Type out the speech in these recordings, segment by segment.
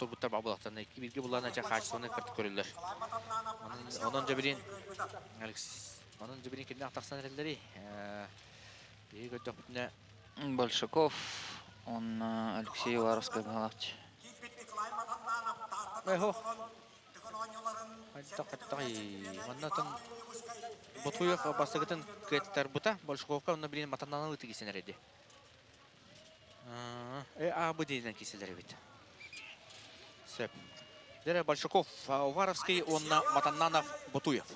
Турбуттар баҕа икки бииргэ буллаана дьэ хаачыстыбаны кытта көрөллөр. Онон дьэ Алекс онон дьэ билин кимнээх тахсан эрэллэрий? Биһиги көрдөхпүтүнэ Большаков, он Алексей Уваровскай баһылааччы. Эхо. Хайдах Манна Ботуев бастакытын кыаттарбыта Большаковка онно билин матаннанан ытыгисен эрэди. А, Б диэнинэн киирсэллэр эбит. Сөп. Дэрэ Большаков, Уваровский уонна Матаннанов Ботуев.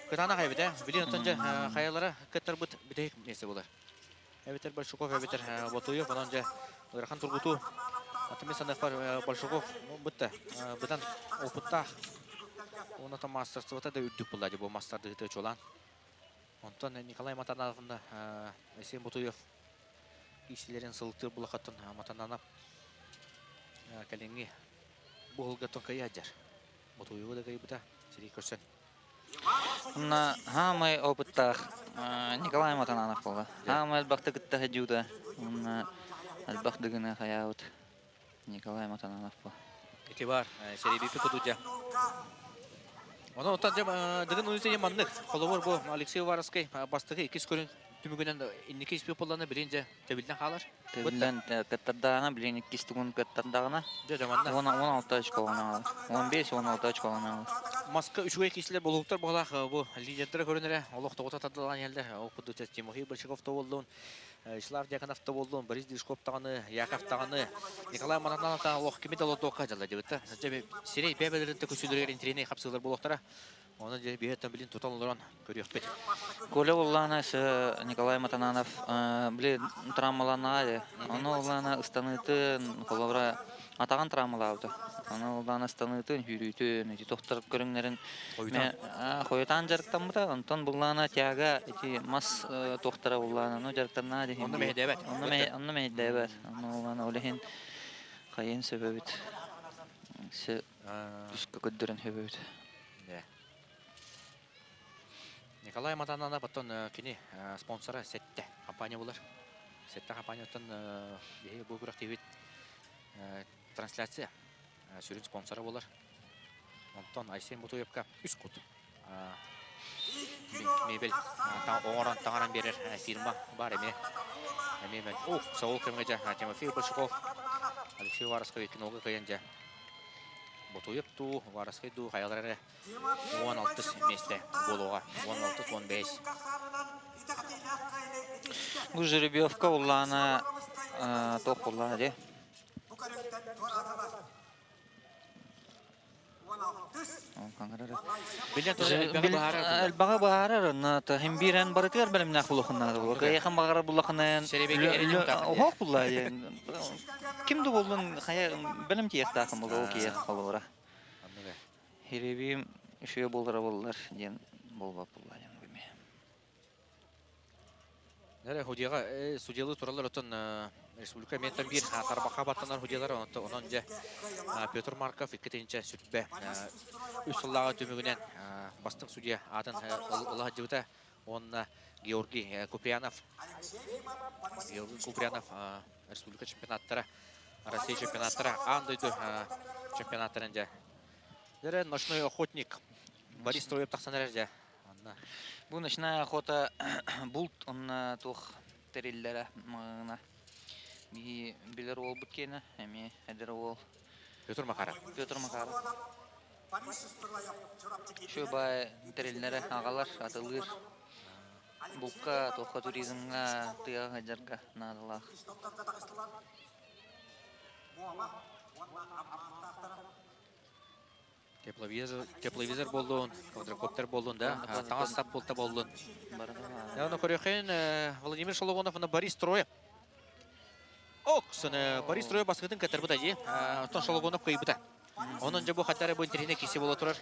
Кытаанах эбит ээ. Билин оттон дьэ хайалара кыттарбыт бүтэһик миэстэ буолар. Эбэтэр Большаков, эбэтэр Ботуев, онон дьэ ыарахан тургутуу. Атын саныахпар Большаков бытта быдан опыттаах. Уонна там маастарствота да үрдүк буолла дии бу мастардыыты чуолаан. Онтон Николай Матанановна Алексей Ботуев киисилэрин сылтыыр булахаттан Матананов кэлиҥҥи бу уһулгаттан кыайа сылдьар. Ботуеву да кыайбыта сирий көрсөн. Онно хаамай опыттаах Николай Матананов буолла. Хаамай элбэхтик кытта сылдьыбыта. Онно элбэх дыгыны хайаабыт Николай Матананов буолла. Ити бар, сэрэйбиппит кутудьа. Онон оттон дьэ дыгын уйута маннык. Холобур бу Алексей Уваровскай бастакы иккис көрүн түмүгүнэн инники испит буоллана билин дьэ тэбиллэн хаалар. Тэбиллэн кыттардаҕына билин иккис тугун кыттардаҕына Дьэ дьэ манна. 16 очколана 15-16 очколана Маска үчүгэй киһилэр болуктар буолаах бу лидердэрэ көрүнэрэ олох тоҕута тардылаан иһэллэр. Ол курдук Тимофей Большаков тобуллун Вячеслав Дьяконов тобуллун, Борис Движков даҕаны, Яков даҕаны, Николай Марананов даҕаны олох кими да олордуохха дьалла дебитта. Дьэ сирэй бэйэлэрин төкүсүлэригэр интириэнэй хапсыылар буолуохтара. Оны дьэ биһиэттэн билин тутан олорон көрүөхпүт. Коля Уллана с Николай Матананов били травмаланаа Ону Уллана ыстаныытын холобура атаҕын травмалаабыта. Ону Уллана ыстаныытын, сүүрүүтүн, ити тохтор көрүҥнэрин хойутаан дьарыктаммыта. Онтон Буллана тяга ити мас туохтара Буллана ну дьарыктаннаа диһин. Онно мэһэйдээбэт. Онно мэһэйдээбэт. Онно Уллана ол иһин хайын сөбөбүт. Түскэ көрдөрөн сөбөбүт. Николай Матананов оттон кини спонсора Сетте компания булар. Сетте компанияттан биһиги бу күрэхтиибит трансляция сүрүн спонсора болар. Онтон Айсен Ботуевка үс кут мебель оҥорон таҥаран биэрэр фирма бар эмиэ. Эмиэ о, Саул кэмҥэ дьэ Тимофей Большаков, Алексей Уваровскай кинога кыайан дьэ Ботуев дуу, Уваровскай дуу хайалар эрэ 16 миэстэ буолуоҕа. 16-15. Бу жеребьевка уллаана туох буллаана дии? Элбэҕи быһаарар, онно биирэн барытыгар бэлэмнээх булуохуннаах буолуо. Кыайыхан баҕарар буллахына оһох булла. Ким да буоллун хайа бэлэм тиийиэхтаахын буолуо киһи холобура. Хиребиим үчүгэй буолара буоллар диэн буолбат буолла диэн бу Нэрэ судьяга судьялыы тураллар оттон республика ментан биир тарбахха баттанар судьялар онон дьэ Петр Марков 2 сүрбэ үс сыллааҕы түмүгүнэн бастыҥ судья аатын ыла сылдьыбыта уонна Георгий Куприянов Георгий Куприянов республика чемпионаттара, Россия чемпионаттара, аан дойду чемпионаттарын дьэ. Дэрэ ночной охотник Борис Троев тахсан эрэр дьэ. Анна. Бу ночная охота булт онно туох тэриллэрэ маҕына биһи билэр уолбут киэнэ эмиэ эдэр уол Петр Макаров. Петр Макаров. Şu бай тэриллэрэ аҕалар, атылыыр. Булка, туохха туризмҥа, тыаҕа сылдьарга наадалаах. Тепловизор, тепловизор буоллун, квадрокоптер буоллун, да, таҥас сап булта буоллун. Оны көрүөххүн Владимир Шологонов уонна Борис Троев. Оксаны Борис Троев баскытын кытарбыта дии. Оттон Шологонов кыйбыта. Онон дьэ бу хаттара бу интэриэһинэй киси буола турар.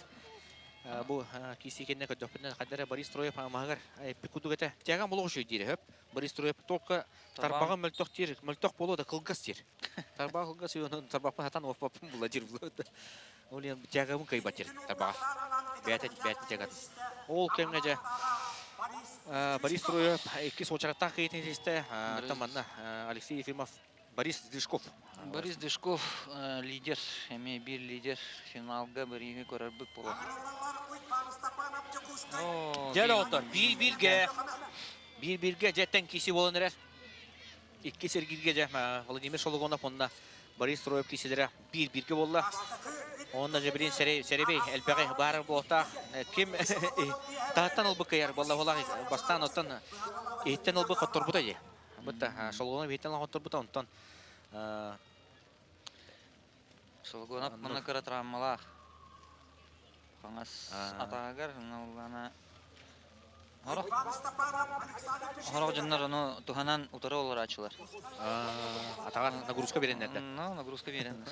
Бу киси кэннэ көрдөхпүнэ хаттара Борис Троев маһыгар эппит курдук этэ. Тяган болуох үчүгэй диир хөп. Борис Троев только тарбаҕын мөлтөх диир, мөлтөх буолуо да кылгас диир. Тарбаҕа кылгас онон тарбахпын сатаан уоппаппын була диир. Ол иһин тягабын кыайбат диир тарбаҕа. Бэйэтэ бэйэтин тягатын. Ол кэмҥэ дьэ Борис Троев иккис уочараттаах кыайыытын ситистэ. Оттон манна Алексей Ефимов. Борис Дышков. Борис Дышков лидер, эмиэ биир лидер финалга Бориһы көрөрбүт буолуо. Дьэ доҕоттор, биир-бииргэ, биир-бииргэ дьэттэн киси буолан эрэр. Икки сиргиргэ дьэ Владимир Шологонов уонна Борис Троев кисилэрэ биир-бииргэ буолла. Онно дьэ билин сэрэбэй элбэҕи баар буолтаах. Ким таһыттан ылбыт кыайар буолла буоллах бастаан оттон иһиттэн ылбыт хотторбута дии. Бытта Шологонов иһиттэн хотторбута онтон Шологонов мына кыра травмалаах. Хаҥас атаагар наллана Хорох Хорох дьоннор ону туһанан утары олорааччылар. Атаҕар нагрузка биэрэннэр да? Ну, нагрузка биэрэннэр.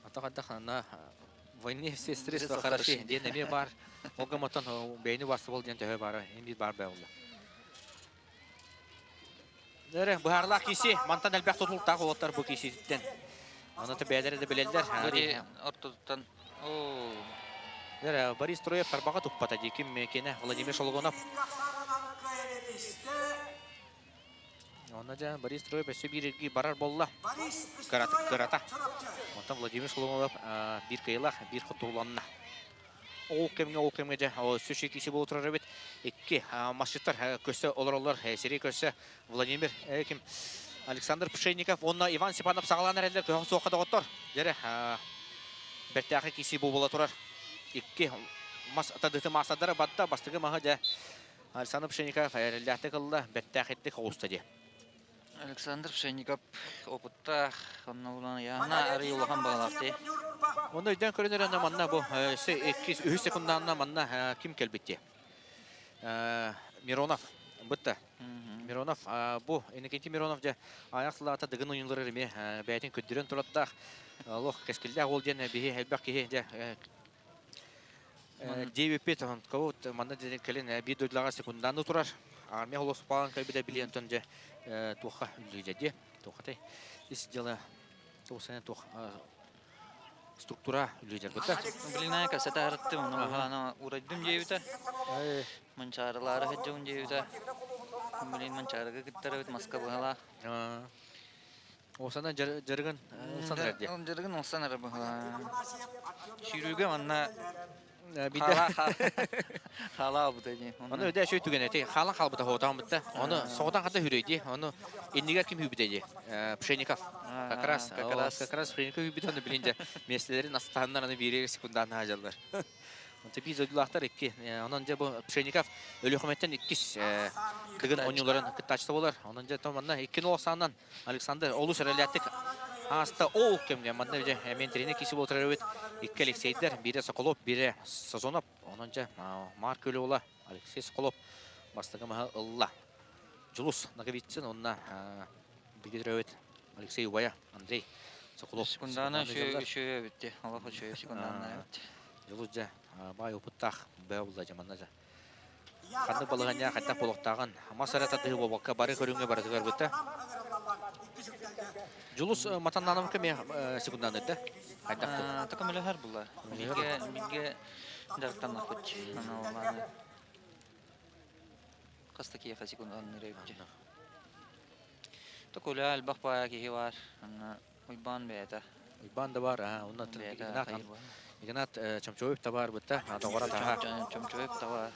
Атаҕардах на войне все средства хороши диэн эмиэ баар. Ол гымматтан бэйэни убаастабыл диэн төһө баара, эми баар бэйэллэ. Эрэ быһаарылаах киси мантан элбэх тутултаах уолаттар бу киситтэн. Аны бэйэлэрэ да билэллэр. Бу ортотуттан Эрэ Борис Троев тарбаҕа туппата дии ким киэнэ Владимир Шологонов. Онно дьэ Борис Троев өссө биир эргии барар буолла. Кырата. Онтон Владимир Шологонов биир кыайыылаах, биир хотууланна. Ол кэмҥэ, ол кэмҥэ дьэ өссө киси буола турар эбит. Икки масчыттар көрсө олороллор. Сирэй көрсө Владимир ким Александр Пшенников уонна Иван Степанов саҕалаан эрэллэр көһөх суохха доҕоттор. Дьэрэ бэртээхэй киси буола турар. Икки мас тадыты маастардара батта бастакы маһы дьэ Александр Пшенников эрэллээхтик ылла, бэртээхэйдик оҕуста дии. Александр Пшенников опыттаах, онно яһана арый улахан баҕалаах дии. Онно өйдөөн көрөн эрэн манна бу иккис үһүс секундаанна манна ким кэлбит дии. Миронов бытта. Миронов бу Иннокентий Миронов дьэ аяқ сылаата дыгын ойуулар эмиэ бэйэтин көрдөрөн тураттаах олох кэскиллээх ол диэн биһи элбэх киһи дьэ Диэбиппит кого манна диэн кэлин биир дойдулаҕа секундааны турар. Армия холоспаан кэлбитэ билиэн дьэ туохха үллүлэ дии. Туохатай ис дьыла туох туох структура үллүлэр быта. Блин, кассета арыттым, ону урайдым диэбитэ. Манчаарылаары сылдьабын диэбитэ. Блин, Манчаарыга кыттарыбыт маска быһалаах. Осана дьарыгын ылсан эрэр дии. Дьарыгын ылсан эрэр быһалаа. Сүүрүүгэ манна Биирдэ хаалаа албыта дии. Ону өдө өшөй түгэн эти хаалан хаалбыта хоотоон бытта. Ону соҕотон хата хүрөй дии. Ону иннигэр ким хүүбүтэ дии. Пшеников. Как раз как раз как раз Пшеников хүүбүтэ ону билин дьэ миэстэлэрин астаһаннар аны биирэ секундаан хаажаллар. Онто биир дойдулаахтар икки. Онон дьэ бу Пшеников Өлүөхүмэттэн иккис Дыгын оонньууларын кыттааччыта буолар. Онон дьэ манна икки нол саанан Александр олус эрэллээхтик ааста. Ол кэмҥэ манна дьэ эмиэн тренер киси буолар эбит. Икки Алексейдэр, биирэ Соколов, биирэ Сазонов. Онон дьэ Марк Өлеула, Алексей Соколов бастакы маһы ылла. Дьулус Ноговицын уонна бигэ Алексей убайа Андрей Соколов. Секунданы үчүгэй эбит. Олох үчүгэй секунданы эбит. Дьулус дьэ баай опыттаах бөҕө булла дьэ манна дьэ. Ханнык балаһыанньа хайдах буолуохтааҕын мас эрэ тардыһыы буолбакка бары көрүҥҥэ барытыгар бытта. Дьулус Матаннановка эмиэ секундаан да? Хайдах Така мөлөһөр була. Бигэ бигэ дьарыктаннахпыт. Аны хас да киһиэхэ секундаан эбит. Токуля элбэх баайа киһи бар. Аны Уйбаан бэйэтэ. Уйбаан да бар, онно Игнат, Игнат Чомчоев да бар бытта, доҕоро таһа. Чомчоев да бар.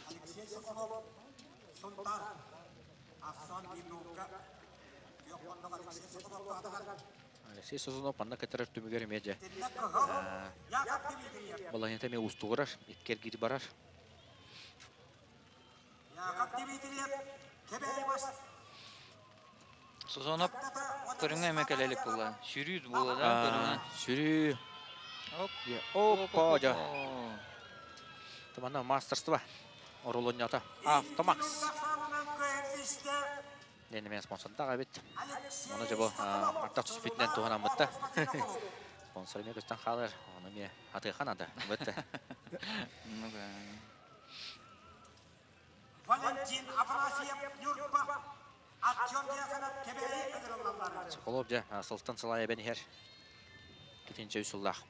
Алексей Созонов манна кытарар түмүгэр эмиэ дьэ балаһыанньата эмиэ уустугурар, икки эргиир барар. Созонов көрүҥэ эмэ кэлэ илик буолла. Сүүрүү буолла да көрүҥэ. Сүүрүү. Оп. Опа, дьэ. Манна мастерство оруолунньата. Автомакс. Диэн эмиэ спонсордаах эбит. Ону дьэ бу ардах түспүтүнэн туһанаммытта. Спонсор эмиэ көстөн хаалар. Ону эмиэ атыаха наада. Бытта. Валентин Афанасьев Ньурба Артем Дьяконов Кэбээйи ыҥырыллаллар. Соколов дьэ сылтан сылай эбэн иһэр. Китинчэ үс сыллаах.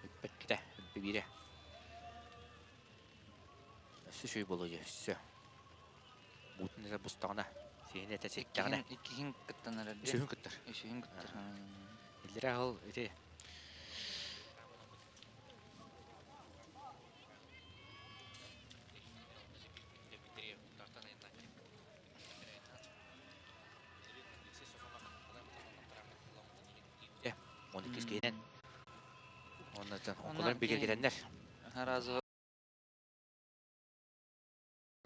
Үппэккитэ, биирэ. Өссө үчүгэй буолуо дьэ, өссө. Буутун эрэ бустаҕына. Тиһини этэ ситтэҕинэ. Иккиһин кыттан эрэр. Үсүһүн кыттар. Үсүһүн кыттар. Иллэрэ аһыл ити Он иккис киһинэн. Оннотон онкуларын бигэргэтэннэр. Сразу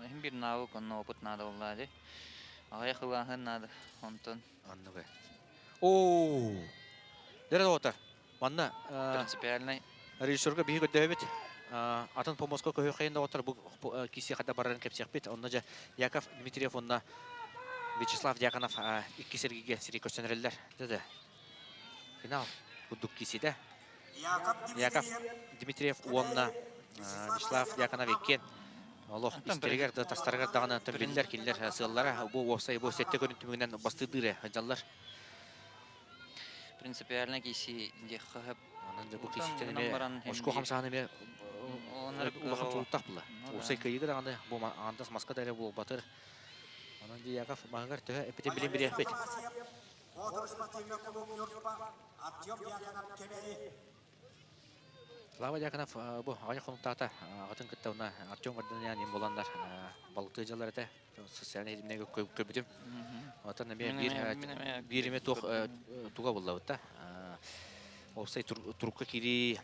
иһин бир навык, онно опыт надо буолла дии. Аҕыйах ылааһын надо. Онтон Оннуга. Оо! Дэрэ доҕоттор, манна принципиальный режиссерга биһи көрдөһөбүт. Атын помоска көһүөххэйин доҕоттор бу киси хата барарын кэпсиэхпит. Онно дьэ Яков Дмитриев уонна Вячеслав Дьяконов икки сэргигэ сири көрсөн эрэллэр. Дэ Финал курдук киситэ. Яков Дмитриев уонна Вячеслав Дьяконов иккиэн олох истэригэр да тастарыгар даҕаны биллэр кинилэр сыаллара бу уопсай бу сэттэ көрүн түмүгүнэн бастыырдыыр дьаллар. Принципиально киси диэххэ Онон дьэ бу киситтэн эмиэ очко хамсаан эмиэ улахан тулуктах була. Уопсай кыайыыга даҕаны бу аҥардас маска да эрэ буолбатыр. Онон дьэ Яков маһыгар төһө эппитин билин билиэхпит. Слава Дьяконов бу аҕыйах хонуктаата аҕатын кытта уна Артем Гордонян им буланнар балыктыы дьаллар этэ. Социальнай ситимнэргэ көрбүтүм. Оттон эмиэ биир биир эмэ туох туга буллабыт да. Уопсай турукка киирии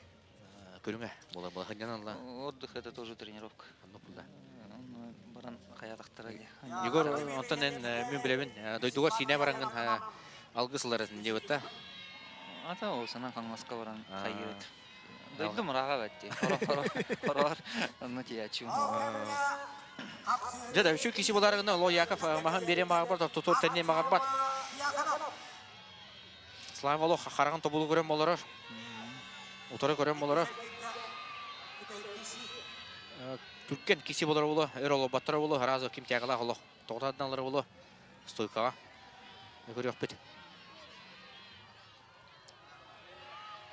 көрүҥэ буола буола сынньанан ылла. Отдых это тоже тренировка. Оннук булла. Баран хайатахтара дии. Егор, онтон эн мин билэбин, дойдугар сиинэ бараҥҥын алгыс ыларатын диэбит да. Ата ол санаан Хаҥаласка баран хайыыт. Дойдум ыраҕа бэтти. Хороор онно тиийээччим. Дьэ да, үчүгэй киһи буоларыгына Ло Яков маһын биэриэн баҕарбат, тутур тэнниэн баҕарбат. Слава олох хараҕын тобулу көрөн олорор. Утары көрөн олорор. Түргэн киси болор боло, өр олорботтор боло, сразу ким тягалаах олох тоҕутаадналар боло стойкаҕа. Көрүөхпүт.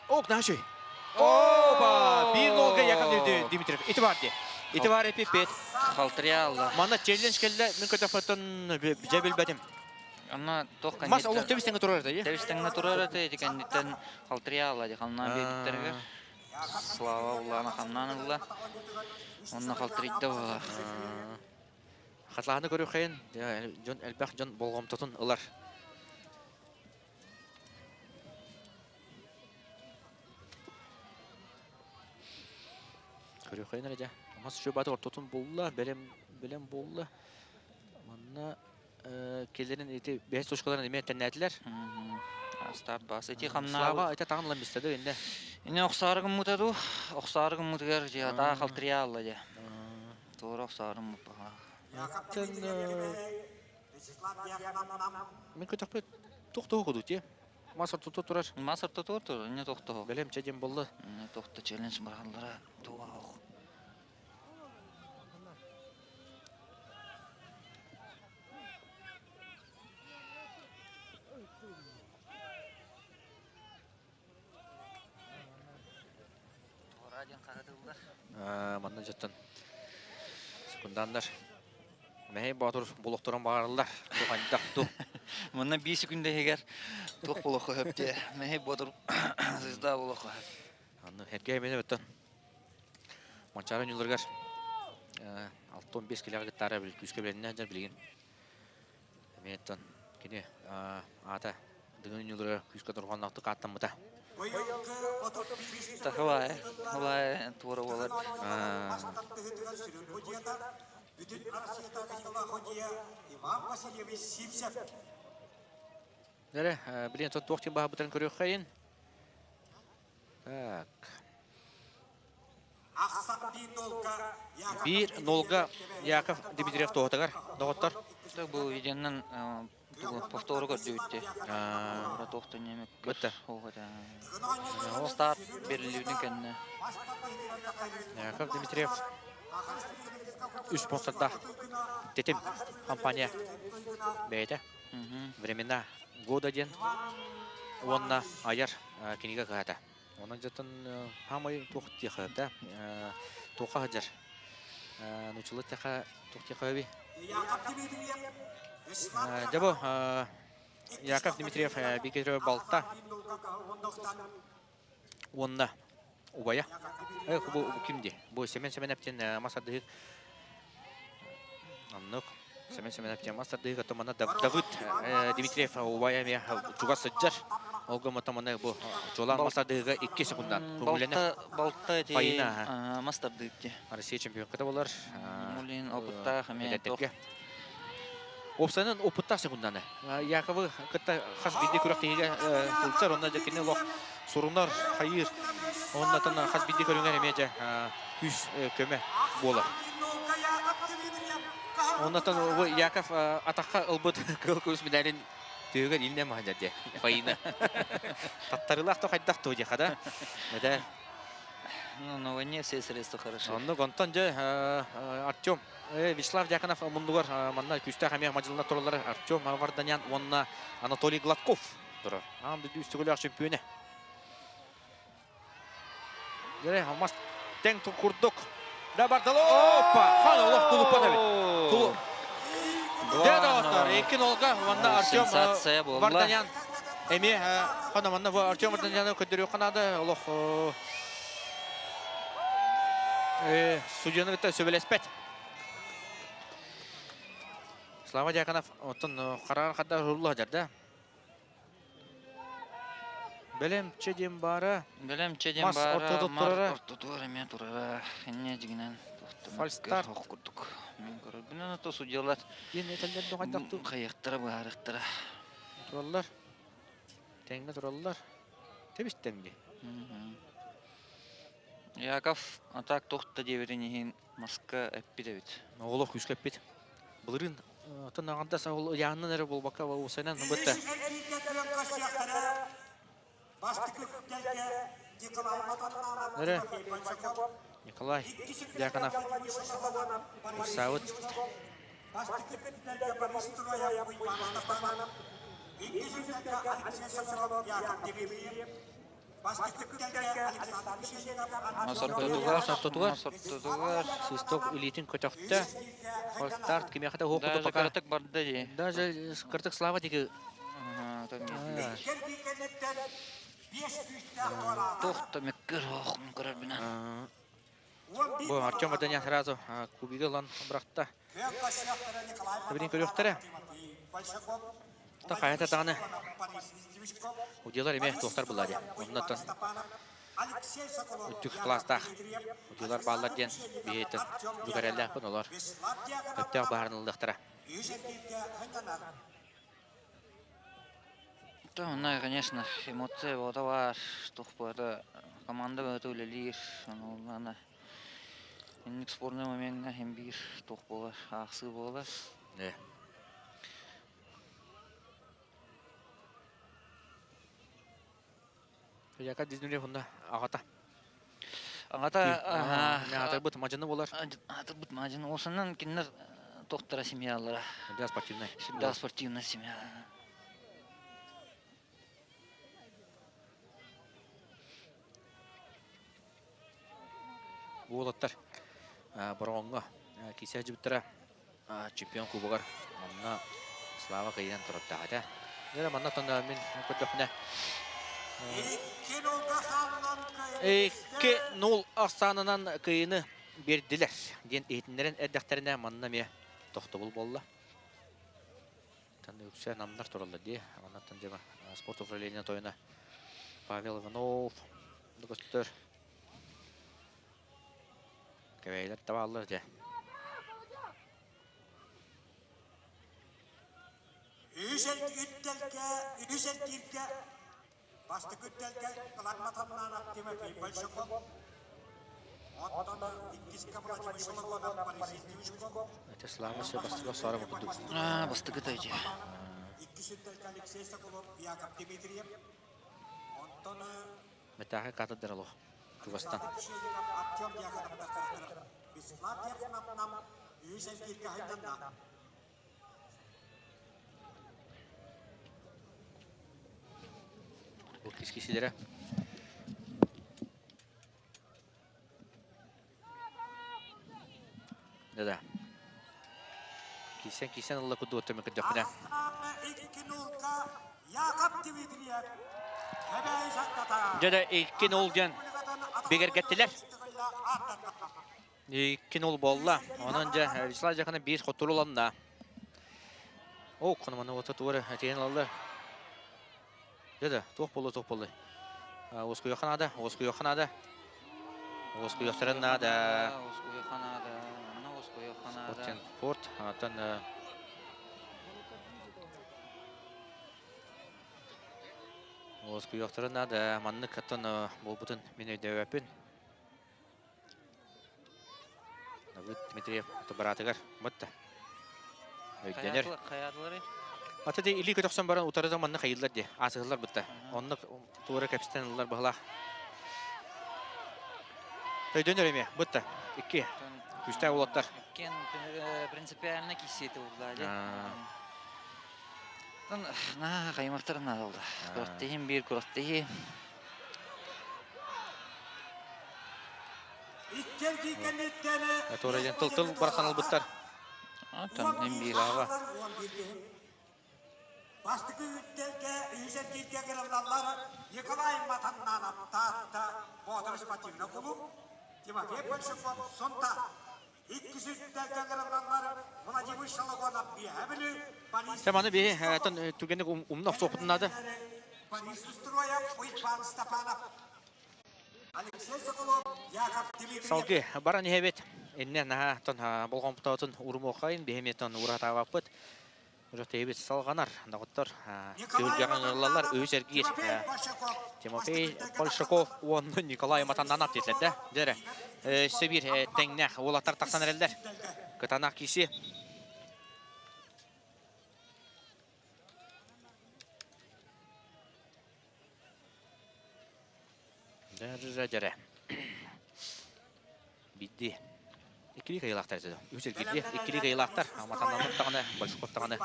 Ок, наши. Опа! Биир нолга Яков Дмитриев. Ити бар дии. Ити бар эпиппит. Халтырыалла. Манна челлендж кэллэ, мин көтөхпөттөн дьэ билбэтим. Онно туох Мас олох тэбис тэҥҥэ турар этэ. Тэбис тэҥҥэ турар этэ, ити кэнниттэн халтырыалла дии хамнаан биэрбиттэригэр. Слава улаана хамнаан ылла. Онно халтырыйда буолар. Хатылааны көрүөххэйин, дьон элбэх дьон болҕомтотун ылар. Көрүөххэйин эрэ дьэ. Мас үчүгэй ортотун булла, бэлэм бэлэм буолла. Манна келерин ити бэһис точкаларын эмиэ тэннээтилэр. Старт бас. Ити хамнаа. Слава ити таҕын ылан бистэ да инне. Инне охсаары гыммыта дуу? Охсаары гыммытыгар дьэ атаа халтырыйа алла дьэ. Туора охсаары гыммыт Мин көтөхпүт тохтоо кудут дии. Мас ортото турар. Мас ортото турар, не тохтоо. Бэлэм чэ диэн болла. Не тохто челлендж бараллара туох. Манна дьоттон секунданнар Мэһэй Боотур булохторун баҕараллар. Тухайдах ту. Манна биир секунда иһигэр туох болохо хөп дии. Мэһэй Боотур звезда болохо хөп. Анны Сергей мені өттөн Манчаары ньуларыгар 6-15 килэҕэ кыттаара күүскэ билэннэ дьэ билигин эмиэ оттон кини аата Дыгын ньуларыгар күүскэ дорҕоонноохтук ааттаммыта. Тахылай, хылай туора буолар. Дэрэ, билин туох тиин баһабытын көрүөххэйин. Так. 1-0 Яков Дмитриев туһатыгар доҕоттор. Бу видеонан повтору көрдүбүт. Бытта. Старт берилибитин кэннэ. Яков Дмитриев үс спонсордаах Тетим компания бэйэтэ. Времена года диэн уонна айар кинигэ кыһата. Онон дьоттон хаамай туох диэхэ да туохха сылдьар. Нууччалыы тэхэ туох диэхэ эби? Дьэ бу Яков Дмитриев Бикетрева балта уонна убайа. Бу ким ди? Бу Семен Семенов мас ардыһык. Оннук. Семен Семенов мас ардыһык отомана Давыд Дмитриев убайа эмиэ чугас сылдьар. Ол гымматамана бу чуолаан мас ардыһыга 2 секундан көҥүллэнэр. Балта эти Фаина мас тардыык ди. Россия чемпионката болар. Мулин опыттаах эмиэ Эдэрдэргэ. Уопсайынан опыттаах секунданы. Яковы кытта хас биирдии күрэхтэһиигэ сылдьар, онно дьэ кини олох сурунар, хайыыр. Оннотон хас биирдии көрүҥэр эмиэ дьэ күүс көмө буолар. Оннотон Яков атахха ылбыт кыыл көмүс медалин түһүгэр илинэ маһадьар дьэ Фаина. Таттарыылаах то хайдах то диэхэ да. Это Ну, на войне все средства хороши. Оннук, онтон дьэ Артем Вячеслав Дьяконов муннугар манна күүстээх эмиэ мадьылына тураллар Артем Варданян уонна Анатолий Гладков турар. Аан дойду үстүгүлээх чөмпүйүөнэ. Дьэ, мас тэҥ курдук. Да бардалы, опа! Хан олох тулуппат эбит. Тулу. Дэ доҕоттор, икки нолга манна Артем Варданян эмиэ хана манна Артем Варданяны көрдөрүөххэ наада олох судьяны кытта сөбүлэспэт. Слава Дьяконов оттон хараҕар хадда уһулла сылдьар да. Бэлэм чэ диэн баара. Бэлэм чэ диэн Мас баара. ортотугар турара. Ортотугар эмиэ турара. Инньэ дьигинэн Фальстарт. Ох курдук. Мин көрөрбүнэн ото судьялар Диэн этэллэр доҕайдахтыы. хайыахтара быһаарыахтара. Тураллар. Тэҥҥэ тураллар. Тэбис тэҥҥэ. Яков атак туох да диэбитин иһин маска эппит эбит. Оҕолор күүскэ эппит. Былырыын оттон аҕардас ол ыйааһынынан эрэ буолбакка уусайынан бытта. Эрэ Николай Дьяконов ыксаабыт. Сортотугар, Сортотугар. Сортотугар. Свисток илиитин көтөхтө. Старт кимиэхэ да уох Даже пока. кыратык барда дии. Даже кыртык Слава диги. Туох да мөккөр ох көрөр бина. Бу Артем Варданян сразу кубига ылан бырахта. Билин көрүөхтэрэ. Та хайата даҕаны удьуолар эмиэ туохтар булла диэн. Оннуттан үрдүк кылаастаах удьуолар бааллар диэн биһиэттэн бүгэрэллээхпин олор өптөөх баһарыныллыахтара. То, ну, конечно, эмоция бота бар, туох бары команда бөҕөтө үлэлиир, ону инник спорный момеҥҥа иһин биир туох буолар, аахсыы буолар. Э. Яка Дизнилев онно аҕата. Аҕата Аатырбыт мадьыны буолар. Аатырбыт мадьыны. Осынан кинилэр тохтара семьялара. Всегда спортивная. Всегда спортивная семья. Уолаттар Бороҕоҥҥо киирсэ сылдьыбыттара чемпион кубогар манна Слава кыайан туруттаах этэ. Дьэ манна оттон мин көрдөхпүнэ 2-0 ахсаанынан кыайыыны биэрдилэр диэн иһитиннэрэн эрдэхтэринэ манна эмиэ тохтобул буолла. Үксэ намнар тураллар дии. Маннаттан дьэ спорт управление тойоно Павел Иванов көстөр. Кэбэйлэр табааллар дьэ. Үс үрдэлгэ, үс эргииргэ бастакы үрдэлгэ Кыларматаннаанап Тимофей Большаков, оттон иккискэ Владимир Соловьев Борис Дивичков. Это Слава все бастыга сара курдук. А, бастыгыта ити. Иккис үрдэлгэ Алексей Соколов, Яков Дмитриев. Онтон Метаха катыдыр олох. Чугастан. Артем Дьяконов Вячеслав Дьяконов үс эргииргэ хайданна. Бу кискисилэрэ. Да-да. Кисэн кисэн ылла кудуоттан көрдөхпүнэ. Дьэ да 2-0 диэн бигэргэттилэр. 2-0 буолла. Онон дьэ Вячеслав Дьяконов биир хотуру ыланна. О, хономаны ота туора этиэн ылаллар. Дьэ да, туох буолла, туох буолла. Уоскуйуохха наада, уоскуйуохха наада. Уоскуйуохтарын наада. Уоскуйуохха наада. Манна уоскуйуохха наада. Спорт, аттан уоскуйуохтарын наада. Маннык аттан буолбутун мин өйдөөбөппүн. Давыд Дмитриев бараатыгар бытта. Өйдөнөр. Хайаатылары? Ата де илии көтөхсөн баран утарыда манна хайыллар де. Асыһыллар бытта. Онно туора кэпстен ыллар баһылаах. Өйдөнөр эме бытта. Икки. Күстээх улаттар. Иккен принципиально кисети улла де. На каймактар надалды. Кураттыхин бир кураттыхи. Туора диэн тыл-тыл барахсан ылбыттар. Оттон мин биир Слава. Бастакы үттэлгэ үһүс эргииргэ кыраллаллар Николай Матаннанов Таатта Боотур спортивный клуб, Тимофей Большаков Сонта. Иккис үттэлгэ кыраллаллар Владимир Шологонов Биэһэ Бүлүү, Борис Сэманы биһи түгэнник умна охсуохпутун наада. Борис Устроев, Уйбан Степанов. Алексей Соколов, Яков Дмитриев. Салгыы баран иһэбит. Иннэ наһаа тон болҕомтоотун урумуохайын биһимиэтон уратаабаппыт. Үрөхтейбит салҕанар. Доҕоттор түһүлгэҕэ ыҥырыллаллар. Үһүс эргиир Тимофей Большаков уонна Николай Матаннанов диэтилэр да. Дьэ өссө биир тэҥнээх уолаттар тахсан эрэллэр. Кытаанах киси. Дьэрэ. Бидди. Иккили кыайыылаахтар этэ. Үс эргирди. Иккили кыайыылаахтар. Матаннаммыт даҕаны, Большаков даҕаны.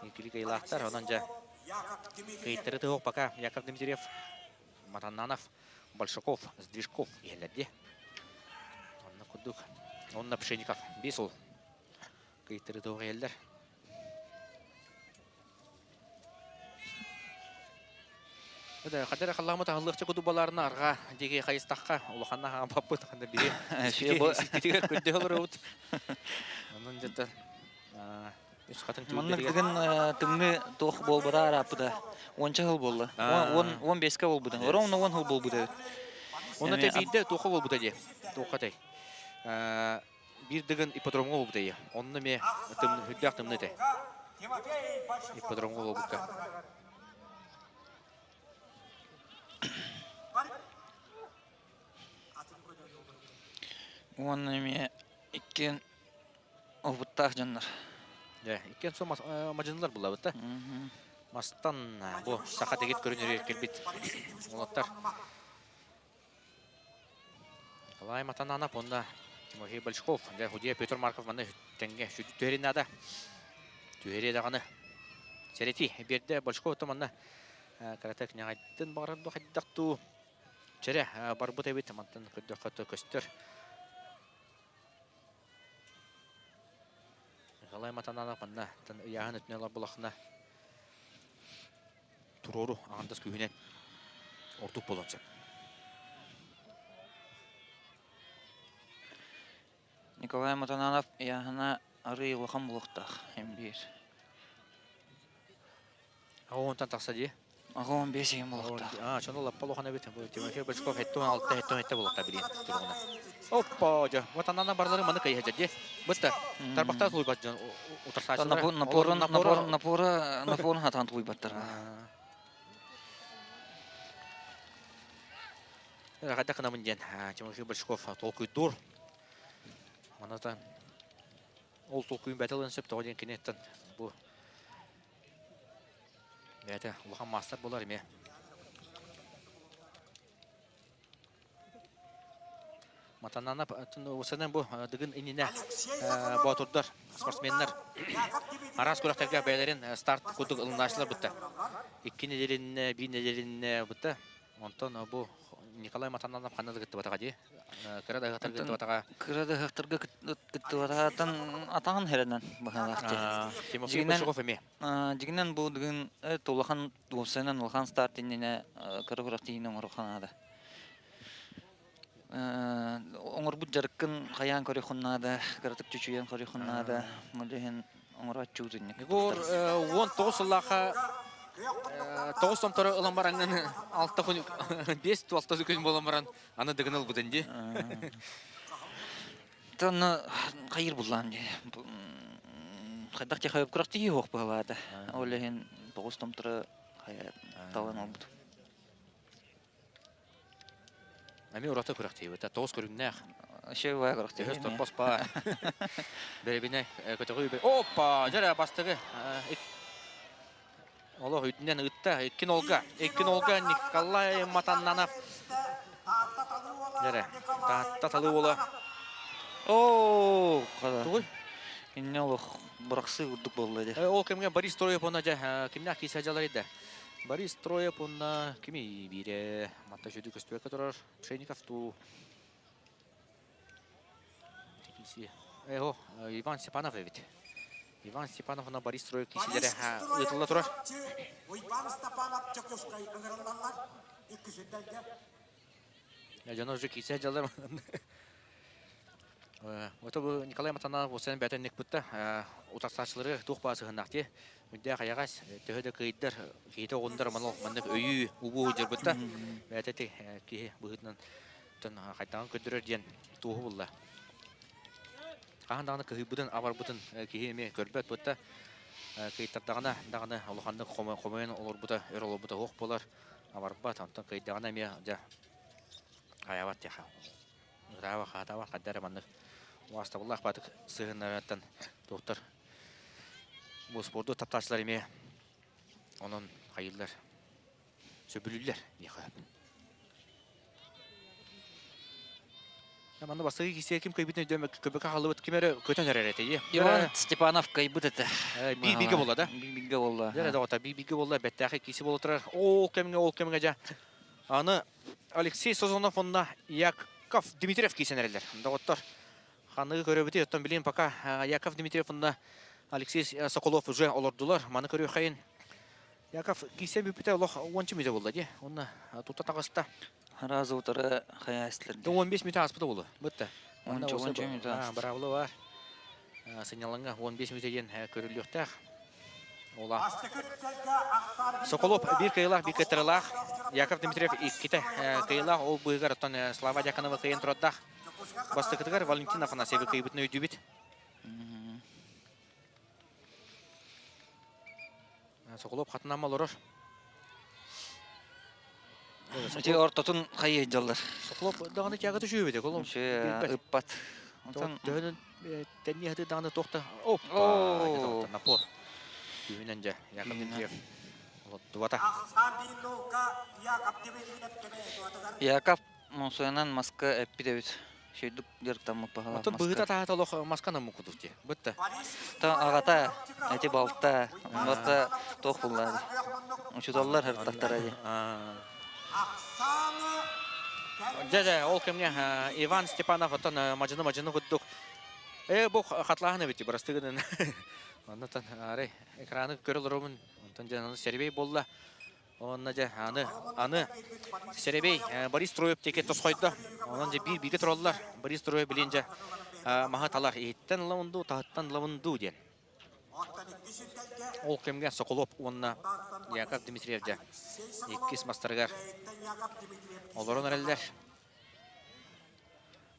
Иккили кыайыылаахтар. Онон дьэ кыйыттары тыһуох пока Яков Дмитриев, Матаннанов, Большаков, Сдвижков иһэллэрди. Онно курдук. Онно Пшеников. Бес ол. Кыйыттары тыһуох иһэллэр. Хадара халлаамы таһыллыахча кудубаларына арҕаа диэки хайыстахха улаханна хаампаппыт ханна биһи иститигэр көрдөһө олоробут. Онон дьэ үс хатын Маннык дыгын тымныы туох буолбата арааппыта. Уонча сыл буолла. Он беске буолбута. Ровно он сыл буолбута. Онно те биирдэ туохха буолбута дии. Туохха тэй. Биир дыгын ипподромҥа буолбута дии. Онно эмиэ үрдээх тымныы этэ. Ипподромҥа буолбукка. Уонна эмиэ иккиэн опыттаах дьоннор. Дьэ, иккиэн сол мадьынылар буллабыт да. Мастан бу саха дэгит көрүнүрүгэр кэлбит уолаттар. Николай Матананов уонна Тимофей Большков, дьэ, Худия Петр Марков манна тэҥҥэ түһэрин наада. Түһэриэ даҕаны. Сэрэтии биэрдэ Большков манна кыратык ньаҕайдын баҕарар дуу хайдах дуу. Чэрэ барбыт эбит мантан көрдөххө көстөр. Николай Матананов манна ыйааһын өтүнэ булахна туруору аҕандас күүһүнэн ордук буолуон сөп. Николай Матананов ыйааһына арыый улахан буолуохтаах биир. Онтон тахса дии. 15 ыйым буолуохтаах. Аа, чону лаппа улахан эбит. Бу Тимофей Бочков 76 77 буолуохтаах билиэн туругуна. Оппа, дьэ, вот анана барлары маны кыйыһа дии. Бытта, тарбахтаа тулуйбат дьон утарсааччылара. Напорун напорун напора напорун хатаан тулуйбаттар. Хайдах гынамын диэн Тимофей Бочков толкуйдуур. Манатан ол толкуйун бэт ылын сөп тоҕо диэн киниттэн бу бэйэтэ улахан маастар буолар эмиэ. Матанана усанан бу дыгын иннинэ боотурдар, спортсменнар араас күрэхтэргэ бэйэлэрин старт курдук ылынааччылар бытта. Икки нэдиэлиннэ, биир нэдиэлиннэ бытта. Онтон бу Николай Матананов ханна да кыттыбатаҕа дии. Кыра да ыһыахтарга кыттыбатаҕа. Кыра да ыһыахтарга кыттыбатаҕа атаҕын хэрэнэн быһалаах дии. Тимофей Большаков эмиэ. Дьигинэн бу бүгүн улахан уопсайынан улахан старт иннинэ кыра күрэхтэһиини оҥоруохха наада. Оҥорбут дьарыккын хайаан көрүөххүн наада, кыратык чочуйан көрүөххүн наада. Ол иһин оҥорооччу утунньук. Егор 19 сыллаахха тоҕус томтору ылан бараҥҥын алта күн биэс алта күн буолан баран аны дыгын ылбытын дии. Тонно хайыр буллаан дии. Хайдах техайып күрэхтиһии суох быһалаата. Ол иһин тоҕус томтору хайа талан ылбытым. Эмиэ ураты күрэхтэһии тоҕус көрүҥнээх. Еще баа күрэхтэһии. Өс торпос баа. Бэрэбинэ көтөҕүү. Опа! Дьэ бастакы Олох үтүнэн ытта. Иккин Олга. Иккин Олга Николай Матаннанов. Дьэ Таатта талыы уола. Оо, Тугуй? Инне олох бырахсыы курдук буолла дии. Ол кэмҥэ Борис Троев уонна дьэ кимнээх киирсэ дьалар да. Борис Троев уонна кими биирэ Матта сүдү көстүбэккэ турар Пшенников туу Эго Иван Степанов эбит. Иван Степанов уонна Борис Троев киисилэрэ ыытылла турар. Уйбан Степанов Дьокуускай ыҥырыллаллар. Иккисүттэргэ. Дьоно уже киисэ дьалар. Ото бу Николай Матанов усан бэтэнник бутта утарсааччылары туох баа сыһыннаах дии. Үрдээх айаҕас төһө да кыйдар киһитэ оҕундар маныл маннык өйүү убуу дьарбытта. Бэйэтэ ти киһи быһыытынан хайдаҕын көрдөрөр диэн туоһу булла. Хаһан даҕаны кыһыйбытын абарбытын киһи эмиэ көрбөт бутта. Кыйтардаҕына даҕаны улаханнык хомойон олорбута өр олорбута суох буолар. Абарбат, онтон кыйдаҕына эмиэ дьэ хайабат диэхэ. Ытааба хаатааба хайда эрэ маннык уастабыллаах баатык сыһыннарыттан доктор бу спорду таптааччылар эмиэ онон хайыыллар сөбүлүүллэр диэхэ. Манна бастакы киһи ким кыйбытын өйдөмөк көбөкө халыбыт ким эрэ көтөн эрэр этэ. Иван Степанов кыйбыт этэ. Би бигэ буолла да? Би бигэ буолла. Дьэ доҕота би бигэ буолла бэттээхи киси буола турар. Ол кэмҥэ ол кэмҥэ дьэ аны Алексей Созонов уонна Яков Дмитриев киирсэн эрэллэр. Доҕоттор, ханныгы көрөбүтүй? Оттон билигин пока Яков Дмитриев уонна Алексей Соколов уже олордулар. Маны көрүөххэйин. Яков киирсэн бүппүтэ олох уонча мүнүүтэ буолла дии. Уонна тута таҕыста. Разы утары хайаастылар. 15 мүнүүтэ ааспыта буолуо. Бытта. Уонча уонча мүнүүтэ ааста. Быраабыла бар. Сынньалаҥҥа 15 мүнүүтэ диэн көрүллүөхтээх. Ола. Соколов биир кыайыылаах, биир кыттарылаах. Яков Дмитриев иккитэ кыайыылаах. Ол быыһыгар оттон Слава Дьяконова кыайан турардаах. Бастакытыгар Валентин Афанасьевы кыайбытын өйдүүбүт. Соколов хатынан олорор. Ити ортотун хайыы дьаллар. Соколов даҕаны тяга түшүүбүтэ. Колом ыппат. Онтон төһөнөн тэнни хаты даҕаны туохта. Оппа! Напор. Күүһүнэн дьэ Яков Дмитриев олоттубата. Яков Монсуянан маска эппит эбит. Шөйдүк дьарыктаммыт баһылаах Оттон быһыта таһата олох масканан мукудук дии. Бытта. Та аҕата, эти балта, барта туох буллаа Учуталлар хартахтара дии. Дьэ, дьэ, ол кэмҥэ Иван Степанов оттон мадьыны-мадьыны курдук э бу хатлааһын эбит бырастыгынан оннотон арай экраны көрө олоробун онтон дьэ аны серебей буолла Онно дьэ аны аны Сэрэбэй Борис Троев диэки тосхойдо. Онон дьэ биир бииргэ тураллар. Борис Троев билин дьэ маһы талар иһиттэн ылабын дуу, таһыттан ылабын дуу диэн. Ол кэмҥэ Соколов уонна Яков Дмитриев дьэ иккис мастарыгар олорон эрэллэр.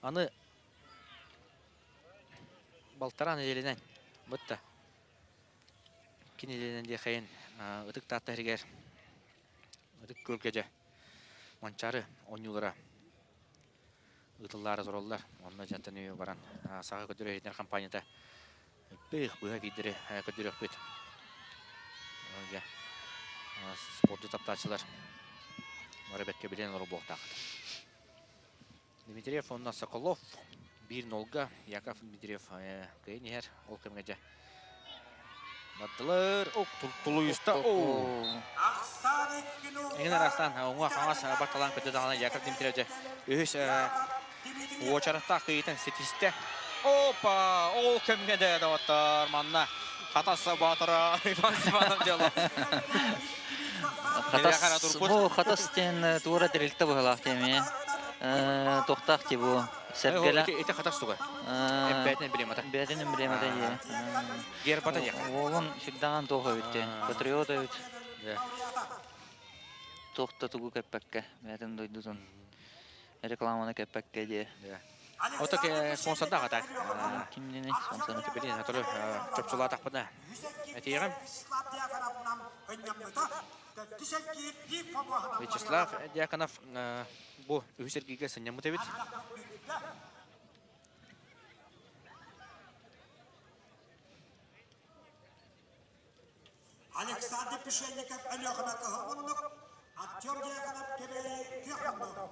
Аны балтараа нэдиэлэнэн бытта Кинилэринэн диэхэйин Ытык Таатта иһигэр Ытык Күөлгэ дьэ Манчаары оонньуулара ыытыллаары тураллар. Онно дьантан үйэ баран Саха көрдөрөр иһитинэр хампаанньата бых быһа биирдэри көрдөрүөхпүт. Дьэ спорду таптааччылар бары бэккэ билэн олорор буолуохтааххыт. Дмитриев уонна Соколов биир нолга Яков Дмитриев кыайан иһэр. Ол кэмҥэ дьэ Бардылар. Ок, тулуйуста. Оо. Эҥин арастан уҥа хаҥас барталаан көтө даҕаны Яков Дмитриевич үһүс уочараттаах кыйытын ситистэ. Опа! Ол кэмҥэ да доҕоттор манна Хатас Баатыра Иван Степанов дьыала. Хатас, бу Хатас диэн туора тэрилтэ быһалаах диэмиэ. Туохтаах ти бу? Сэргэлэ. Ити Хатас туга? Бээтин эмблемата. Бээтин эмблемата дии. Гербата диэх. Уолун сүрдэҕин туох эбит диэн. Патриот эбит. Туох да тугу кэппэккэ, бээтин дойдутун рекламаны кэппэккэ диэ. Ото спонсордаах атак. Ким диний спонсор? Билин, атору чопчулаатахпына. Этиэҕим. Вячеслав Дьяконов бу үһүс эргииргэ сынньаммыт эбит. Александр Пишенников Өлүөхүмэ кыһыл муннук, Артем Дьяконов Кэбээйи күөх муннук.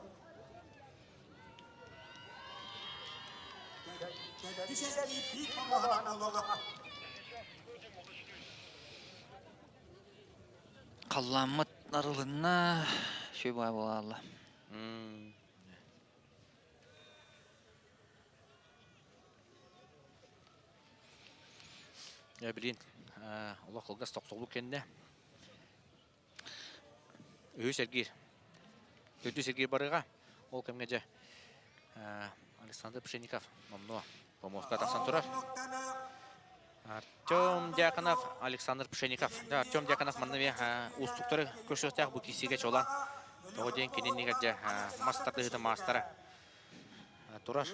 Төрдүс эргиир биир помоһунан буолуоҕа. Халлааммыт арылынна, үчүгэй баҕайы буолаалла. Дьэ, билигин олох кылгас тохтобул кэннэ үһүс эргиир, төрдүс эргиир барыаҕа. Ол кэмҥэ дьэ Александр Пшенников номнуо помостка тахсан турар. Артем Дьяконов, Александр Пшенников. Да, Артем Дьяконов манна эмиэ уустуктары көрсүөхтээх бу киирсиигэ чуолаан. Тоҕо диэн кини иннигэр дьэ мас тардыһыытын маастара турар.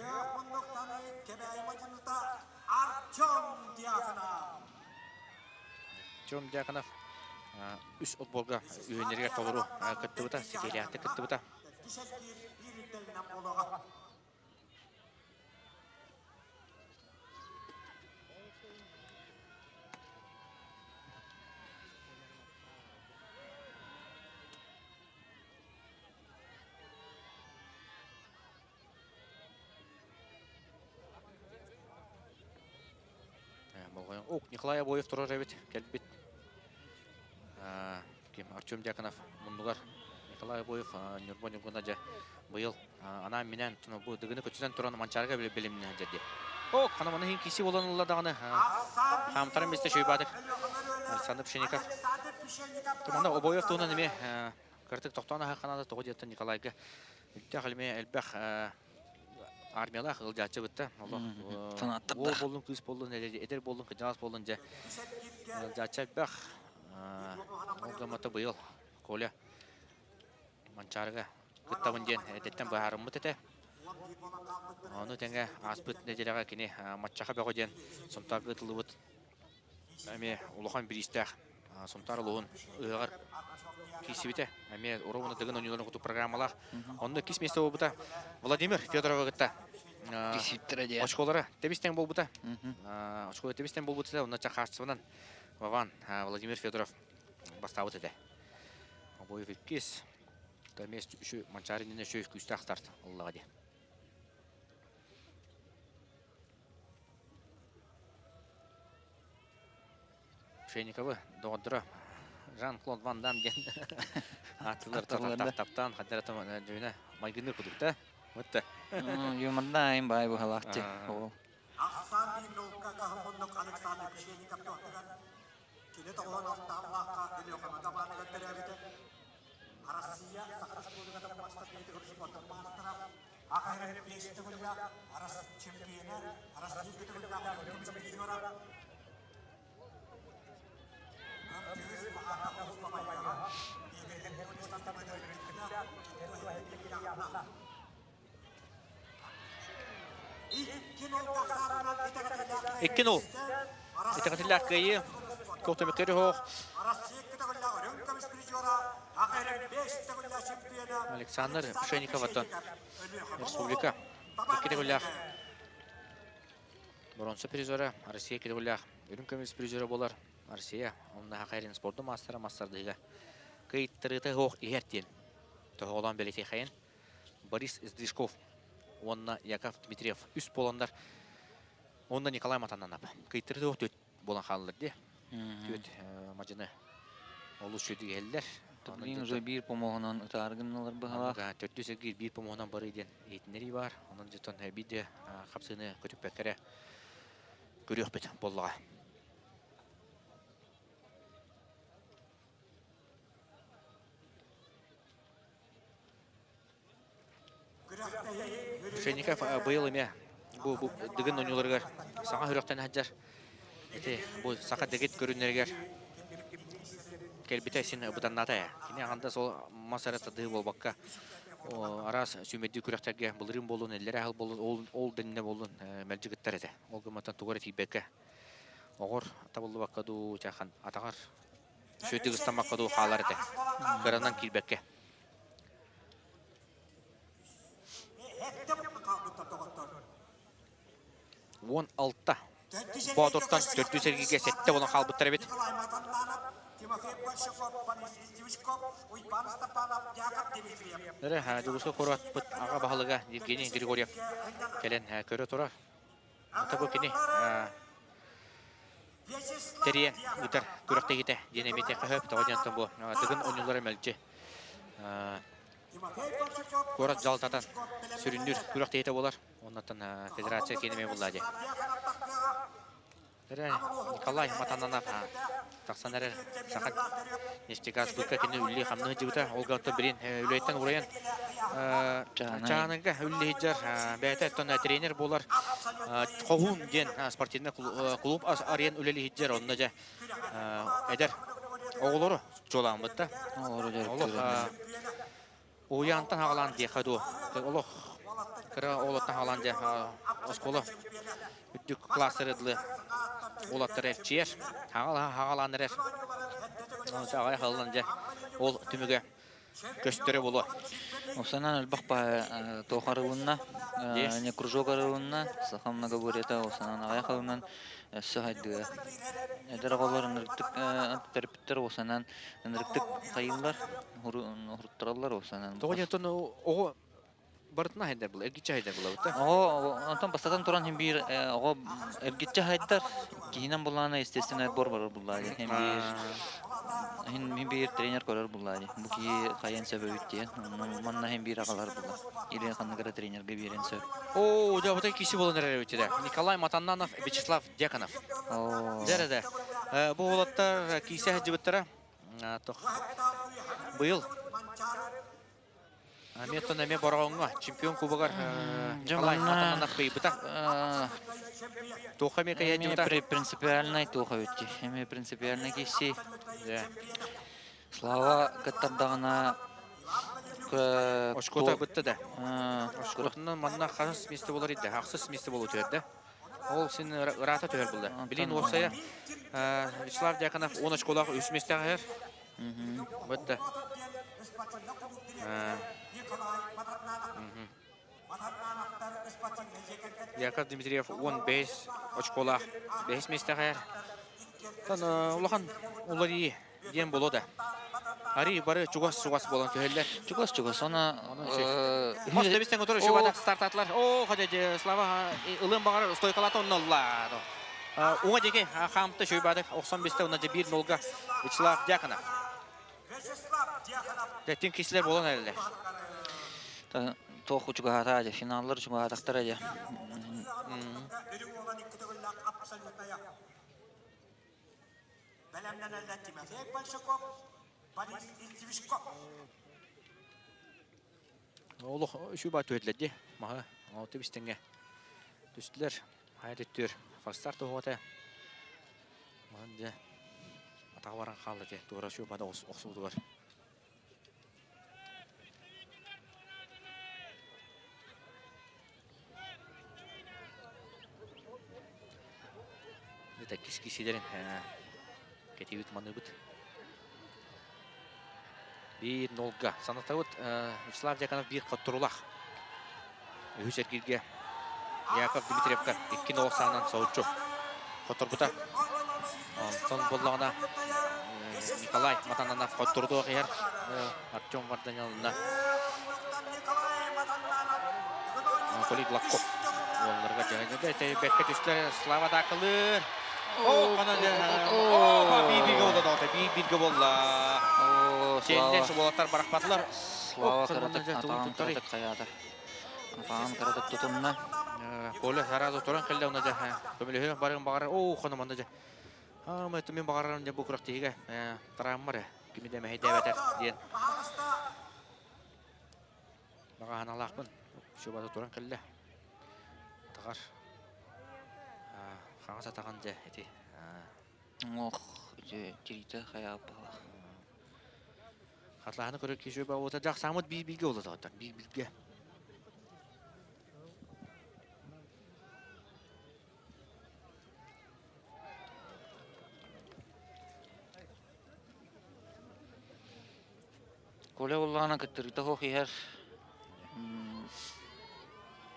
Артем Дьяконов үс отборга үһүннэригэр толору кыттыбыта, ситиилээхтик кыттыбыта. Ок, Николай Обоев турар эбит, кэлбит. Ким Артем Дьяконов муннугар Николай Обоев Ньурба Ньургуна дьэ быйыл анаан минээн бу дыгыны көтүтэн туран Манчаарыга билимнэ дьэрди. Ок, хана маны хин киси болан ылла даҕаны хаамтаран бисте шөйбаатык Александр Пшенников. Тумана Обоев туһунан эмиэ кыртык тохтоон аһа тоҕо диэттэн Николайга Үттээх эмиэ элбэх армиялаах ыалдьааччы бытта. Олох уол буоллун, кыыс буоллун, эдэр буоллун, кырдьаҕас буоллун дьэ ыалдьааччы элбэх. Ол гыммата быйыл Коля Манчаарыга кыттабын диэн эдэттэн быһаарыммыт этэ. Ону тэҥэ ааспыт нэдиэлэҕэ кини Маччаха бөҕө диэн Сунтаарга ыытыллыбыт эмиэ улахан бириистээх Сунтаар улууһун ыһыаҕар киирсибитэ. Эмиэ уруубуна Дыгын оонньууларын курдук программалаах. Онно иккис миэстэ буолбута Владимир Федоровы кытта очколара тэбис-тэҥ буолбута. Очколара тэбис-тэҥ буолбута, онно чахааччыбынан Вован Владимир Федоров бастаабыт этэ. Обоев иккис. Миэстэ үчү Манчаары иннинэ үчү күүстээх старт ыллаҕа дии. Пшениковы доҕордоро Жан-Клод Ван Дам диэн ааттыылар таптаан хаддара дьүнэ майгынныыр курдук да вот Юмордаайын баай быһалаахчы ол. Ахсаан биир наука каһылҕоннук Александр Пшеников туһатыгар кини тоҕуһун алтааллаахха Өлүөхүмэ Табааныгар төрөөбүтэ. Россия Саха Республикатын бастакы спорт маастара АХР биэс төгүллээх чемпиона, Россия төгүллээх көмүс призера. 2-0. Итэҕэтиллээх кыайыы. Көтөмөтөрү хоох. Александр Пшенников аттан республика икки төгүллээх боронса призера, Россия икки төгүллээх үрүҥ көмүс призера буолар. Россия онно хахайрин спорду маастара мастардыыга кыйтарыыта суох иһэр диэн тоһоҕолоон бэлиэтиэхэйин Борис Сдвижков уонна Яков Дмитриев үс буоланнар уонна Николай Матананов кыйтарыыта суох төрт буолан хааллар дии. Түөт мадьыны олус үчүгэй иһэллэр. Блин, уже биир помоһунан ытаары гынналар быһалаах. Төрдүс эргиир биир помоһунан барыы диэн иһитиннэрии баар. Онон дьонтон биир де хапсыыны көтүппэккэ эрэ көрүөхпүт буоллаҕа. Шейников быйыл эмиэ бу, бу Дыгын оонньууларыгар саҥа сүрэхтэн сылдьар. Ити бу саха дэгит көрүннэригэр кэлбитэ син бытаннаата ээ. Кини аҕанда сол мас эрэ тардыы буолбакка араас сүүмэрдии күрэхтэргэ былырыын буоллун, иллэрээ сыл буоллун, ол, ол дэннэ буоллун мэлдьи кыттар этэ. Ол гымматтан тугу эрэ тиийбэккэ оҕор табыллыбакка дуу, чаахан атаҕар сүөтүк ыстаммакка дуу хаалар этэ. Кыранан киирбэккэ. 16 Боотуртан төрдүс эргииргэ сэттэ буолан хаалбыттар эбит. Эрэ Дьулуска куоратпыт аҕа баһылыга Евгений Григорьев кэлэн көрө турар. Ата бу кини тэрийэн ыытар күрэхтэһиитэ диэн эмиэ этиэххэ сөп. Тоҕо диэн бу Дыгын оонньуулара мэлдьи куорат дьаһалтата сүрүннүүр күрэхтэһиитэ буолар. Оннуттан федерация киинэ эмиэ булла дии. Эрэ Николай Матананов тахсан эрэр Саха нефтегаз быкка кини үллии хамныы сылдьыбыта. Ол гынан билин үлэйтэн уурайан Чааныга үллии сылдьар бэйэтэ оттон тренер буолар Хоһуун диэн спортивнай клуб арыйан үлэлии сылдьар. Онно дьэ эдэр оҕолору чуолааммыт да. Олох уһуйаантан хаҕалаан диэххэ дуо. Олох кыра оҕолортон хаҕалаан дьэ оскуола үрдүк класстары дылы уолаттар эрчийэр. Хаҕалаан эрэр. Аҕай халлан дьэ ол түмүгэ көстөрө буолуо. Осанан элбэх туох арылынна, не кружок арылынна, саха многоборьета осанан аҕай халынан өссө хайдыа. Эдэр оҕолор ынырыктык төрөппүттэр осанан ынырыктык хайыыллар, уһуруттараллар осанан. Тоҕо диэн оҕо барытына хайдар була, эргиччи хайдар буолабыт да? Оҕо онтон бастатан туран хин биир оҕо эргиччи хайдар, киһинэн буллаана естественный отбор барар буллаа дии. Хин биир хин биир тренер көрөр буллаа дии. Бу киһи хайан сөбөбүт диэн. Манна хин биир аҕалар булла. Или ханнык эрэ тренергэ биэрэн сөп. Оо, дьэ, вот киси болон эрэр эбит да. Николай Матаннанов, Вячеслав Дьяконов. Дьэ да. Бу уолаттар киисэ сылдьыбыттара. Быйыл Эмиэ эмиэ Бороҕоҥҥо чемпион кубогар Николай Матананов кыайбыта. Туохха эмиэ кыайа Принципиальный туох эбит Эмиэ принципиальный киси. Слава кыттардаҕына Очкота бытта да. Очкотунан манна хас месте болар иде? Ахсыс месте болу түһэрдэ. Ол син ыраата түһэр булда. Билин уопсайа Вячеслав Дьяконов 10 очколаах үс местеҕэ иһэр. Бытта. Яков Дмитриев 15 очколаах бэһис миэстэҕэ иһэр. Улахан уларыы диэн буолуо да. Ари бары чугас-чугас буолан түһэллэр. Чугас-чугас. Она Мас тэбистен көтөр Шибатах стартатлар. О, хотя Слава ылын баҕарар стойкалата оннолла. Уҥа диэки хаамта Шибатах 95-те онна биир нолга Вячеслав Дьяконов. Тин кисилер болон эрэллэр. Туох чугаһата дьэ, финаллар чугаһатахтара дьэ. Бэлэмнэнэллэр Тимофей Большаков, Борис Издивишков. Олох үчүгэй түһэтлэр дии. Маһы оҕото бистэҥҥэ түстүлэр. Хайа түттүөр. Фастар туһуота. Маһын дьэ атаҕа баран хаалла дии. Туора үчүгэй охсуутугар. Это кис-кисилерин кэтиибит маныыбыт. Биир нолга. Санатабыт Вячеслав Дьяконов биир хотторулаах. Үһүс эргииргэ Яков Дмитриевка 2-0 саанан соһуччу хотторбута. Онтон буоллаҕына Николай Матананов хоттордуох иһэр. Артем Варданян Анатолий Гладков. Уолларга дьаһайда бэккэ түстэ Слава Дакылыр. О, Опа, биир-бииргэ буолла доҕотто, биир-бииргэ буолла. Сиэннэр уолаттар барахпатылар. Слава кыратык атаҕын кыратык хайаата. Атаҕын кыратык тутунна. Коля сразу туран кэллэ онно дьэ көмөлөһүөх барыан баҕарар. Оо, хоно манна дьэ. Аа, мин баҕарарым дьэ бу күрэхтэһиигэ травма эрэ кими да мэһэйдээбэтэр диэн Баҕаһыналаахпын. Чубата туран кэллэ. Атаҕар хаҥас атаҕын дьэ ити Ох, ити тириитэ хайааппалаах. Хатлаһаны көрөр киһи үчүгэй баҕа дьахсааммыт биир бииргэ буолла доҕоттор биир бииргэ. Коля буоллаҕына кыттырыыта суох иһэр.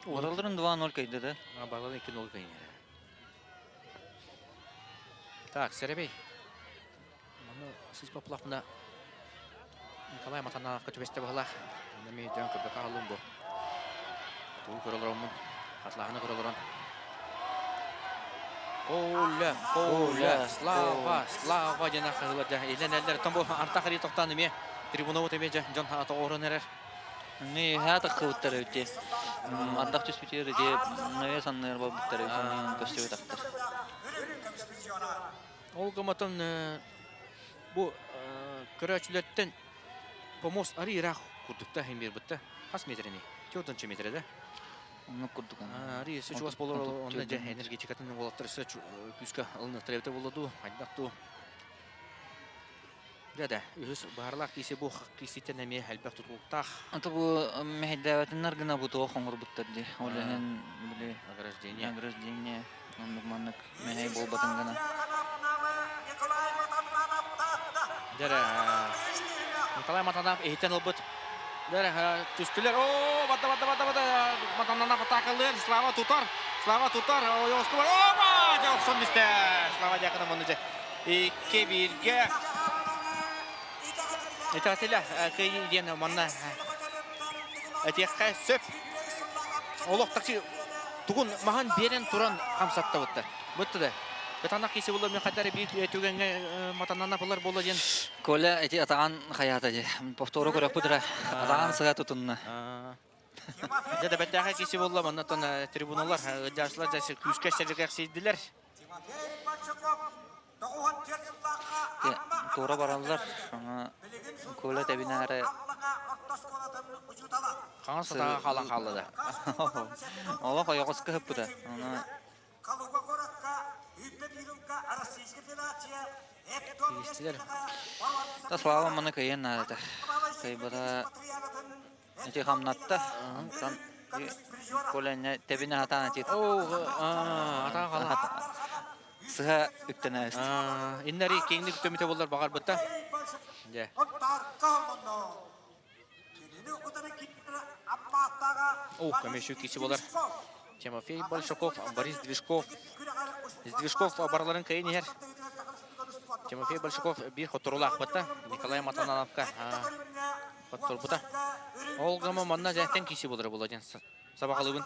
Бараларын 2-0 кыйда да. Бараларын 2-0 кыйда. Так, Сэрэбэй. Маны сыс баплахпына Николай Матанановка түбэстэ баһылаах. Онно мен өйдөөн көрбөкө хааллым бу. Тугу көрө олороммун, хатлааһыны көрө олорон. Коля, Коля, Слава, Слава диэн ахыылар дьэ илэн эллэр. Оттон бу антах арыы тохтоон эмиэ трибунабыт эмиэ дьэ дьон тоҕуорун эрэр. Не хаата кыбыттар эбит. Ардах түспүтүгэр ити навес анныгар буолбуттар эбит көстүбүт Ол гыматын бу көрөөччүлэртэн помост арыы ыраах курдукта иһин биэрбитте. Хас метрени? Төртүнчү метре да? Оннук курдук. Арыы өссө чугас болор онно дьэ энергетикатын уолаттар өссө күүскэ ылыныахтара эбитэ буолла дуу, хайдах дуу. Дьэ да, үһүс баһарлаах киси бу киситтэн эмиэ элбэх тутулуктаах. Ата бу мэһэйдээбэтиннэр гына бу туох оҥорбуттар дии. Ол иһин били ограждение. Ограждение оннук маннык мэһэй буолбатын гына. Дьэ Николай Матанов иһиттэн ылбыт. Дьэ түстүлэр. Оо, бата бата бата бата Матананов атаакалыыр. Слава тутар. Слава тутар. Ойоҕоско бар. Опа! Дьэ охсон түстэ. Слава Дьяконов онну дьэ. Икки бииргэ. Итатиля кыайыы диэн манна этиэххэ сөп. Олох такси тугун маһан биэрэн туран хамсаттабыттар. Бытты да. Кытанах киси була мен хатары биир түгэҥҥэ матанана булар буола диэн. Коля эти атаҕан хайаата дии. Повтору көрөкпүт эрэ. Атаҕан сыга тутунна. Дьэ да бэртээхэй киси буолла манна трибуналар ыдьаачылар дьэ күүскэ сэргэхсийдилэр. Туора бараллар. Коля тэбинээри Хаҥас сатаҕа хаалан хаалла да. Олох ойоҕоско ыппыта. Киристилэр. Та Слава маны кыайан наадата. Кыайбата ити хамнатта. Онтон Коля тэбинэ хатаан ити. Атаан хаалан. Сыһа үктэнэ Иннэри киэҥник үктэммитэ буоллар баҕарбыта. Дьэ. О, көмөшү киси болар. Тимофей Большаков, Борис Движков. Движков барыларын кыйын иһэр. Тимофей Большаков биир хотторулаах бытта. Николай Матанановка хотторбута. Ол гама манна дьэттэн киси болар була диэн сабаҕалыыбын.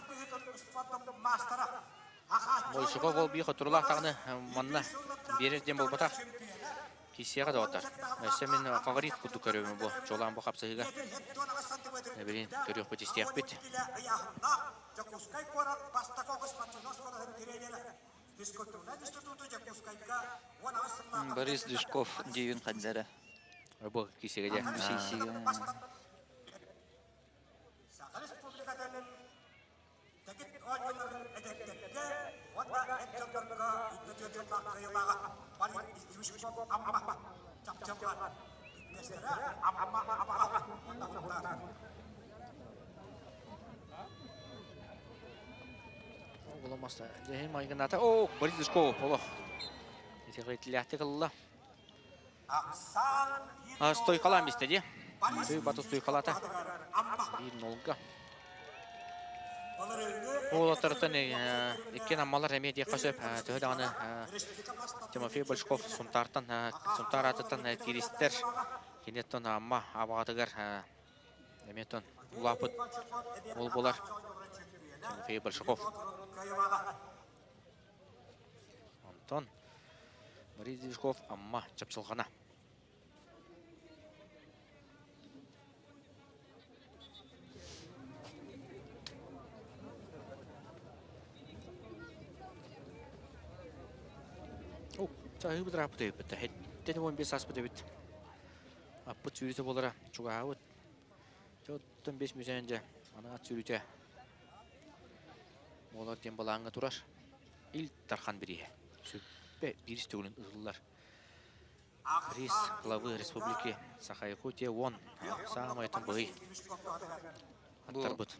Большаков ол биир хотторулаах даҕаны манна биэрэр диэн буолбатах. Киссиэҕэ доҕоттор. Өссө мин фаворит курдук көрөбүн бу чуолаан бу хапсыһыыга. Билин көрүөхпүт истиэхпит. Борис Дюшков диюн хаддара. Бу киссиэгэ дьэ. Киссиэгэ. Оламаста. Дьэһин майгыната. О, Борис Душков, олох. Итиҕитилээхтик ылла. Стойкалаан бистэ дии. Тый баты стойкалаата. Биир нолга. Уолаттартан иккиэн аммалар эмиэ диэххэ сөп. Төһө даҕаны Тимофей Большков Сунтаартан Сунтаар аатыттан кииристэр. Кини оттон Амма абаҕатыгар эмиэ оттон улааппыт уол буолар. Тимофей Большаков. Онтон. Борис Движков Амма чапчылҕана. О, чаһыыбыт ырааппыт эбиппит. Хэттэн 15 ааспыт эбит. Аппыт сүүрүтэ буолара чугаһаабыт. Оттон 5 мүсээн дьэ, аны ат сүүрүтэ буолар диэн былааҥҥа турар. Ил Дархан бирииһэ. Сүппэ биир төгүлүн ыһыллар. Приз главы республики Саха-Якутия уон саамай быһый аттарбыт.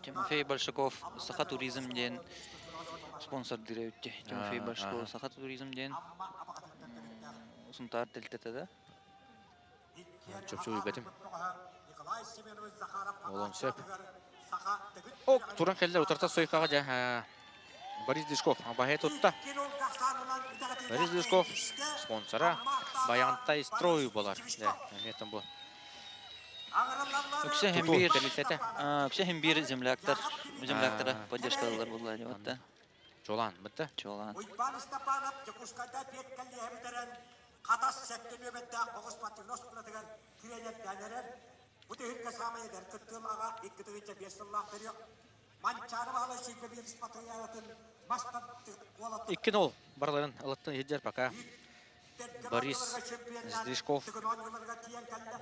Тимофей Большаков Саха туризм диэн спонсордыыр эбит. Тимофей Большаков Саха туризм диэн Сунтаар тэрилтэтэ да. Чопчу билбэтим. Олон сөп. Ок, туран кэллэр утарта сойкаҕа дьэ Борис Дышков баһа тутта. Борис Дышков спонсора Баянтай строй болар. Дьэ, эмиэ там бу. Үксэ Тутуу биир тэрилтэтэ. үксэ биир земляктар земляктара поддержкалар булла вот Чолаан бытта. Чолаан. Уйбаан Степанов Дьокуускайда пиэт кэллиэһэ бүтэрэн, Хатас сэттэ нүөмэрдээх оҕус спортивнай оскуолатыгар тренердээн эрэр. Бу түһүлгэ саамай эдэр кыттыылааҕа 2 5 сыллаах төрүөх. Манчаары Баһылай 21 спартакиадатын мас уолаттар 2-0 барыларын ылаттан иһирдэр пока. Борис Сдвижков,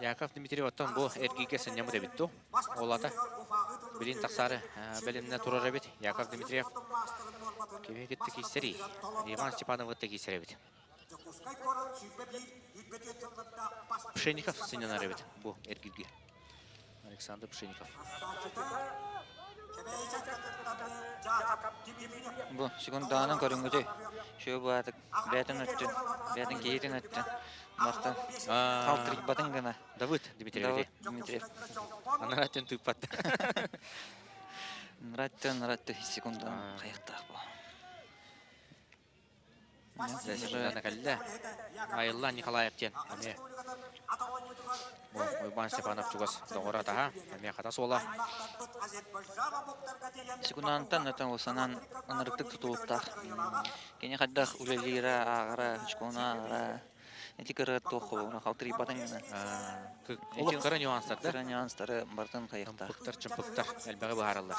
Яков Дмитриев оттон бу эргииргэ сынньаммыт эбит дуу? Ол ата билин тахсаары бэлэмнэ турар эбит. Яков Дмитриев кими кытта киирсэрий? Иван Степанов кытта киирсэр эбит. Пшеников сынньанар эбит бу эргииргэ. Александр Пшеников. Бу секундаанан көрүҥҥүтүй. Шөбү баатык бэйэтин өттүн, бэйэтин киһитин өттүн. Мартан халтырыйбатын гына. Давыд Дмитриев. Давыд Дмитриев. Анараттен тыыппат. Нраттен, нраттен секундаан хайыктаах бу. Секундана кэллэ. Айылла Николаев диэн эмиэ Уйбаан Степанов чугас доҕоро атаһа, эмиэ хата суола. Секундантан өтөн улсанан ынырыктык тутулуктаах. Кини хайдах үлэлиирэ, ааҕара, очкону ааҕара, ити кыра туох холугуна халтырыйбатын гына. Олох кыра нюанстар да? Кыра нюанстары барытын хайыктаах. Ымпыктар, чымпыктар элбэҕи быһаараллар.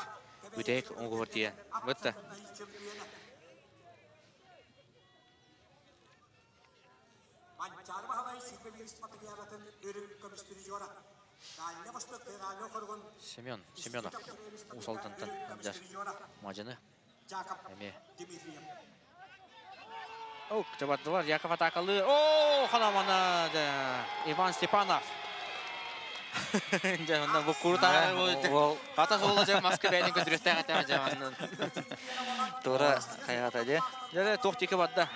Бүтэһик оҥоһуор тиийэн. Бытта. Манчаары Баһылай сүүрбэ спартакиадатын үрүҥ көмүс призера. Дальний Восток федеральный округун Семен Семенов Уус Алдантан сылдьар мадьыны эмиэ. О, табардылар Яков атакалы. О, ханамана Иван Степанов. Дьэ, онно бу курутаа хата суола дьэ маска бэйэтин көтүрүөхтээх этэ дьэ манна. Тура хайаата дьэ. Дьэ, туох диэки барда.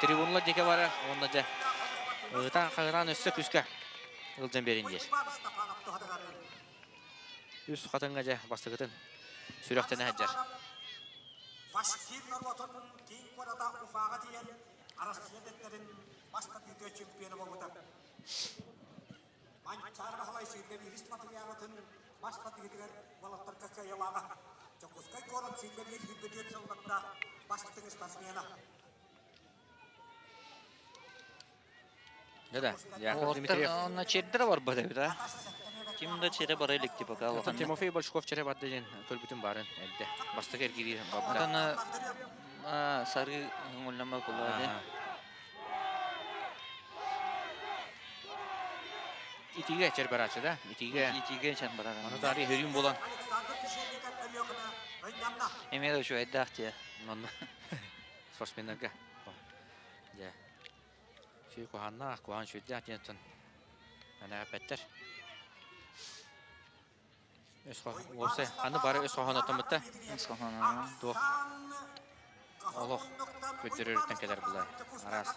Трибуналар диэки бара, уонна дьэ ытаан хаһыраан өссө күүскэ ылдьан биэрин диир. Үс хатыҥҥа дьэ бастакытын сүрэхтэнэ сылдьар. Башкир норуотун киин куората Уфаҕа тиийэн Арассыыйа дэттэрин бастакы чемпиона буолбута. Манчаары Баһылай 21 матырыйаалатын бас батыытыгар уолаттарга кыайыылааҕа. Дьокуускай куорат 21 24 сылларда бастыҥ спортсмена. Да-да, Яков Дмитриев. Онно чердere барбат эбит а. Ким да чере бара илик типа Оттон Тимофей Большков чере барды диэн көрбүтүм баарын эрдэ. Бастакы эргиирии барбыта. Отон сары көҥүллэммэт буолла дии. Итиигэ чэр барааччы да? Итиигэ. Итиигэ чэр барар. Аны таары хөрүүн буолан. Эмиэ да үчүгэйдээх дии. Онно спортсменнарга. Дьэ. Сүй куһааннаах, куһаан сүрдээх диэн оттон анаа эппэттэр. Өс уопсай аны бары өс хоһоон оттоммутта. Өс хоһооно. Туох олох көрдөрөрүттэн кэлэр булай. Араас.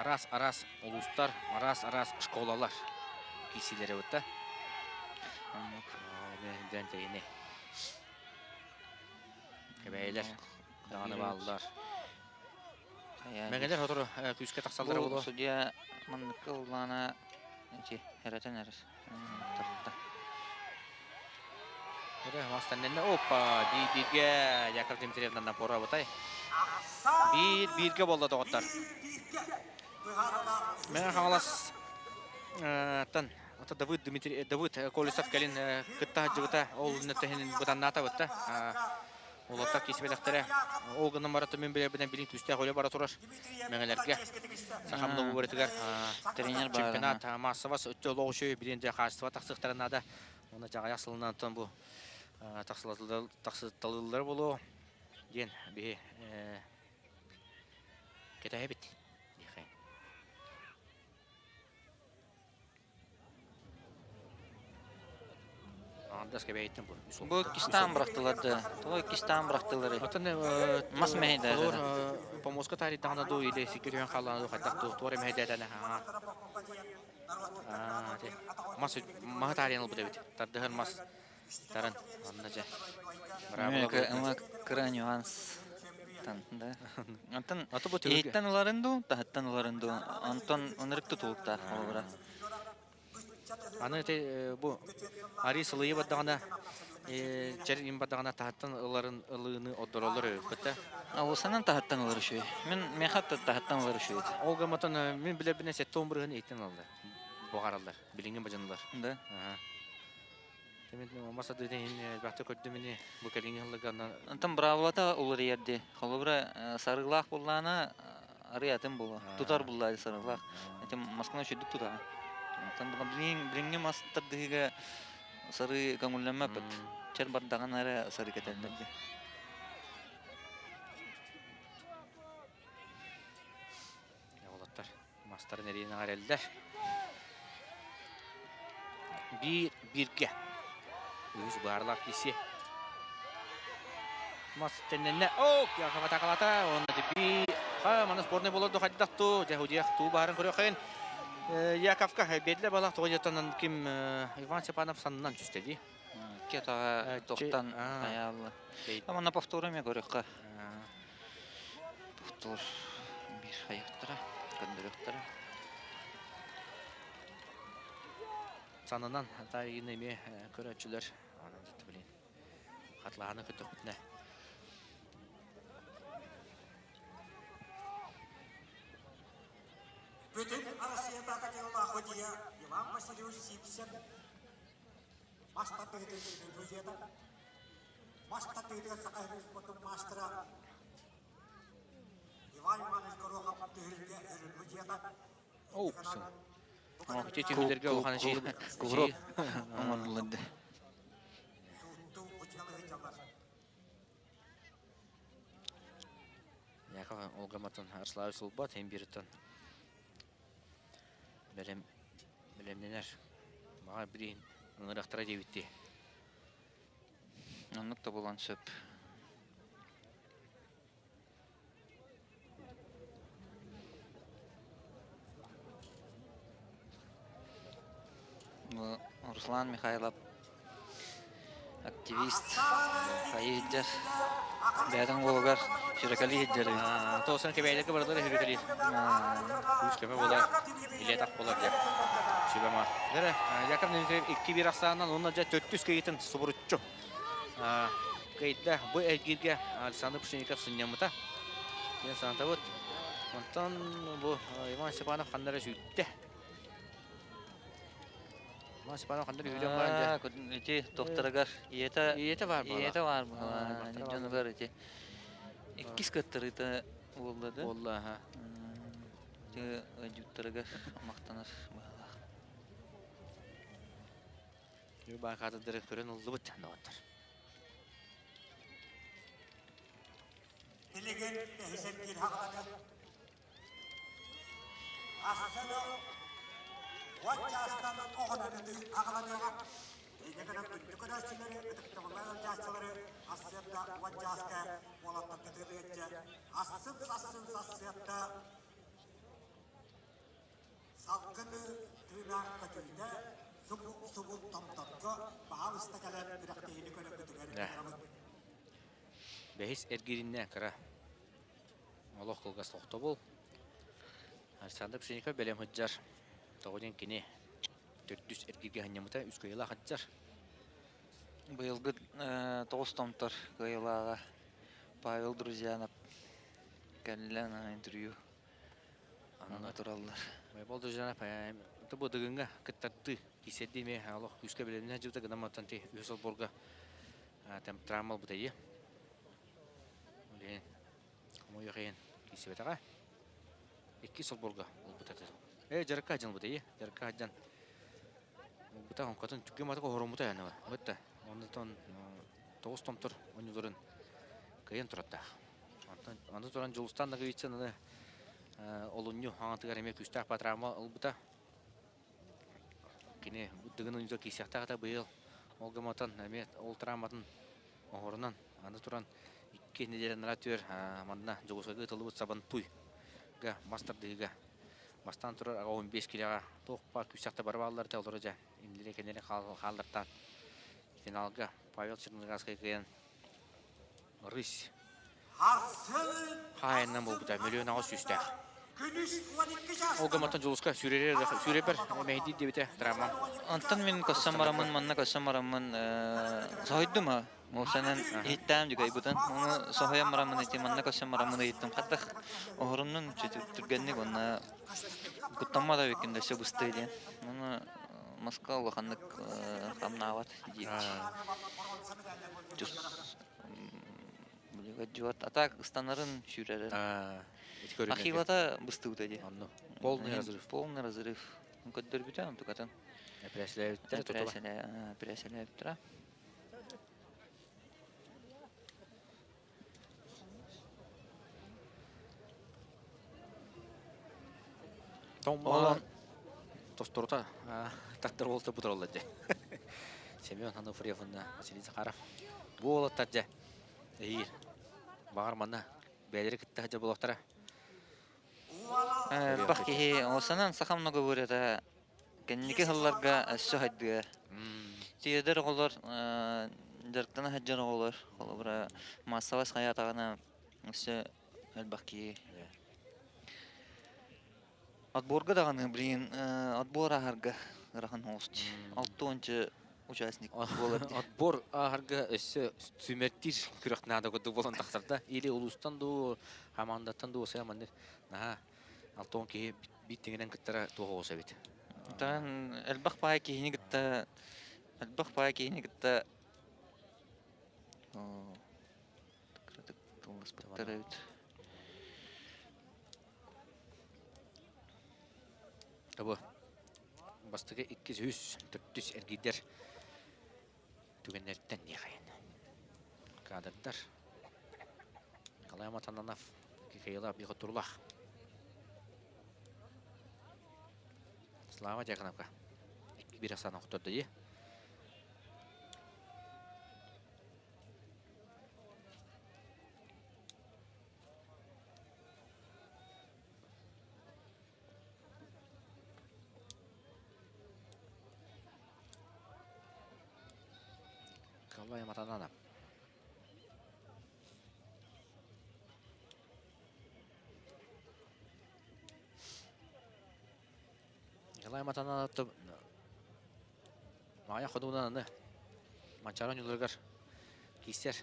Араас-араас улуустар, араас-араас школалар киирсиилэрэ бытта. Оннук. Дэн тэйини. Кэбээйилэр. Даҕаны бааллар. Мэҥэлэр сотору күүскэ тахсаллара Бу буолуо. судья манныкка ыллаана ити эрэтэн эрэр. Тарта. Эрэ мастаннэннэ. Опа, биир-бииргэ Яков Дмитриевна напора бутай. Биир-бииргэ буолла доҕоттор. Мэҥэ Хаҥалас тан ата Давыд Дмитрий Давыд Колесов кэлин кытта сылдьыбыта. Ол иннэтэ бытаннаата бытта. Уолаттар киирсибэтэхтэрэ. Ол гынан баран мин билэрбинэн билин күүстээх үлэ бара турар Мэҥэлэргэ. Сахам договорытыгар Тренер баар. чемпионат массовас өттө олох үчүгэй билин дьэ хаачыстыба тахсыахтара наада. Уонна дьаҕайах сылынан оттон бу тахсыталыыллара буолуо диэн биһи кэтэһэбит. Андас кэбэйиттэн бу. Бу иккистээн бырахтылар да. Тоҕо иккистээн бырахтылар? Оттон Мас мэһэйдэ. Холор помоска таарыйдаҕына дуу или сикки түһэн хааллаҕына дуу хайдах дуу туора мэһэйдээтэ аа мас маһы таарыйан ылбыт эбит. Тардыһар мас таран онно дьэ. Браво. Кыра нюанс. Да. Онтон иһиттэн ыларын дуу, таһыттан ыларын дуу. Онтон ынырык тутулуктаах холобура. Аны ити бу арыы сылыйы бардаҕына чэр им бардаҕына таһыттан ыларын ылыыны ордороллор эбиппит Алысанан таһыттан ылар үчүгэй. Мин миэхэ таһыттан ылар үчүгэй. Ол гымматын мин билэрбинэн сэттэ бырыһын иһиттэн ылаллар. Буҕараллар. Билиҥҥи бадьанылар. Да. Мас адыытын иһин элбэхтик көрдүм ини бу кэлиҥҥи сылларга Онтон быраабылата уларыйар дии. Холобура, сарыылаах буоллаҕына арый атын буолуо. Тутар буллаа сарыылаах. Ити маскына үчүгдүк тутаҕын. Онтон билиҥҥи мас тардыһыыга сарыы көҥүллэммэппит. Чэр бардаҕына эрэ сарыы кэтэллэр дии. Уолаттар мастарын эриэн эрэллэр. Биир бииргэ. Үһүс баарлаах киси. Мас тэннэннэ. О, Якова такалата. Онна би ха мана сборная болор хайдах ту жахудиях ту баарын көрөкөн. Яковка бедле балах тоҕойоттон ким Иван Степанов саннынан түстэ дии. Кетаҕа тохтан айаалла. Манна повтору эмиэ көрүөххэ. Повтор биир хайыахтара, көрдөрүөхтэрэ. Санынан тайгын эмиэ көрөөччүлэр анан блин хатлааны көтөхпүтүнэ Бүтүн Россиятааҕы дьыалаах судьуйа Иван Васильевич Сипсен мас тардыһыытын судьуйата мас тардыһыытыгар Саха Республикатын маастара Иван Иванович Горохов түһүлгэ өрүн судьуйата Ити түмүлэргэ улахан Кувырок оҥоруллар Сууттуу учууталлар Яков Олгаматын Арславич Сулбат hem бириттен бэлэм бэлэмнэнэр. Мага билин ыңырахтара диэбитти. Оннук да буолан сөп. Бу Руслан Михайлов активист хайы иһдэр бэйэтин уолугар сүрэкэлии иһдэр эбит. Тосын кэбээлерге барылар сүрэкэлиир. Күүс көмө болар, илиэтах болар деп. Сүбэма. Дere, Яков Дмитриев 2-1 ахсаанынан уонна дьэ төрдүс кыйытын субуруччу. Кыйда бу эргииргэ Александр Пшеников сынньаммыта. Диэн санатабыт. Онтон бу Иван Степанов ханна эрэ сүүттэ. Иван Степанов ханна эрэ үүрэн баран дьэ. Ити тохторугар ийэтэ Ийэтэ баар буолла. Ийэтэ баар буолла. Дьонугар ити иккис кыттарыыта буолла да. Буолла, аха. Ити ыалдьыттарыгар махтанар быһыылаах. Баа каадырдары көрөн ыллыбыт доҕоттор. Билигин эһисэргиир хаҕаланы Ассана уот чаастан оҕонон аҕаланыаҕа. Инньэ гынан күндү көрөөччүлэри, ытыктабыллаах ыалдьааччылары ассыатта уот чааска уолаттарга тыырыаччы ассын сассын сассыатта Салгыны тыынаах көтүүтэ субу-субу томторго баһаалыста кэлэн күрэхтэһиини көрөргүтүгэр ыҥырабыт. Бэһис эргиириннэ кыра олох кылгас тохтобул. Александр Пшеников бэлэм сылдьар. Тоҕо диэн кини төрдүс эргииргэ сынньаммыта, үс кыайыылаах сылдьар. Быйылгы тоҕус томтор кыайыылааҕа Павел Друзьянов кэллэ интервью ана тураллар. Павел Друзьянов бу Дыгыҥҥа кыттардыы киисэрдии эмиэ олох күүскэ бэлэмнээх дьыбыта гынан мантан ти үһүс олбуорга травма ылбыта дии. Ол хомойуох иһин киирсибэтэҕэ. Иккис олбуорга ылбыта. Ээ дьарыкка сылдьан ылбыта дии. Дьарыкка сылдьан ылбыта онкотун түгэн матык оһоруммута яны. Бытта. Оннотон тоҕус томтор оонньууларын кыайан тураттаах. Онтон аны туран Дьулустан Ноговицын аны олунньу аҥатыгар эмиэ күүстээх травма ылбыта. Кини Дыгын оонньуута киирсиэхтээх этэ быйыл. Ол гымматан эмиэ ол травматын оһорунан аны туран икки нэдиэлэ анараа түөр манна Дьокуускайга ыытыллыбыт Сабантуйга мас тардыһыыга бастаан турар аҕа 15 килэҕэ туох баар күүстэхтэ бары бааллар этэ олоро дьэ иннилэри кэннилэри хааллартаан финалга Павел Черногорскай кыайан Рысь хаайынан буолбута миллион аҕыс сүүстээх. Ол гымматтан Дьулуска сүүрэрэр сүүрэбэр мэһэйдиир диэбитэ травма. Онтон мин көссөн бараммын, манна көссөн бараммын соһуйдум а. Муусанан иһиттээм дьүгэйбутун. Ону соһуйан бараммын ити манна көссөн бараммын ыйыттым. Хаттах оһоруннун түргэнник уонна куттамма да эбиккин да быстыы диэн. Ону Москва улаханнык хамнаабат диир. А так ыстанарын сүүрэрэ. Ахилата быстыбыта дии. Онно. Полный разрыв. Полный разрыв. Көрдөрбүтэ онтукатын. Эпэрээсэлээбиттэрэ тутула. Эпэрээсэлээбиттэрэ. Тоҥмолон тосторута таттар уолта бутураллар дьэ. Семен Ануфриев уонна Василий Захаров. Бу уолаттар дьэ эһиир. Баҕар манна бэйэлэри кытта сылдьар буолуохтара. Элбэх киһи осанан саха много говорит кэнники сылларга өссө хайдыа. Тиэдэр оҕолор дьарыктана сылдьар оҕолор холобура маассабай хайаатаҕына өссө элбэх киһи. Отборга даҕаны блин отбор ааһарга ыарахан оҕус дии. Алта уонча участник буолар дии. Отбор ааһарга өссө сүүмэрдиир күрэх наада курдук буолан тахсар да. Или улуустан дуу, хамаандаттан дуу осуйа маннык наһаа 60 киһи биир тэҥинэн кыттара туох оҕус эбит. Оттон элбэх баай киһини кытта элбэх баай киһини кытта кыратык тылласпыттар эбит. Табы бастакы иккис үс төрдүс эргийдэр түгэннэриттэн диэхэйин. Кадрдар Николай Матананов Кикайла Бихотурлах Слава Дьяконовка бир асан охторду дии. Николай Матананов. Николай Матананов Маайа ходуунан аны Манчаары оонньууларыгар киирсэр.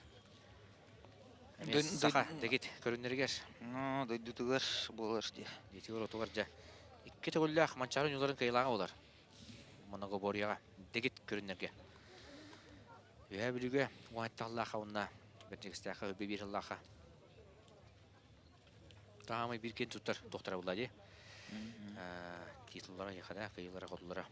Эмиэ саха дэгит көрүннэригэр. Ну, дойдутугар буолар дии. Дойдутугар отугар дьэ. Икки төгүллээх Манчаары оонньууларын кыайыылааҕа буолар. Многоборьеҕа дэгит көрүннэргэ. Үөһээ Бүлүүгэ уһатталлааха уонна Бэрдьигэстээххэ өбү биир сыллаахха таамай биир киэн туттар туохтара буолла дии. Титуллара, яхада, кыйылара, хотуллара.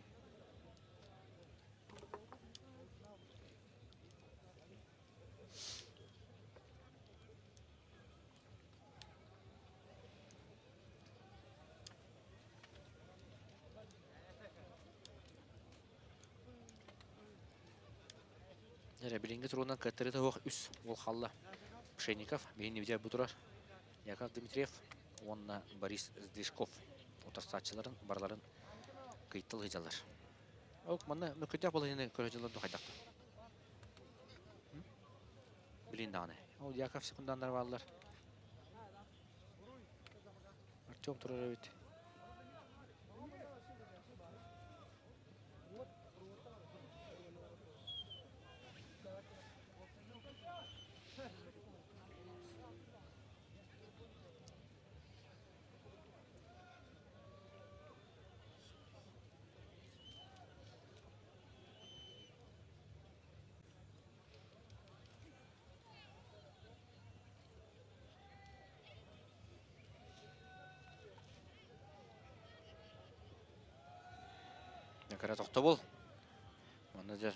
Эрэ билиҥҥи туругунан кыаттарыыта суох үс уол хаалла. Пшенников, биһиги иннибитигэр бу турар Яков Дмитриев уонна Борис Сдвижков утарсааччыларын барыларын кыйтыл сылдьаллар. Ол манна мөккүтэх балаһыны көрө дьыллар хайдахта. Билин даҕаны. Ол Яков секунданнар бааллар. Артем турар эбит. Кыра тохтобул. Онно дьэр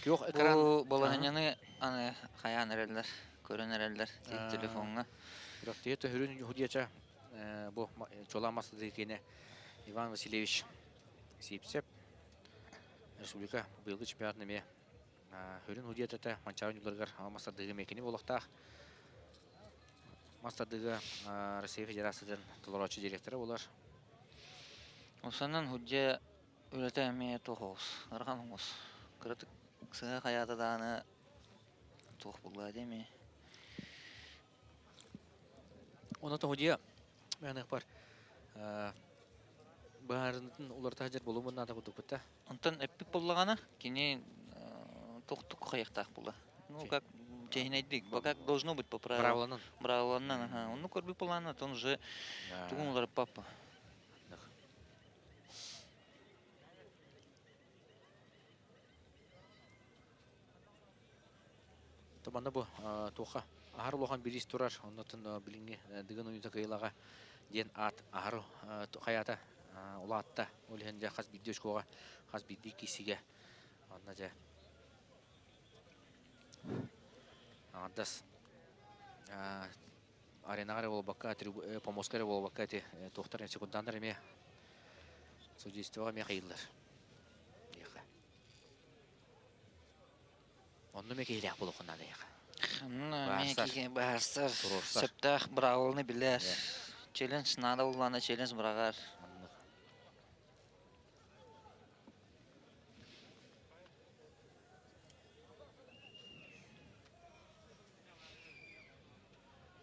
күөх экран. Бу балаһынньаны аны хайаан эрэллэр, көрөн эрэллэр телефоҥҥа. Күрэхтиһи төһүрүн худияча бу чолаан мас киэнэ Иван Васильевич Сипсеп республика быйылгы чемпионатын эмиэ Хөрүн худиятата Манчаары ньууларыгар мас тардыыга миэкини буолуохтаах. Мас тардыыга Россия Федерациятын толорооччу директора буолар. Осанан худья үлэтэ эмиэ туох оҕус, ыарахан оҕус. Кыратык сыһа хайаата даҕаны туох булла дии Онно тоһудьуйа бар быһаарынытын уларыта сылдьар буолуон наада курдукпут да. Онтон эппит буоллаҕына, кини тохтук хайыахтаах буолла. Ну, как чэһинэйдик, как должно быть по правилам. Правиланан. Правиланан, ага. Онну көрбүт буоллаҕына, он уже тугун уларыппаппа. Манна бу туохха аһар улахан бириис турар, оннотон билиҥҥи Дыгын ойуута кыайыылааҕа диэн аат аһар хайаата улаатта. Ол иһин дьэ хас биирдии очкоҕа, хас биирдии киисигэ онно дьэ аҥардас аренаҕа эрэ буолбакка, помостка эрэ буолбакка ити туохтар секунданнар эмиэ судействоҕа эмиэ хайыыллар. Онно эмэ киһилээх буолуоххун наада эйиэхэ. Онно баарсар, Туруорсар. сөптөөх быраабыланы билэр. Челлендж наада буоллаҕына челлендж быраҕар. Маннык.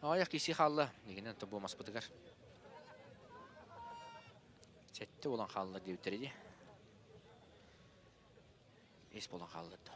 Аҕыйах киси хаалла. Дигинэн тобу маспытыгар. Сэттэ буолан хаалла диэбиттэрэ дии. Ис буолан хаалла да.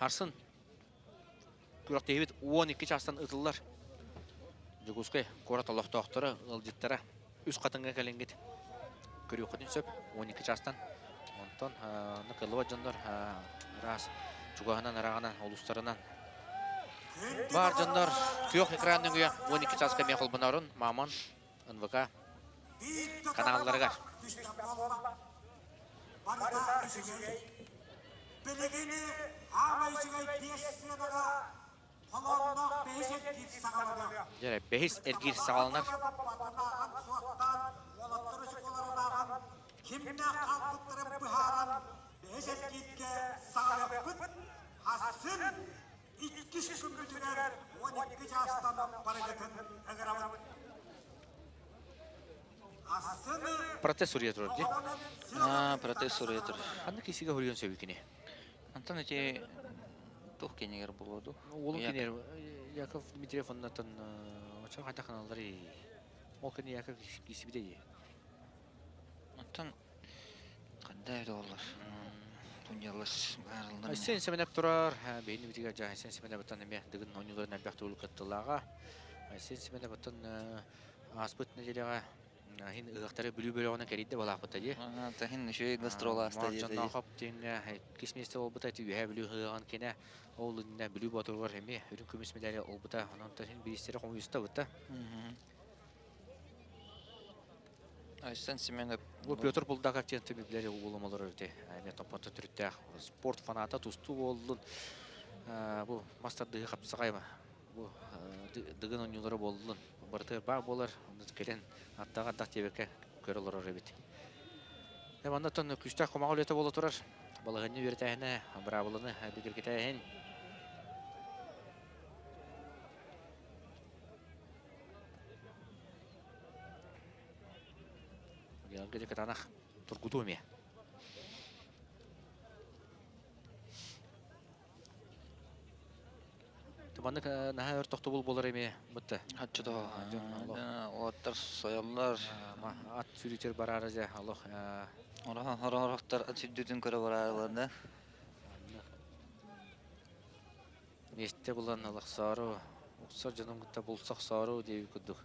Арсын Күрэхтэһиибит 12 чаастан ыытыллар. Дьокуускай куорат олохтоохторо, ыалдьыттара үс хатыҥҥа кэлиҥҥит көрүөххүтүн сөп 12 чаастан. Онтон кыллыбат дьоннор ыраас чугаһынан, ыраҕынан, улуустарынан баар дьоннор күөх экран нөҥүө 12 чааска эмиэ холбонорун Мамон НВК каналларыгар. Барыта үчүгэй. Билигини аамай үчүгэй биэс сыанаҕа холоонноох бэһис эргиир саҕаланыа. Дьэ, бэһис эргиир саҕаланар. Батанааҕан суоттаан, уолаттар очукуларынааҕан кимнээх хаалбыттарын быһааран, бэһис эргииргэ саҕалыахпыт. Хассын иккис күммүтүгэр 12 чаастан барыгытын ыҥырабыт. Протез суруйа турар дии. Аа, протез суруйа турар. Ханнык киһигэ суруйуон сөбүй кини? Антон ити туох кэнигэр буолуо дуу? Уолун кинигэр Яков Дмитриев оннотон очо хайдах ханалларый? Ол кини Яков киисибитэ дии. Оттон ханда эбит оҕолор? Туньялас баарыллар. Айсен Семенов турар. Биһини битигэр дьа Айсен Семеновтан эмиэ Дыгын оонньууларын элбэх төгүл кыттылааҕа. Айсен Семеновтан ааспыт нэдиэлэҕэ иһин ыһыахтары Бүлүү бөлөҕүнэн кэрийдэ балаахпыта дии. Таһын үчүгэй гастрол ааста диэтэ. Дьонноохоп диэҥҥэ иккис миэстэ буолбута ити Үөһээ Бүлүү ыһыаҕын кэнэ ол иннинэ Бүлүү Боотуругар эмиэ үрүҥ көмүс медали ылбыта. Онон иһин бириистэри хомуйуста быта. Айсен Семенов. Бу Петр Булдаков диэн түмүклэри уолум олорор эти. Эмиэ топпонто түрүттээх спорт фаната тустуу буоллун. Бу мас тардыһыы хапсаҕай. Бу Дыгын оонньуулара буоллун. Барытыгар баар буолар. Онно кэлэн аттаах ардах диэбэккэ көрө олорор эбит. Манна оттон күүстээх кумаҕы үлэтэ буола турар. Балаһыанньа үөрэтээһинэ, быраабыланы бигэргэтээһин. Георгий кытаанах тургутуу эмиэ. Маннык наһаа өр тохтобул буолар эмиэ бытта. Аччыто уоттар сойоллор. Ат сүрүтэр бараары дьэ олох. Орохтор ат сүрдүтүн көрө бараары да. Миэстэ булан олохсоору, уксар дьонун кытта булса охсоору диэбит курдук.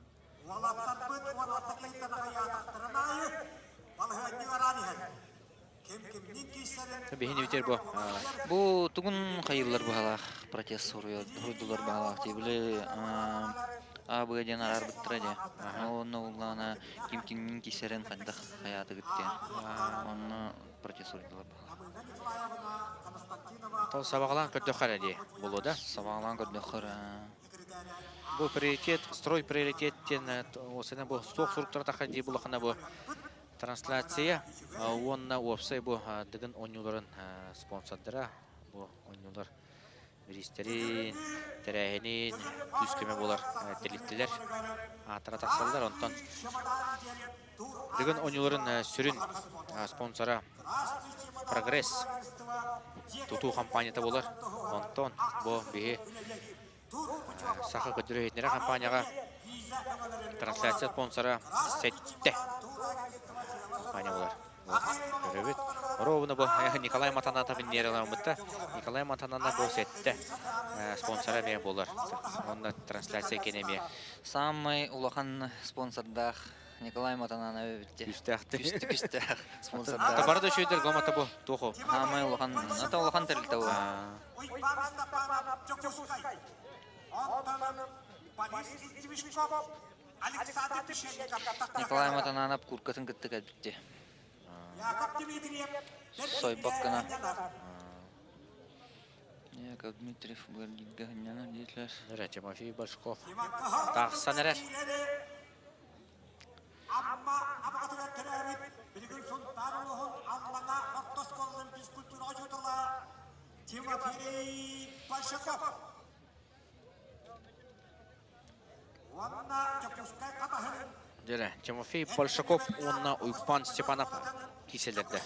Уолаттарбыт уолаттар кыйтан аҕыйаатахтарын аайы балаһыанньа баран иһэр. Биһини бүтэр бу. Бу тугун хайыллар быһалаах протест суруйдулар баһалаах дии. Били АБ диэн араарбыттара дии. Онно уллаана ким кимнин кисэрин хайдах хайаатыгыт диэн. Онно протест суруйдулар баһалаах. Тол сабаҕалаан көрдөххө эрэ дии буолуо да? Сабаҕалаан көрдөххө эрэ. Бу приоритет, строй приоритет диэн осена бу суох суруктара таха дии булахана бу Трансляция уонна уопсай бу Дыгын оонньууларын спонсордара бу оонньуулар бириистэрин, тэрээһинин күүс-көмө буолар тэрилтэлэр ааттара тахсаллар. Онтон Дыгын оонньууларын сүрүн спонсора Прогресс тутуу компанията буолар. Онтон бу биһи Саха көрдөрөр-иһитиннэрэр компанияҕа трансляция спонсора сэттэ компания буолар. Көрөбүт. Ровно бу Николай Матанатов инниэрэламмытта. Николай Матанатов бу сэттэ спонсора эмиэ буолар. Онно трансляция киэнэ эмиэ. Самый улахан спонсордаах Николай Матананов эбитти. Күстээхти. Күстээх спонсордаах. Бары да үчүгүйдэр гомата бу туоху. Хаамай улахан, ата улахан тэрилтэ бу. Уйбаан Степанов Дьокуускай. Онтон Борис Истевишков, Александр Пишенников Николай Матананов куркатын кытта кэлбитти. Яков Дмитриев Сойбок гына. Яков Дмитриев Гвардига хынньанар диэтилэр. Эрэ Тимофей Башков тахсан эрэр. Амма абаҕатыгар төрөөбүт, билигин Сунтаар улууһун Аллаҥа орто оскуолатын физкультура учуутала Тимофей Большаков уонна Дьокуускай Хатаһын Дьэрэ, Тимофей Большаков уонна Уйбаан Степанов кииселлэрдэ.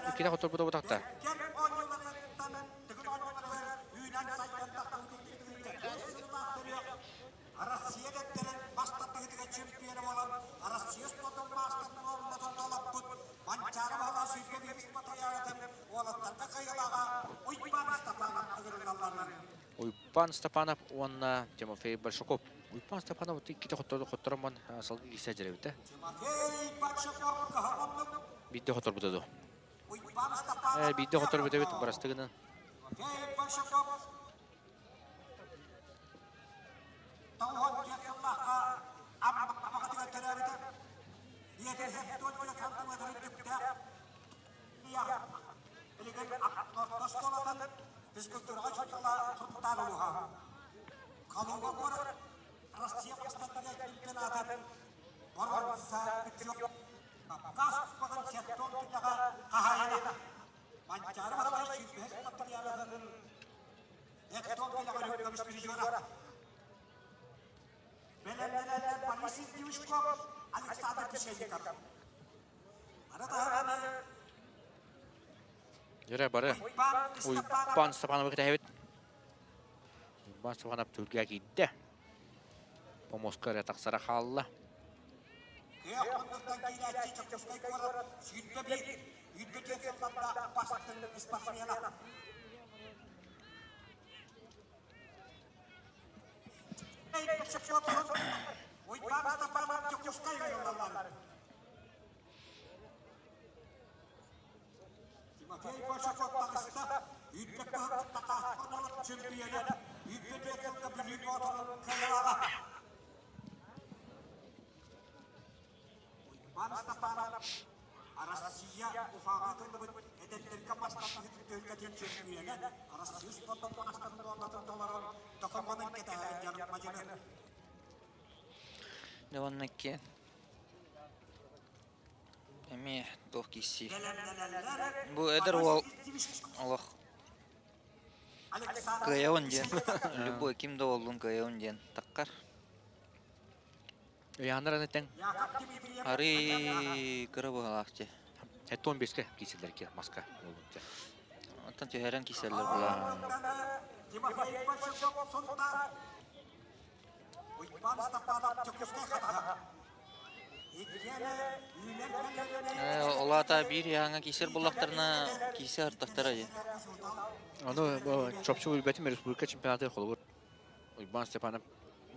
Иккитэ хотторбута бутахта. Россия дэттэрин бастатыытыгар чемпиона буолан, Россия спортун маастарын уоллатын толоппут Манчаары Баһылай сүүрбэ биирис батареятын уолаттарга кыайыылааҕа Уйбаан Степанов ыҥырыллалларын. Уйбаан Степанов уонна Тимофей Большаков. Уйбаан Степанов иккитэ хоттороммон салгыы киирсэ дьэрэбитэ. Тимофей Большаков кыһа оннук. Биирдэ хоторбута дуо? Уйбаан Степанов Биирдэ хоторбут эбит, барастыгынан. Тимофей Большаков Тоҕуһун түөрт сыллаахха Аммаҕатыгар төрөөбүтэ. Ийэтэ Хептон сантиметр үрдүктээх. Билигин орто оскуолатын физкультураҕа учуутала Сунтаар улууһа. Калуга куорат Россия бастатыгар чемпионатын боруонса күчүк Кавказ кубогын сеттон түнэҕэ хаһаайына. Манчаары Баһылай сүүрбэһис матырыйаалатын Бэлэмнэнэллэр Борис Издевичков, Александр Печенников. Аны таһынан Дьэрэ бары Уйбаан Степановы кэтэһэбит. Уйбаан Степанов түлгэ киирдэ. Помоска эрэ тахсара хаалла. Кыах муннуктан киирээччи Дьокуускай куорат 21 104 сыллардаах бастыҥ спортсмена. Уйбаан Степанов Дьокуускай ыҥырыллаллар. Тимофей Большаков таҕыста. Үүрбэт кыһын Татарстан чемпионэ. Үүрбэт сылга Бүлүү Боотурун кыайыылааҕа. Уйбаан Степанов. Дьэ уонна иккиэн эмиэ туох киирсии. Бу эдэр уол олох кыайабын диэн, любой ким да буоллун кыайабын диэн таххар. Ыйааннар аны тэҥ. Арыы кыра быһалаах дьэ. 75-ке киирсэллэр ки маска буоллун Оттон түһэрэн киирсэллэр буолаа. Ол аата биир ыйааҥҥа киирсэр буоллахтарына киирсэ артахтара дии. Ону бу чопчу билбэтим республика чемпионаты холобур Уйбаан Степанов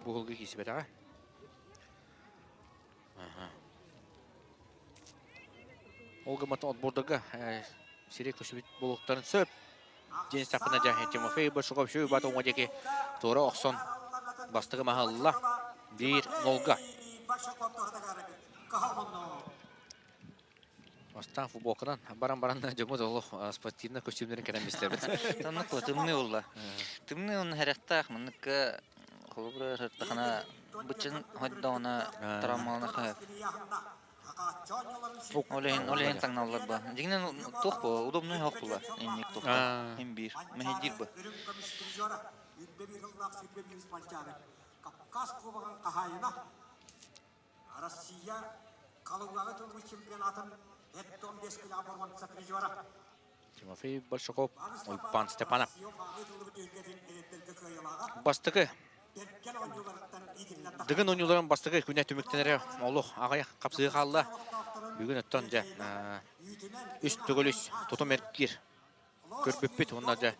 буһулга киирсибэтэҕэ. Ол гыммат отбордорго сири көсүбүт буолуохтарын сөп. Диэн саппына дьэ Тимофей Большаков үчүгэй баат уҥа диэки туора охсон бастакы маһы ылла. Биир нолга. Бастаан футболканан баран-баран дьоммут олох спортивнай көстүүмнэрин кэтэн бистэрбит. Тымныы тымныы буолла. Тымныы онно хэрэхтээх манныкка холобура сыртахына бычын хойдоҕуна травмалана хаһар. Ол иһин ол иһин таҥналлар ба. Дьиҥинэн туох бу удобный хоох була инник туохта им биир мэһэйдиир ба. Россия Калугаҕа тылбыт чемпионатын 75 килоҕа боруонса призера. Тимофей Большаков, Уйбаан Степанов. Бастакы Дыгын оонньууларын бастакы күнэ түмүктэнэрэ олох аҕыйах хапсыһыы хаалла. Бүгүн оттон дьэ үс төгүл үс тутум эргиир көрбүппүт уонна дьэ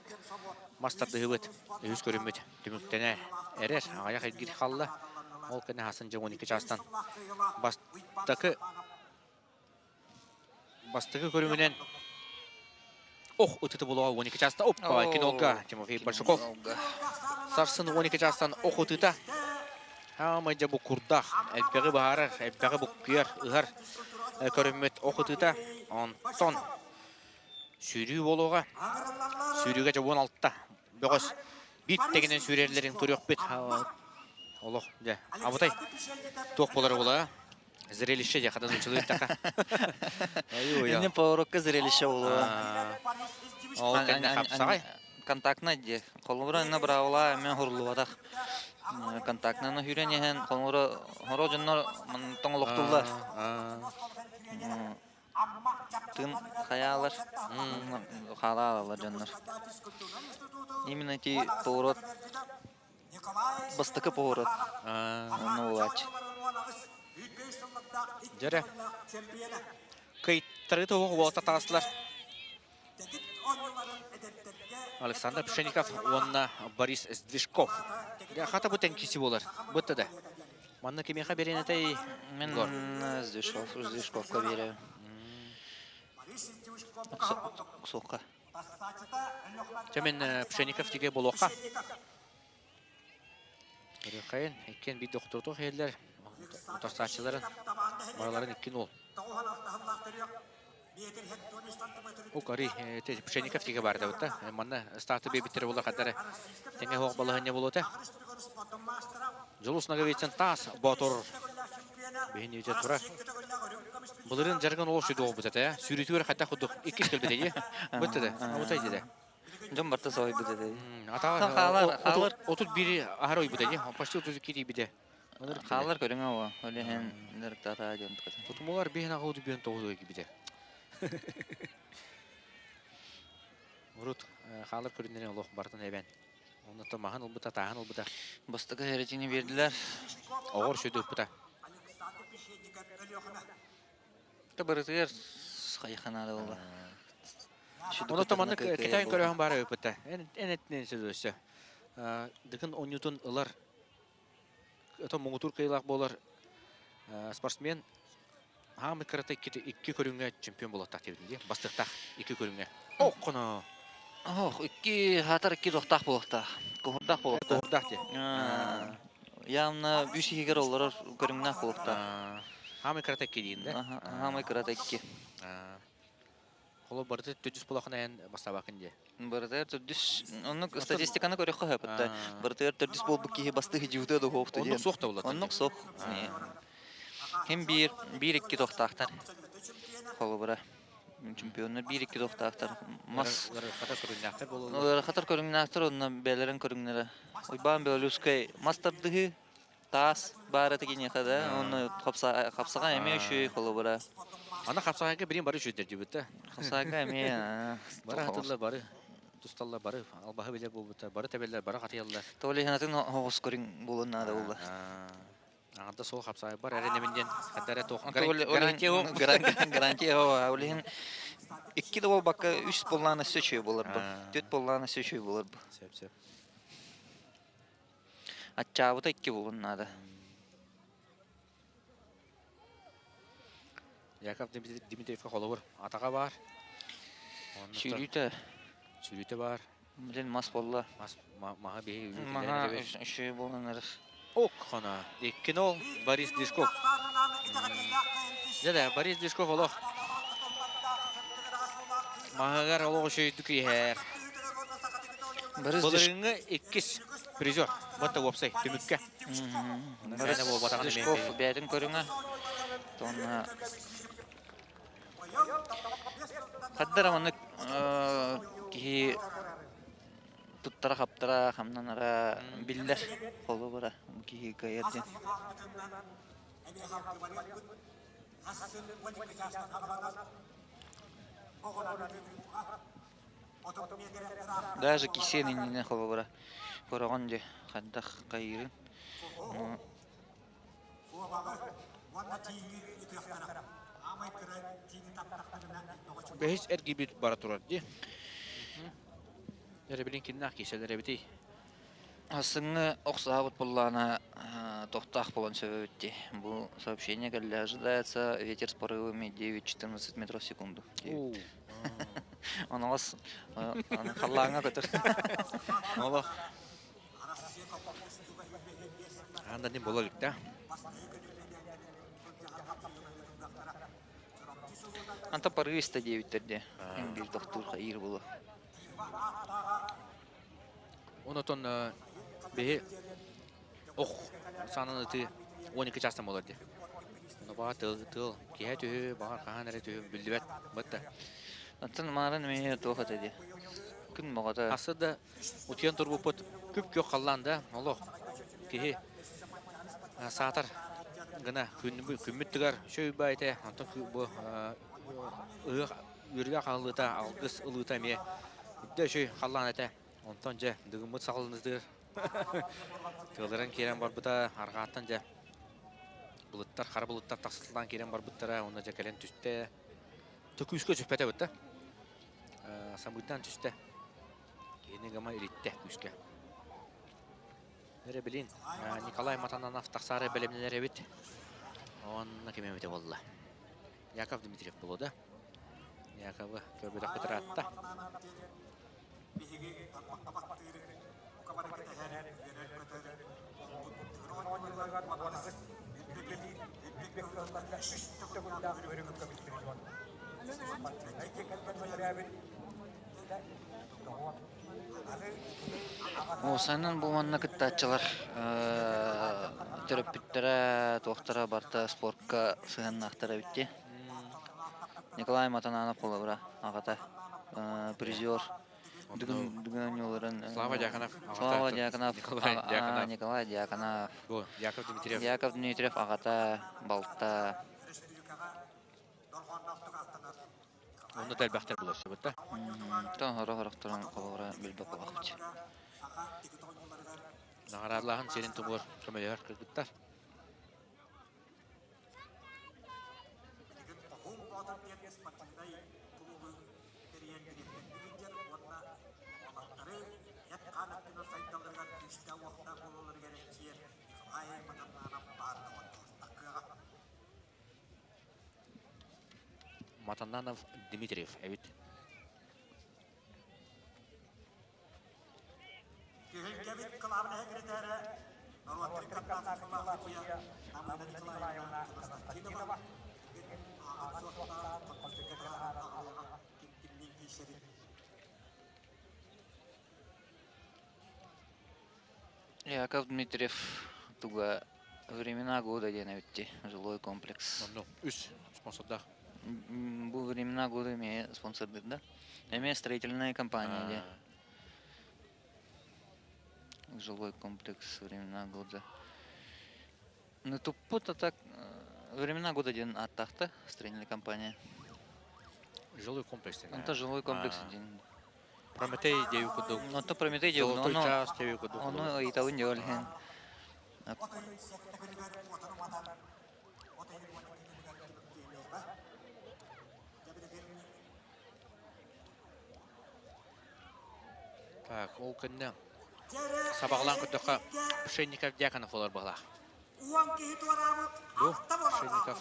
мас тардыһыыбыт үһүс көрүммүт түмүктэнэ эрэр аҕыйах эргиир хаалла. Ол кэннэ хасын дьэ 12 чаастан бастакы Бастакы көрүҥүнэн ох ытыты булуға 12 часта оппа кинолга Тимофей Большаков сарсын 12 чаастан ох ытыта хаамай дьэ бу курдах элбэҕи баһаарар элбэҕи буккуйар ыһар көрүммүт ох ытыта онтон сүүрүү буолуоҕа сүүрүүгэ дьэ 16 бөҕөс биир тэгинэн сүүрэллэрин көрүөхпүт олох дьэ абытай туох буолара буолаа Зрелище дьэ хата нууччалыы ыттаха. Иннин поворотка зрелище буолуо. Ол кэннэ хапсаҕай. Контактнай дии. Холобура инна браавала эмиэ хуруллубатах. Контактнаны сүүрэн иһэн холобура хоро дьоннор тоҥолохтууллар. Тын хайаалар хаалаалалар дьоннор. Именно эти поворот Бастакы поворот. Онно Дьэрэ. Кыйтары туһук уолта таҕыстылар. Александр Пшеников уонна Борис Сдвижков. Хата бу тэҥкиси буолар. Бытта да. Манна кимиэхэ биэрэн этэй? Мен Сдвижков, Сдвижковка биэрэбин. Суохха. Чэ мин Пшеников тигэ буолуохха. Көрүөххэйин, иккиэн биир дохтуотуох иһэллэр. Утарсааччыларын барыларын иккин уол. Укари, Пшеников тигэ баар да Манна старты биэбиттэрэ буола хаддары тэҥэ суох балаһыанньа буолуота. Дьулус Ноговицын таас Боотур биһин үйэтэ турар. Былырыын дьарыгын олус сүдү буолбут этэ. Сүүрүүтүгэр хайдах курдук иккис кэлбит этэ. Бытты да, абытай дede. Дьон барыта соһуйбут этэ. Атаҕар 31 аһар ойбут этэ. Почти 32 тиийбитэ. Хаалар көрүҥэ о. Ол иһин дьарыктаата диэн Тутумугар биһин аҕа удубиэн тоҕус кибитэ. Урут хаалар көрүннэрин олох барытын эбэн. Онно маһын ылбыта, тааһын ылбыта. Бастакы хэрэтини биэрдилэр. Оҕор сүдү ыппыта. Барытыгар хайханаада буолла. Онно маннык кэтээн көрөһөн баара ыппыта. Эн этинэн сөдөөсө. Дыкын онньутун ылар это муҥутуур кыайыылаах буолар спортсмен хаамыт кырата икки көрүҥҥэ чемпион буолуохтаах диэбитин дии бастыктаах икки көрүҥҥэ оххоно Ох, икки хаатар икки туохтаах буолуохтаах. Куһурдаах буолуохтаах. Куһурдаах дии. Явно үс иһигэр олорор көрүҥнээх буолуохтаах. Хаамай кырата икки диин да? Хаамай кырата икки. Холо барыта төрдүс булахан эн бастаабакын дии. Барытыгар төрдүс, оннук статистиканы көрөххө сөп да. Барытыгар төрдүс буолбут киһи бастыы дьуутуа да хуохту диэн. Оннук суох да булат. Оннук суох. Ким биир, биир икки тохтаахтар. Холобура. Чемпионнар биир икки тохтаахтар. Мас Ыарахатар көрүҥнээхтэр буолаллар. Ыарахатар көрүҥнээхтэр онно бэйэлэрин көрүҥнэрэ. Уйбаан Белолюбскай мас тардыһыы таас баара киниэхэ да онно хапсаҕай эмиэ үчүгэй холобура. Аны хапсаҕайга билин бары үчүгэйдэр диэбит да. Хапсаҕайга эмиэ Бары хатыллар бары тусталлар бары албаһы билэр буолбуттар бары тэбэллэр бары хатыйаллар. Толи ханатын оҕус көрүҥ буолуон наада буолла. Аҥарда суол хапсаҕай бар эрэнэбин диэн ханна эрэ туох гарантия суох. Гарантия суох. Ол иһин икки да буолбакка үс буоллаҕына өссө үчүгэй буолар бу. Түөрт буоллаҕына өссө үчүгэй буолар бу. Сөп сөп. Аччаабыта икки буолуон наада. Яков Дмитриевка холобур атаҕа баар. Сүүрүүтэ. Сүүрүүтэ баар. Блин, мас буолла. Мас маһа биһи Маһа үчүгэй буолан эрэр. Ок хона. Икки нол Борис Дишков. Дьэ Борис Дишков олох маһыгар олох үчүгэйдик иһэр. Былырыыҥҥы иккис призер. Батта уопсай түмүккэ. Борис Дишков бэйэтин көрүҥэ. Тонна Хаддара маннык киһи туттара-хаптара, хамнанара биллэр. Холобура, киһи кыайар диэн. Даже кисиэн иннинэ холобура көрөҕүн дии хайдах хайыырын. Бэһис эргийбит бара турар дии. Эрэ билин кимнээх киирсэллэр эбитий? Сыҥҥы охсуһаабыт буоллаҕына тохтоох буолан сөбөбүт дии. Бу сообщение кэллэ. Ожидается ветер с порывами 9-14 метров в секунду. Оноҕос халлааҥҥа көтөр. Олох. Анда ним бола илик да. Анта порывисто диэбиттэр дии. Биир тохтуур хайыыр буолуо. Онотон биһи ох саанан ытыы 12 чаастан буолар дии. Ону баҕар тыал тыал киһэ түһү, баҕар хаһан эрэ түһү биллибэт бытта. Оттон маарын эмиэ туох этэ дии. Күн боҕото. Асы да утуйан турбуппут күп-күөх халлаан да олох киһи саатар гына күммүт тыгар үчүгэй этэ онтон бу ыһыах үөрүүлээх аһыллыыта алгыс ылыыта эмиэ үрдэ үчүгэй халлаан этэ онтон дьэ дыгыммыт саҕаланытыгар тыалыран киирэн барбыта арҕааттан дьэ былыттар хара былыттар тахсытыллан киирэн барбыттара уонна дьэ кэлэн түстэ күүскэ түспэтэ бытта самыырдаан түстэ киһини гыма илиттэ күүскэ эрэ билин Николай Матананов тахсаары бэлэмнэнэр эбит онно ким эбитэ буолла Яков Дмитриев буолуо да Яковы көрбөтөхпүт ыраатта Уопсайынан бу манна кыттааччылар төрөппүттэрэ, туохтара барыта спортка сыһыаннаахтар эбит дии. Николай Матананов холобура аҕата призер Бүгүн оонньууларын Слава Дьяконов Слава Дьяконов Николай Дьяконов Николай Дьяконов Яков Дмитриев Яков Дмитриев аҕата балта Онно да элбэхтэр булар да. Тон хоро-хорохторун холобура билбэт буолахпыт. Наҕараадалааһын сирин тумур көмөлөһөр кыргыттар. Матананов Дмитриев эбит. Яков Дмитриев туга «Времена года» диэн эбитти жилой комплекс. Онно үс спонсордаах. Бу «Времена года» эмиэ спонсордыыр да? Эмиэ строительная компания диye. Жилой комплекс «Времена года». Ну туппут а так «Времена года» диэн ааттаахта строительная компания. Жилой комплекс диэн. Онто жилой комплекс диэн. Прометей диэби курдук. Онто Прометей диэби. Золотой час диэби курдук. Ону ыйытабын дьэ ол иһин. Так, ол кэннэ сабаҕалаан көрдөххө Пшенников Дьяконов олор баҕалаах. Бу Пшенников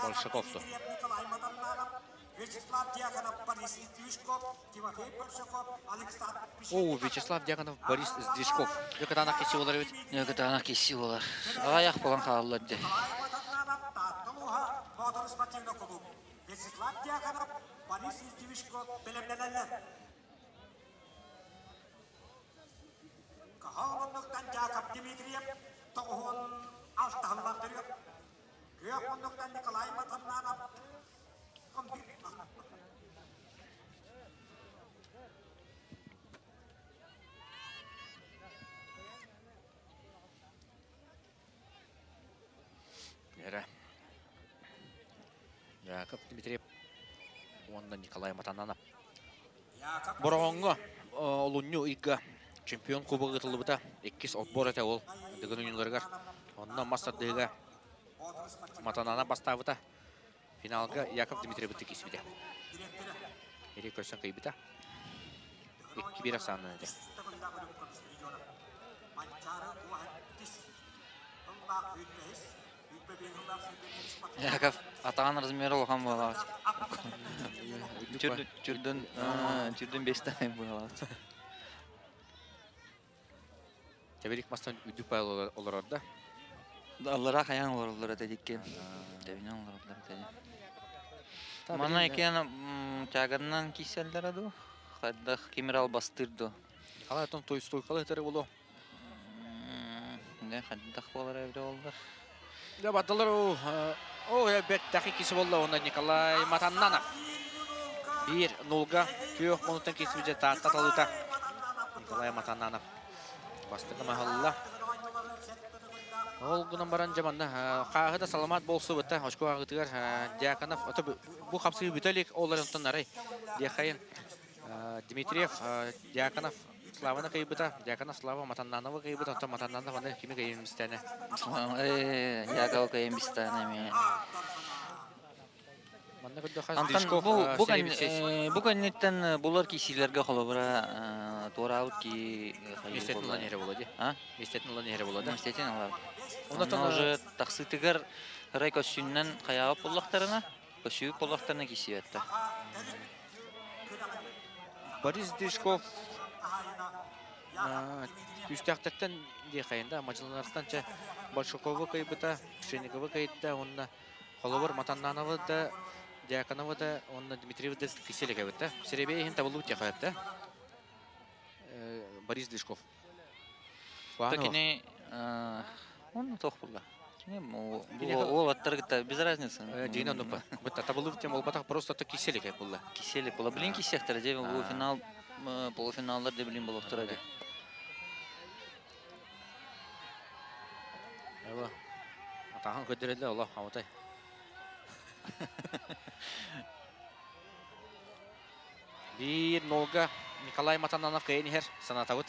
Большаков то. О, Вячеслав Дьяконов, Борис Сдвижков. Дьэ кытаанах киси болар эбит. Дьэ кытаанах киси болар. Аҕайах буолан хааллар дьэ. Вячеслав Дьяконов, Борис Сдвижков бэлэмнэнэллэр. Каһал муннуктан Яков Дмитриев тоҕуһун алтаһыллар төрүөх. Күөх муннуктан Николай Матаннанов. Эрэ. Яков Дмитриев уонна Николай Матананов. Бороҕоҥҥо олунньу ыйга чемпион кубога ыытыллыбыта. Иккис отбор этэ ол Дыгын оонньууларыгар. Онно мас тардыһыыга Матанана бастаабыта. Финалга Яков Дмитриевы киирсибитэ. Ери көрсөн кыйбыта. 2-1 ахсаанынан этэ. Яков атаҕын размера улахан буолаҕыт. Түрдүн түрдүн бестен буолаҕыт. Тэбирик мастан үрдүк пайл олорор да. Аллара хайаан олороллор этэ дикки. Тэбинэн олороллор этэ. Манна иккиэн тяганынан кииссэллэрэ дуу? Хайдах ким эрэ албастыыр дуу? Николай отон той стойкалы этэрэ боло. Дэ хайдах буолар эбитэ буоллар. Дьэ бардылар о бэртээхэй киси буолла уонна Николай Матаннанов. Биир нулга күөх мунуттан киирсибит Таатта талыыта. Николай Матаннанов бастакы маһалла. Ол гынан баран дьэ манна хааһы да саламаат буолсубута очко ааҕыытыгар Дьяконов бу хапсыы бүтэ илик ол эрэн арай диэхайын Дмитриев Дьяконов Славаны кыйбыта, Дьяконов Слава Матаннановы кыйбыта, оттон Матаннанов аны кими кыйын бистэне? Яков кыйын бистэне эмиэ. Манна көрдөхө Антон Сдвижков бу серебряный бу кэнниттэн булар киисиилэргэ холобура туораабыт ки Миэстэтин ылан иһэрэ буолуо дии. А? Миэстэтин ылан иһэрэ буолуо да. Миэстэтин ылар. Оннотон Онно уже тахсыытыгар ырай көссүүннэн хайаабыт буоллахтарына, көссүүбүт буоллахтарына киисиэттэ. Борис Сдвижков күүстээхтэртэн диэхэйин да мадьыланартан чэ Большаковы кыйбыта, Пшенниковы кыйытта уонна холобур Матаннановы да Дьяконовы да уонна Дмитриевы да киселик эбит да. Серебе иһин табыллыбыт диэхэ да. Борис Движков. Кини он туох булла? Кини уолаттар кытта без разницы. Дина нупа. Бытта табыллыбыт тем болбатах просто то киселик булла. Киселик була. Блин кисехтер де бу финал полуфиналлар де блин болуктар де. Эва. Атахан көдөрөллө олох хаватай. Биир нолга Николай Матананов кыайан иһэр санаатабыт.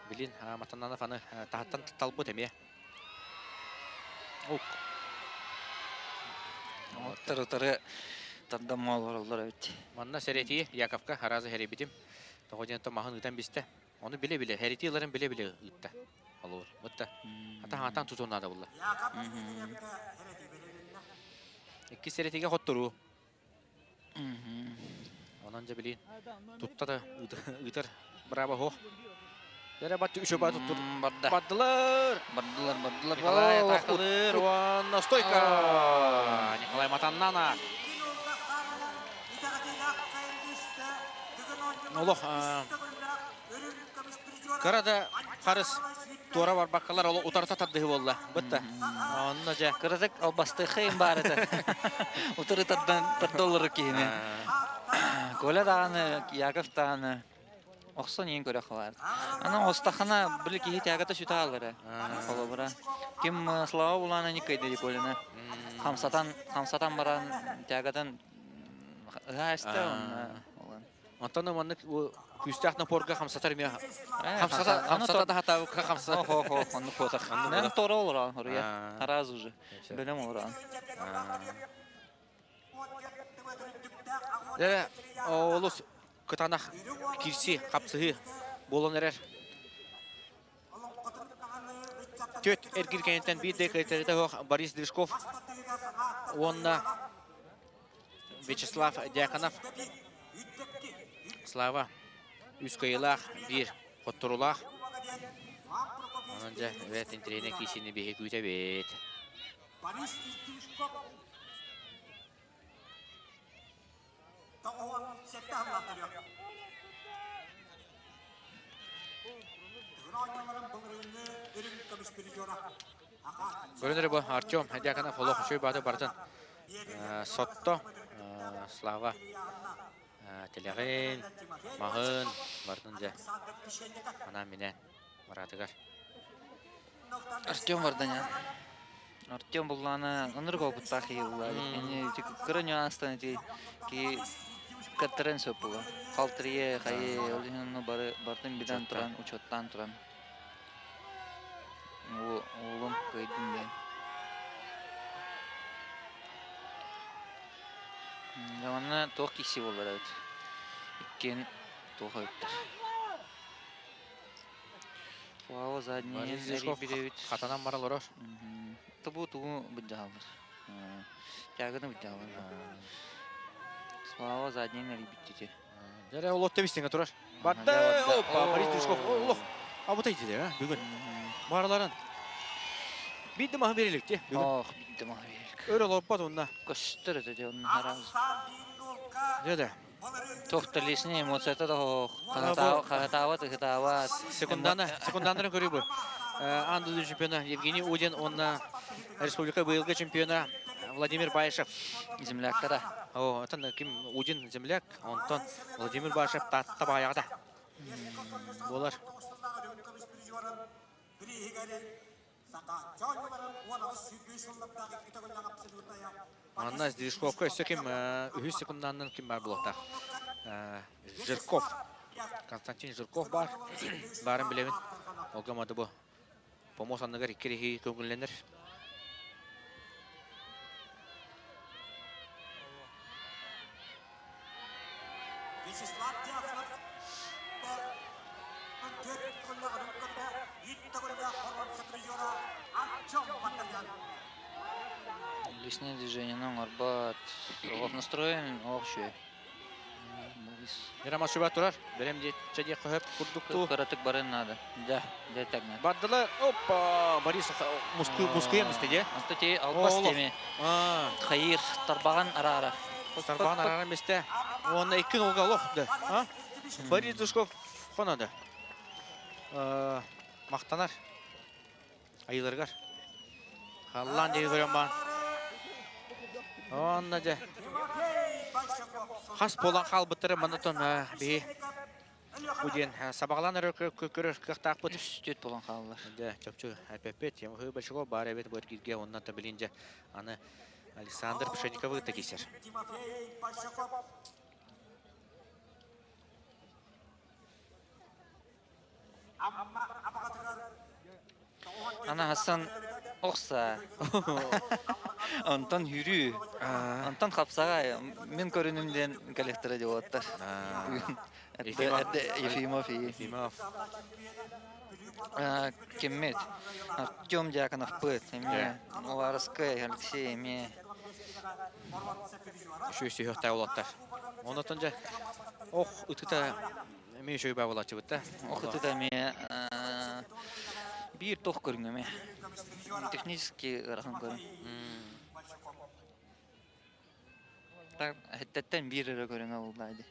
Билин Матананов аны таһыттан талбыт эмиэ. Ук. Оттар утары тардан олороллор эбит. Манна сэрэтии Яковка аразы хэрибитим. Тоҕо диэн маһын ыытан бистэ. Ону биле-биле, хэрити ыларын биле-биле ыытта. Олор. Бытта. Ата хатан тутун наада булла. Икки сэрэтиге хотторуу. Онон дьэ билин тутта да ыытар браво хох. Дere бат үчө бат тур. Барда. Бардылар. Бардылар, бардылар. Николай атакалыр. Уонна стойка. Николай Матаннана. Олох кыра да харыс туора барбаккалар ол утарыта тардыһы буолла. Бытта. Онно дьэ. Кыратык албастыхайым баар этэ. Утары тардан тардоллору киһини. Коля даҕаны, Яков даҕаны охсон иин көрө халаар. Аны остахана били киһи тягата сүтэ аллара. Холобура. Ким Слава булана никайды Коляны. Хамсатан, хамсатан баран тягатан ыһаасты онна. Онтон маннык күүстээх напорга хамсатар эмиэ хамсата хамсата да хатаабыкка хамсата. Хо хо оннук буотах. Мен тора олорон хоруя. Араас уже. Бөлөм олорон. Дэ олус кытаанах кирси хапсыһыы буолан эрэр. Түөрт эргир кэнниттэн биир да кыайтарыыта суох Борис Движков уонна Вячеслав Дьяконов. Слава үс кыайыылаах, биир хотторуулаах. Онон дьэ, бэт интэриэһинэй киисини биһи күүтэбит. Көрөнөр бу Артем Дьяконов олох үчүгэй бааты барытын сотто. Слава тилэҕин, маһын барытын дьэ анаан минээн бараатыгар. Артем Варданян. Артем буллаана ынырык опыттаах киһи булла. Ини кыра нюанстан ити ки каттаран сөп була. Халтырые, хайы, ол иһин бары бартын билэн туран, учуоттаан туран. Уолум кыайдын диэн. Манна туох киси буолар эбит. Иккиэн туох эбиттэр. Слава задний эрийбит. Хатанан баран олорор. Тобу тугу быдьаалар. Тяганы быдьаалар. Слава задний эрийбит. Дere ол отта бистеңе турар. Барды. Опа, Борис Движков. Олох. Абытай диде, а, бүгүн. Барыларын. Бидди маһы берилик те, бүгүн. Ох, бидди маһы берилик. Өр олорпат онна. Көстөр өтө онна хараз. Дede. Тохта лишний эмоцията да хох. Харатаават, ыхытаават. Секунданы, секунданарын көрүү бу. Аан дойду чемпиона Евгений Удин, онна республика быйылгы чемпиона Владимир Баишев. Земляктара. О, это ким Удин земляк, онтон Владимир Баишев татта баяғыда. Болар. Анна Движковка өссө ким үһүс секунданын ким бар булуохтаах. Жирков. Константин Жирков бар. Барын билебин. Олга мады бу. Помос анныгар икки көңүлленер. Личное движение оҥорбот. Ох настроен, ох шуй. Мирама шуба турар. Берем дие хөп курдукту. Кыратык барын надо. Да, да так надо. Бардылар. Опа! Борис мускуем истеде. Анта те албас теме. Хайыр тарбаган ара-ара. Тарбаган ара-ара месте. Онна икки нолга лох да. Борис Душков хонады. Мақтанар. Айыларгар. Халлан деги көрөм бан. Онна же. Хас болан хал бытыры манатон би. Уден сабағлан көрөр кықтақ бұт. Түт болан қалалар. Да, чопчу әпәпет, Тимофей Большаков бар эбит бу эргирге оннан та билинже аны Александр Пшенниковы та кисер. Ана Хасан охса. Онтон хүрүү. Онтон хапсаҕай. Мин көрүнүм диэн коллектора диоттар. Ефимов. Ефимов. Киммит. Артем Дьяконов пыт. Эме Уваровскай Алексей эме. Үшүй сүйөктэй болаттар. Онотон же ох ытыта эме үшүй баа болатчы бытта. Ох ытыта эме Биир тох көрүҥ эмэ. Технически ыарахан көрүҥ. Так, Хэттеттен биир эрэ көрүҥэ буолла дии.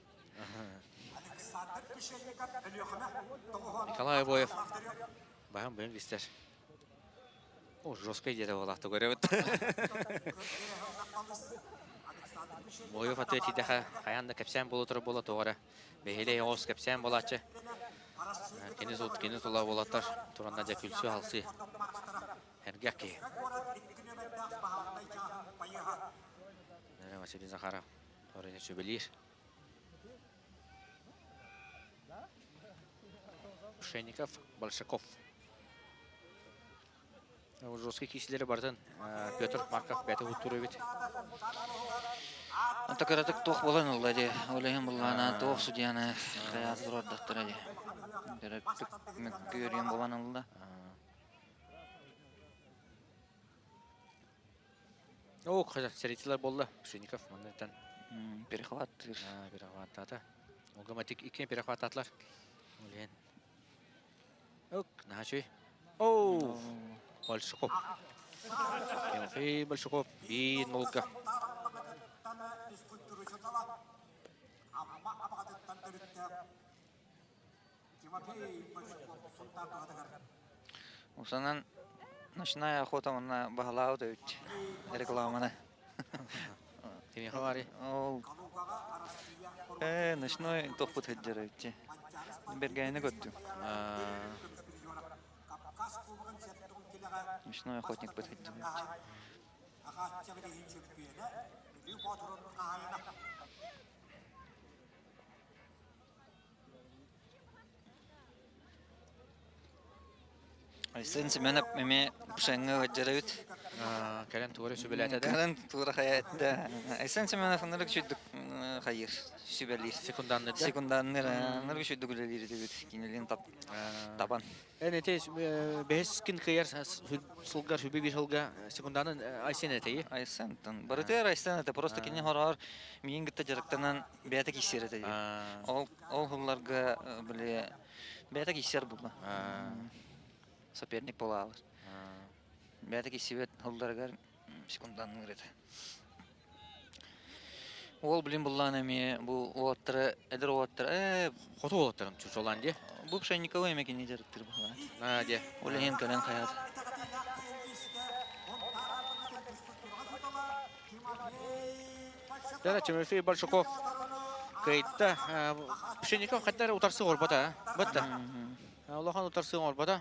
Николай Обоев баһан быйын истэр. О, жесткай диэтэ буолаахта көрөбүт. Боев аты тидэхэ хайаан да кэпсээн буола турар буола тоҕо эрэ. Бэһиэлэй оҕус кэпсээн буолааччы. Кини сут кини тула буолаттар туранна дьэ күлсүү халсыы. Эргэх киһи. Василий Захаров оройун сүбэлиир. Пшенников, Большаков. Жесткий киисилери барытын Петр Марков бэйэтэ уттуур эбит. Онто кыратык туох буолан ылла дии. Ол иһин буллаана туох судьяны хайаат туруордахтара дии. Кыратык мөккүөрүйэн буолан ылла. О, сэритилер буолла. Пшенников манныттан Перехваттыыр. Перехваттаата. Олгаматик икки перехваттаатылар. Ол иһин. Ок, наһаа Оу! Большаков. Тимофей Большаков биир нолга. Усанан ночная охота манна баһылаабыт эбит рекламаны. Кимиэхэ баарый? Ол ночной тохпут сылдьар эбит. Бэргэһини көрдүм. Ночной охотникпыт сылдьар эбит. Айсен Семенов эмиэ пшеҥҥа ыалдьар эбит. Кэлэн тугу эрэ сүбэлээтэ да? Кэлэн тугу хайа эттэ. Айсен Семенов ынырык үчүгдүк хайыыр, сүбэлиир. Секунданныр да? Секунданныр, ынырык үчүгдүк үлэлиир этибит. Кинилиин табан. Эн ити бэһис кин кыйар сылгар сүбэ биир сылга секунданын Айсен этэй? Айсентан. Барытыгар Айсен этэ. Просто кини хороҕор миигин кытта дьарыктанан бэйэтэ киирсэр этэ дии. Ол ол сылларга били бэйэтэ киирсэр буолла. Соперник буолаалар. Бэйэтэ киирсибэт сылларыгар секунданныыр этэ. Уол билин буллаан эмиэ бу уолаттара эдэр уолаттара Хоту уолаттарын чучолаан дии. Бу Пшенниковы эмэ кини дьарыктыыр баһылаан. Аа дии. Ол иһин кэлэн хайаат. Дара Тимофей Большаков кыайда. Пшенников хаттар утарсы оҥорбото. Бытта. Улахан утарсы оҥорбото.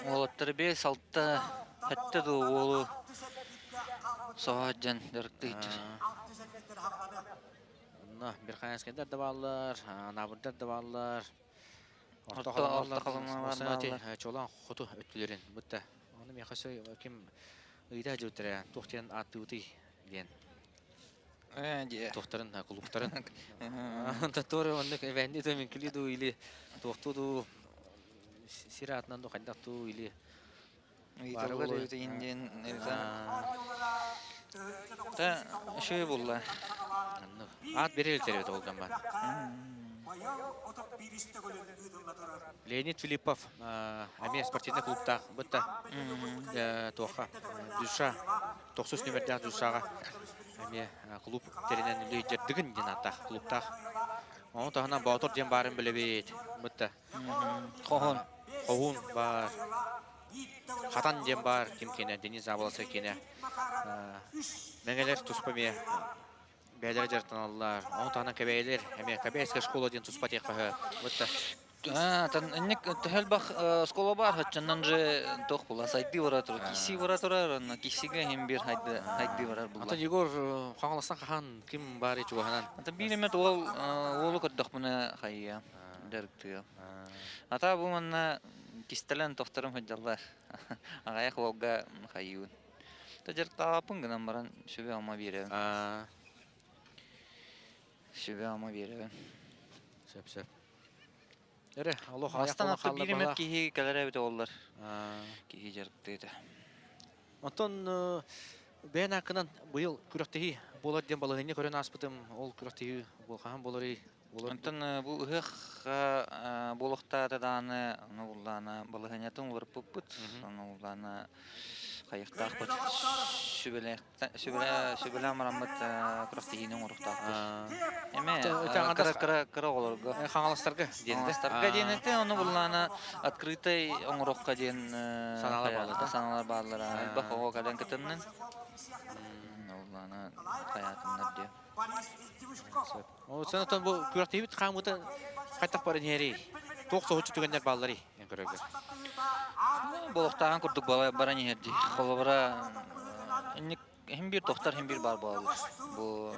Уолаттары 5-6 сэттэ дуу уолу соһо дьэн дьарыктыыр. Онно Верхоянскайдар да бааллар, Анаабырдар да бааллар. Орто Орто Чолон хоту өттүлэрин бытта. Оны миэхэ ким ыйда дьүтэрэ туох диэн ааттыыбытый диэн. Ээ Туохтарын, кулууптарын. Туора оннук эбээнди дуу, мүҥкүлүү дуу или туохтуу дуу сир аатынан дуу хайдах дуу или Ыйыталлар эбит диэн Та үчүгэй буолла. Аат берер эбит ол гамма. Леонид Филиппов эмиэ спортивный клубтаах бытта туохха Душа тохсус нүмердээх Душаҕа эмиэ клуб тэринэн үлэ дыгын диэн ааттаах клубтаах. Ону таһынан Боотур диэн баарын билэбит. Бытта. Хоһун. Хоһун баар. Хатан диэн баар ким киэнэ Денис Заболоцкай киэнэ. Мэҥэлэр туспа эмиэ бэйэлэрэ дьарыктаналлар. Ону таһынан Кэбээйилэр эмиэ Кэбээйская школа диэн туспа тиэххэ бытта. Тан инник төһөлбах школа бар хаччаннан же тох була сайды бара турар киси бара турар онно кисиге хим бир хайды хайды барар була. Антон Егор Хаҥаластан хаһан ким баары чугаһынан? Антон биир эмэ уол уолу көрдөхпүнэ хайыа дьарыктыа. Ата бу манна кистэлэн тохторум сылдьаллар. Аҕайах уолга хайыыбын. Та дьарыктаабаппын гынан баран сүбэ-ама биэрэбин. Сүбэ-ама биэрэбин. Сөп сөп. Эрэ, олох Мастан атта биир эмэ киһи кэлэр эбит оллар. Киһи дьарыктыыта. Онтон бэйэн аккынан быйыл күрэхтэһии буолар диэн балаһыанньа көрөн ааспытым. Ол күрэхтэһии хаһан буоларый? Онтон бу ыһыах Буолуохтаата даҕаны, ону буллаана балаһыанньатын уларыппыппыт, ону буллаана хайыахтаахпыт сүбэлээн бараммыт күрэхтэһиини оҥоруохтаахпыт. Эмэ кыра кыра кыра оҕолорго. Хаҥаластарга диэн Хаҥаластарга диэн этэ, ону буллаана открытай оҥоруохха диэн санаалар бааллар. Санаалар бааллара. Элбэх оҕо кэлэн кытыннын. Улаана хайаатыннар диэн. Ол санатан бу күрэхтэһиибит хаамыыта хайдах баран иһэрий? Туох соһуччу түгэннэр баалларый эн көрөргөр? Болохтааҕын курдук баран иһэр дии. Холобура, инник иһин биир тохтор, иһин биир баар буолаллар. Бу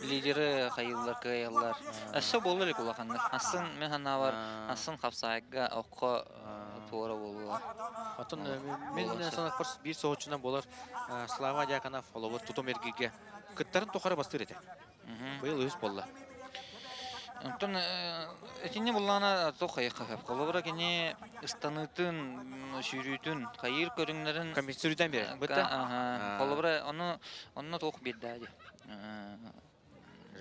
лидеры хайыыллар, кыайаллар. Өссө буолла илик улаханнык. Асын мен санаабар, асын хапсаайга окко туора буолуо. Оттон мин санааппар биир соһуччунан буолар Слава Дьяконов холобур тутум эргииргэ кыттарын тухары бастыыр этэ. Быйыл үһүс буолла. Онтон итинни буллаана туох хайыахха сөп. Холобура кини ыстаныытын, сүүрүүтүн, хайыыр көрүҥнэрин Компенсируйдан биэрэр. Бытта? Холобура ону онно туох биэрдээ дии.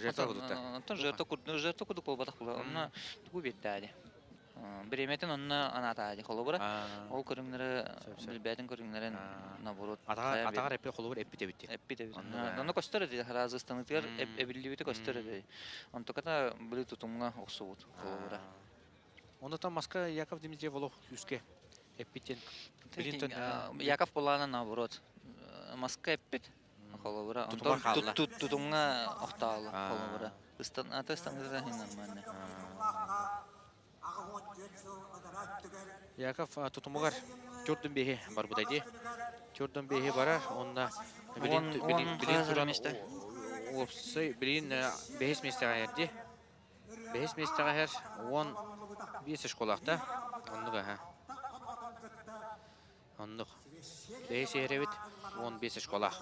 Жертва кудукта. Онтон жертва курдук жертва курдук буолбатах була. Онно тугу биэрдээ дии. Бириэмэтин онно анаатаа холобура. Ол көрүҥнэри билбээтин көрүҥнэрин наоборот. Атаҕар эппит холобур эппит эбит. Эппит эбит. Онно көстөр эти разыстанытыгар эбиллибити көстөр эти. Онтуката били тутумҥа охсубут холобура. Оннотон Москва Яков Дмитриев олох күүскэ эппитин. Яков булаана наоборот. Москва эппит холобура. Тутумҥа охтаала холобура. Аты ыстаныта нормально. Яков тутумугар төрдүн бэһи барбыта дии. Төрдүн бэһи барар, онно билин туран уопсай билин бэһис миэстэҕэ эрди. Бэһис миэстэҕэ иһэр 15 школаахта. Оннук аха. Оннук. Бэһис иһэрэбит 15 школаах.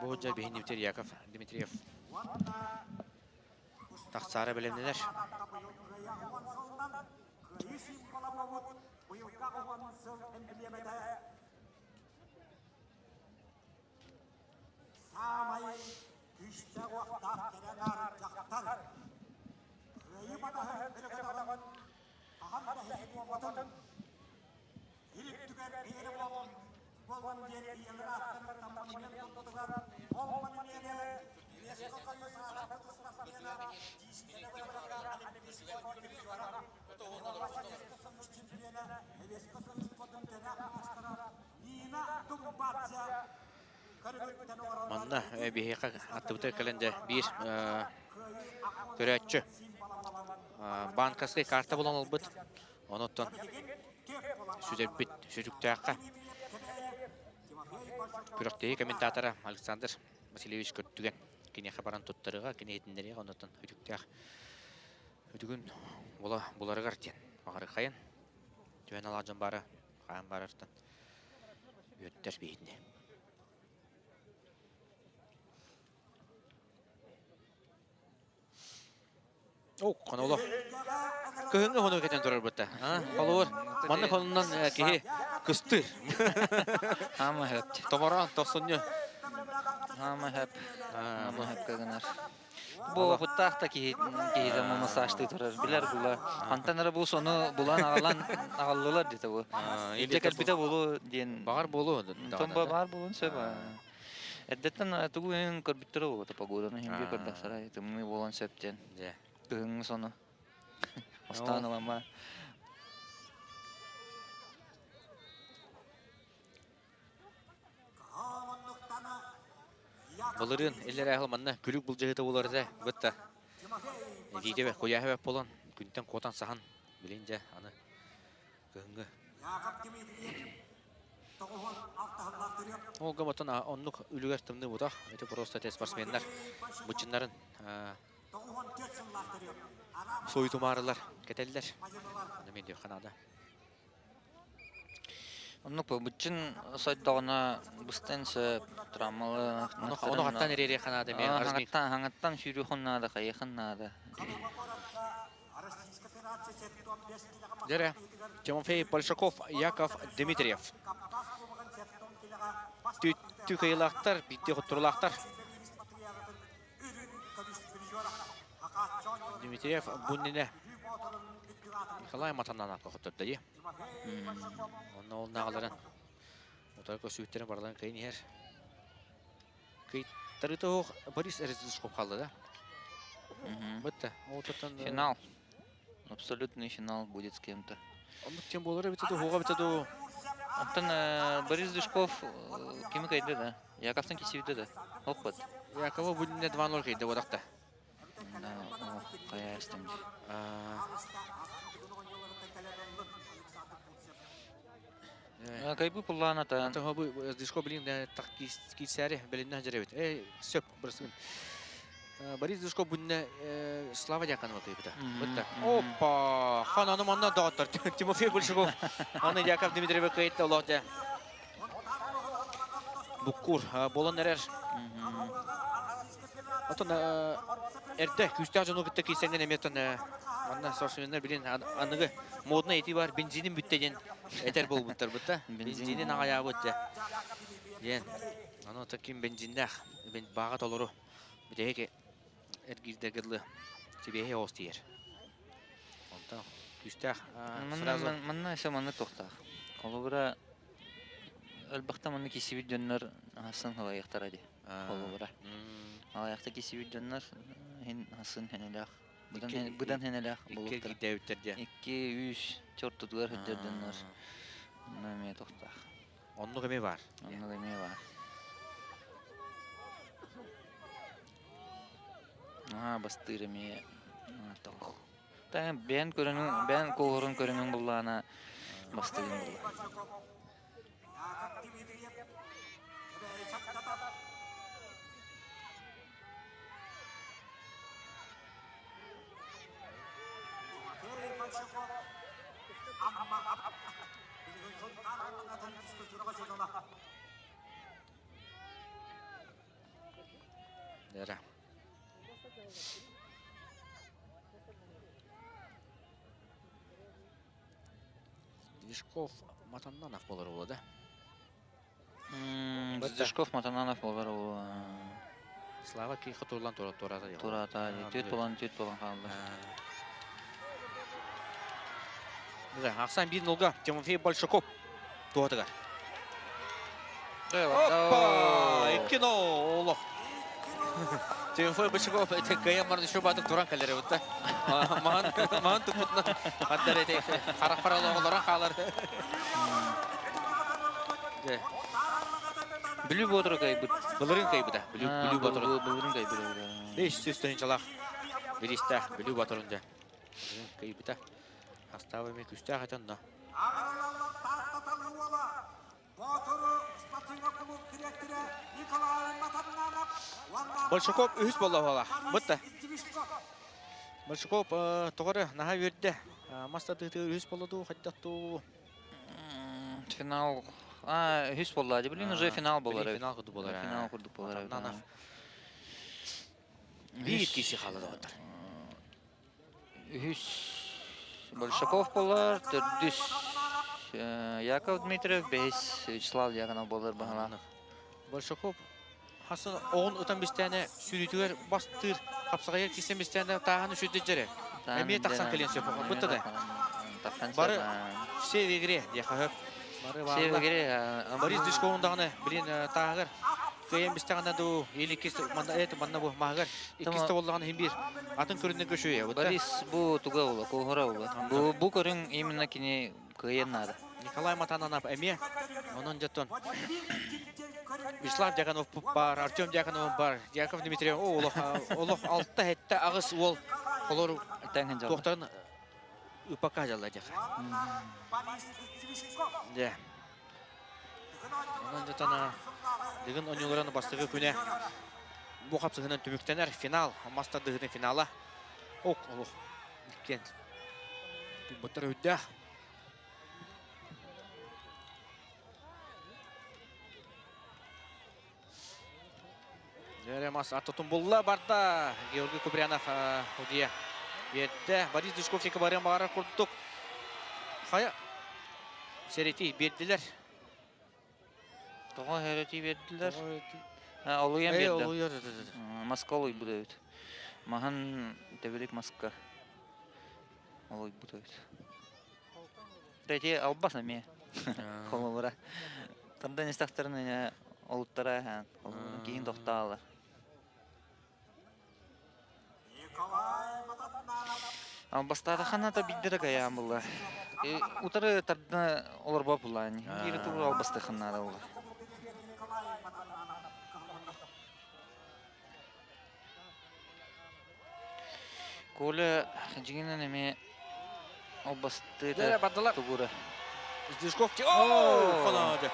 Бу дьэ биһинибитир Яков Дмитриев тахсаары бэлэмнэнэр. Манна биһиэхэ аттыбытыгар кэлэн дьэ биир көрөөччү банковскай карта булан ылбыт. Онуттан сүтэрбит сүтүктээххэ күрэхтэһии комментатора Александр Васильевич Көртүгэн киниэхэ баран туттарыга, кини иһитиннэриэҕэ онуттан үтүктээх үтүгүн була буларыгар диэн баҕарыхайын түһэн алаах дьон баара хаан барартан үөттэр биһитини. О, хоноло. Кыһыҥҥы хону кэтэн турар бытта. Холобур, манна хонунан киһи кыстыыр. Ама хөп. Томороон тохсунньу. Ама хөп. Ама хөп гынар. Бу хуттаах да киһи киһи массажтыы турар билэр була. Хантан эрэ бу сону булан аҕалан аҕаллылар диэтэ бу. Илдьэ кэлбитэ буолуо диэн. Баҕар буолуо. Онтон баар буолуон сөп. Эрдэттэн тугу иһин көрбүттэрэ буолуо погоданы иһин биир көрдөхсөрө тымныы буолуон сөп диэн. Дьэ. Кыһыҥҥы сону. Остаан ылама. Былырыын иллэрээһил манна күлүк былдьаһыыта буолар этэ. Бытта этиитэ куйааһа бэп буолан күнтэн куотан саһан билин дьэ аны кыһыҥҥы Ол гыммытын оннук үлүгэр тымныы бутах. Это просто те спортсменнар быччыннарын суйутумаарылар кэтэллэр. Аны мен диэххэ наада. Оннук быччын сойдоҕуна быстан сөп травмалы Ону хаттан эриэриэххэ наада эмиэ. Хаҥаттан хаҥаттан сүүрүөххүн наада, хайыаххын наада. Дьэрэ, Тимофей Большаков, Яков Дмитриев. Тү кыйылаахтар, биирдии хотторулаахтар. Дмитриев бу иннинэ Николай Матананов хоттордо дии. Онно ол наҕаларын утары көсүүттэрин барыларын кыйын иһэр. Кыйтарыта суох Борис Резишков хаалла да? Бытта. Ол тотон Финал. Абсолютный финал будет с кем-то. Оннук ким буолар эбитэ дуу, хуга эбитэ дуу. Оттон Борис Дышков кими кыйды да? Яковтан кисибитэ да? Охпат. Якова бу иннинэ 2-0 кыйды бодахта. Да, хайа истем. Кайбы пулланата. Антон бу Дышко блин так кисәре белиннә жеребит. Эй, сөп бырсын. Борис Дышко бүнне Слава Дьяконова кыйбыта. Бытта. Опа! Хан аны манна доҕоттор. Тимофей Большаков. Аны Яков Дмитриева кыйтта олох дьэ. Буккур болон эрэр. Отон эрдэ күүстээх дьону кытта киирсэҥҥин эмиэ оттон манна спортсменнар билин аныгы модный этии бар бензинин бүттэ диэн этэр буолбуттар бытта. Бензинин аҕайаабыт дьэ. Диэн. Аны ким бензиннээх бааҕа толору бүтэһик эргиирдэргэ дылы сибиэһэй оҕус тиийэр. Онтон күүстээх сразу Манна өссө маннык туохтаах. Холобура элбэхтэ манна киирсибит дьоннор аһасын халайыахтара дии. Холобура. Алайахта киирсибит дьоннор иһин аһасын хэнэлээх. Быдан хэнэлээх Икки буолуохтара. эргийдээбиттэр диэн. Икки, үс чортутугар сылдьар дьоннор онно эмиэ туохтаах. Оннук эмиэ баар. Оннук эмиэ баар. Аа, бастыыр эмиэ тоох. Та бэйэн көрөнүн, бэйэн куоһурун көрөнүн буллаана бастыгын булла. Дера. Движков Матаннанов болар була да. Движков Матананов болар ол. Слава ки хотурлан тура турата. Турата, түт болан түт болан хаалла. Ахсан 1-0-га Тимофей Большаков туотыгар. Опа! 2-0 олох. Тимофей Большаков кыйан барын еще батык туран кэлэр бутта. Маан маан тупутна хаддар эте харах паралоҕолорон хаалар. Бүлүү Боотура кыайбыт. Былырын кыайбыта. Бүлүү Бүлүү Боотурун. Былырын кыайбыт. 500 тыһыынчалаах бириистээх Бүлүү Боотурун дьэ. Былырын кыайбыта. Хастаабы эмиэ күүстээх этэ онно. Большаков үһүс буолла буола. Бытта. Большаков тоҕо эрэ наһаа үөрдэ. Мас тардыытыгар үһүс буолла дуу, хайдах дуу? Финал. А, үһүс буолла. Блин, уже финал буолар. Финал курдук буолар. Финал курдук буолар. Биир киһи хаалла доҕоттор. Үһүс Большаков буолар, төрдүс Яков Дмитриев, бэһис Вячеслав Дьяконов буолар баһылаах. Большаков хасын оҕун ытан бистээнэ сүүрүүтүгэр бастыыр хапсаҕайар кисэн бистээнэ тааһын үсүрдэ Эмиэ тахсан кэлиэн сөп. Бытта да. Бары все в игре диэхэ сөп. Бары Все в игре. Борис Дышковун даҕаны билин тааһыгар кыайан бистэҕинэ дуу или иккис манна это манна бу маһыгар иккис да буоллаҕына иһин биир атын көрүннэ көшүйэ. Борис бу туга була, куһура була. Бу бу көрүҥ именно кини кыайан наада. Николай Матананов эмиэ онон дьоттон Вячеслав Дьяконов бар, Артем Дьяконов бар, Яков Дмитриев олох олох алта хетте аҕыс уол холор туохтарын ыпакка дьалла дьаха. Дьэ. Онон дьотон Дыгын оонньууларын бастакы күнэ бу хапсыһынан түмүктэнэр финал, мас тардыһыытын финала. Ок, олох иккиэн буттар үрдээх. Дьэ, мас аттытын булла барда. Георгий Куприянов удия биэрдэ. Борис Душковчика барыан баҕарар курдук. Хайа сэрэтии биэрдилэр. Тоҕо сэрэтии биэрдилэр? Олуйан биэрдэ. Москва олуйбут эбит. Маһын тэбилик маска олойбут эбит. Эти албас эмиэ холобура. Тардан истэхтэрин олуттара киһин тохтоолор. Албастаатаххына да биирдэрэ кайаан булла. Утары тарда олорбо буллаани. Биири тугу албастыаххын наада буолла. Коля дьиҥинэн эмиэ албастыыта тугура. Сдвижков О, хоноодо.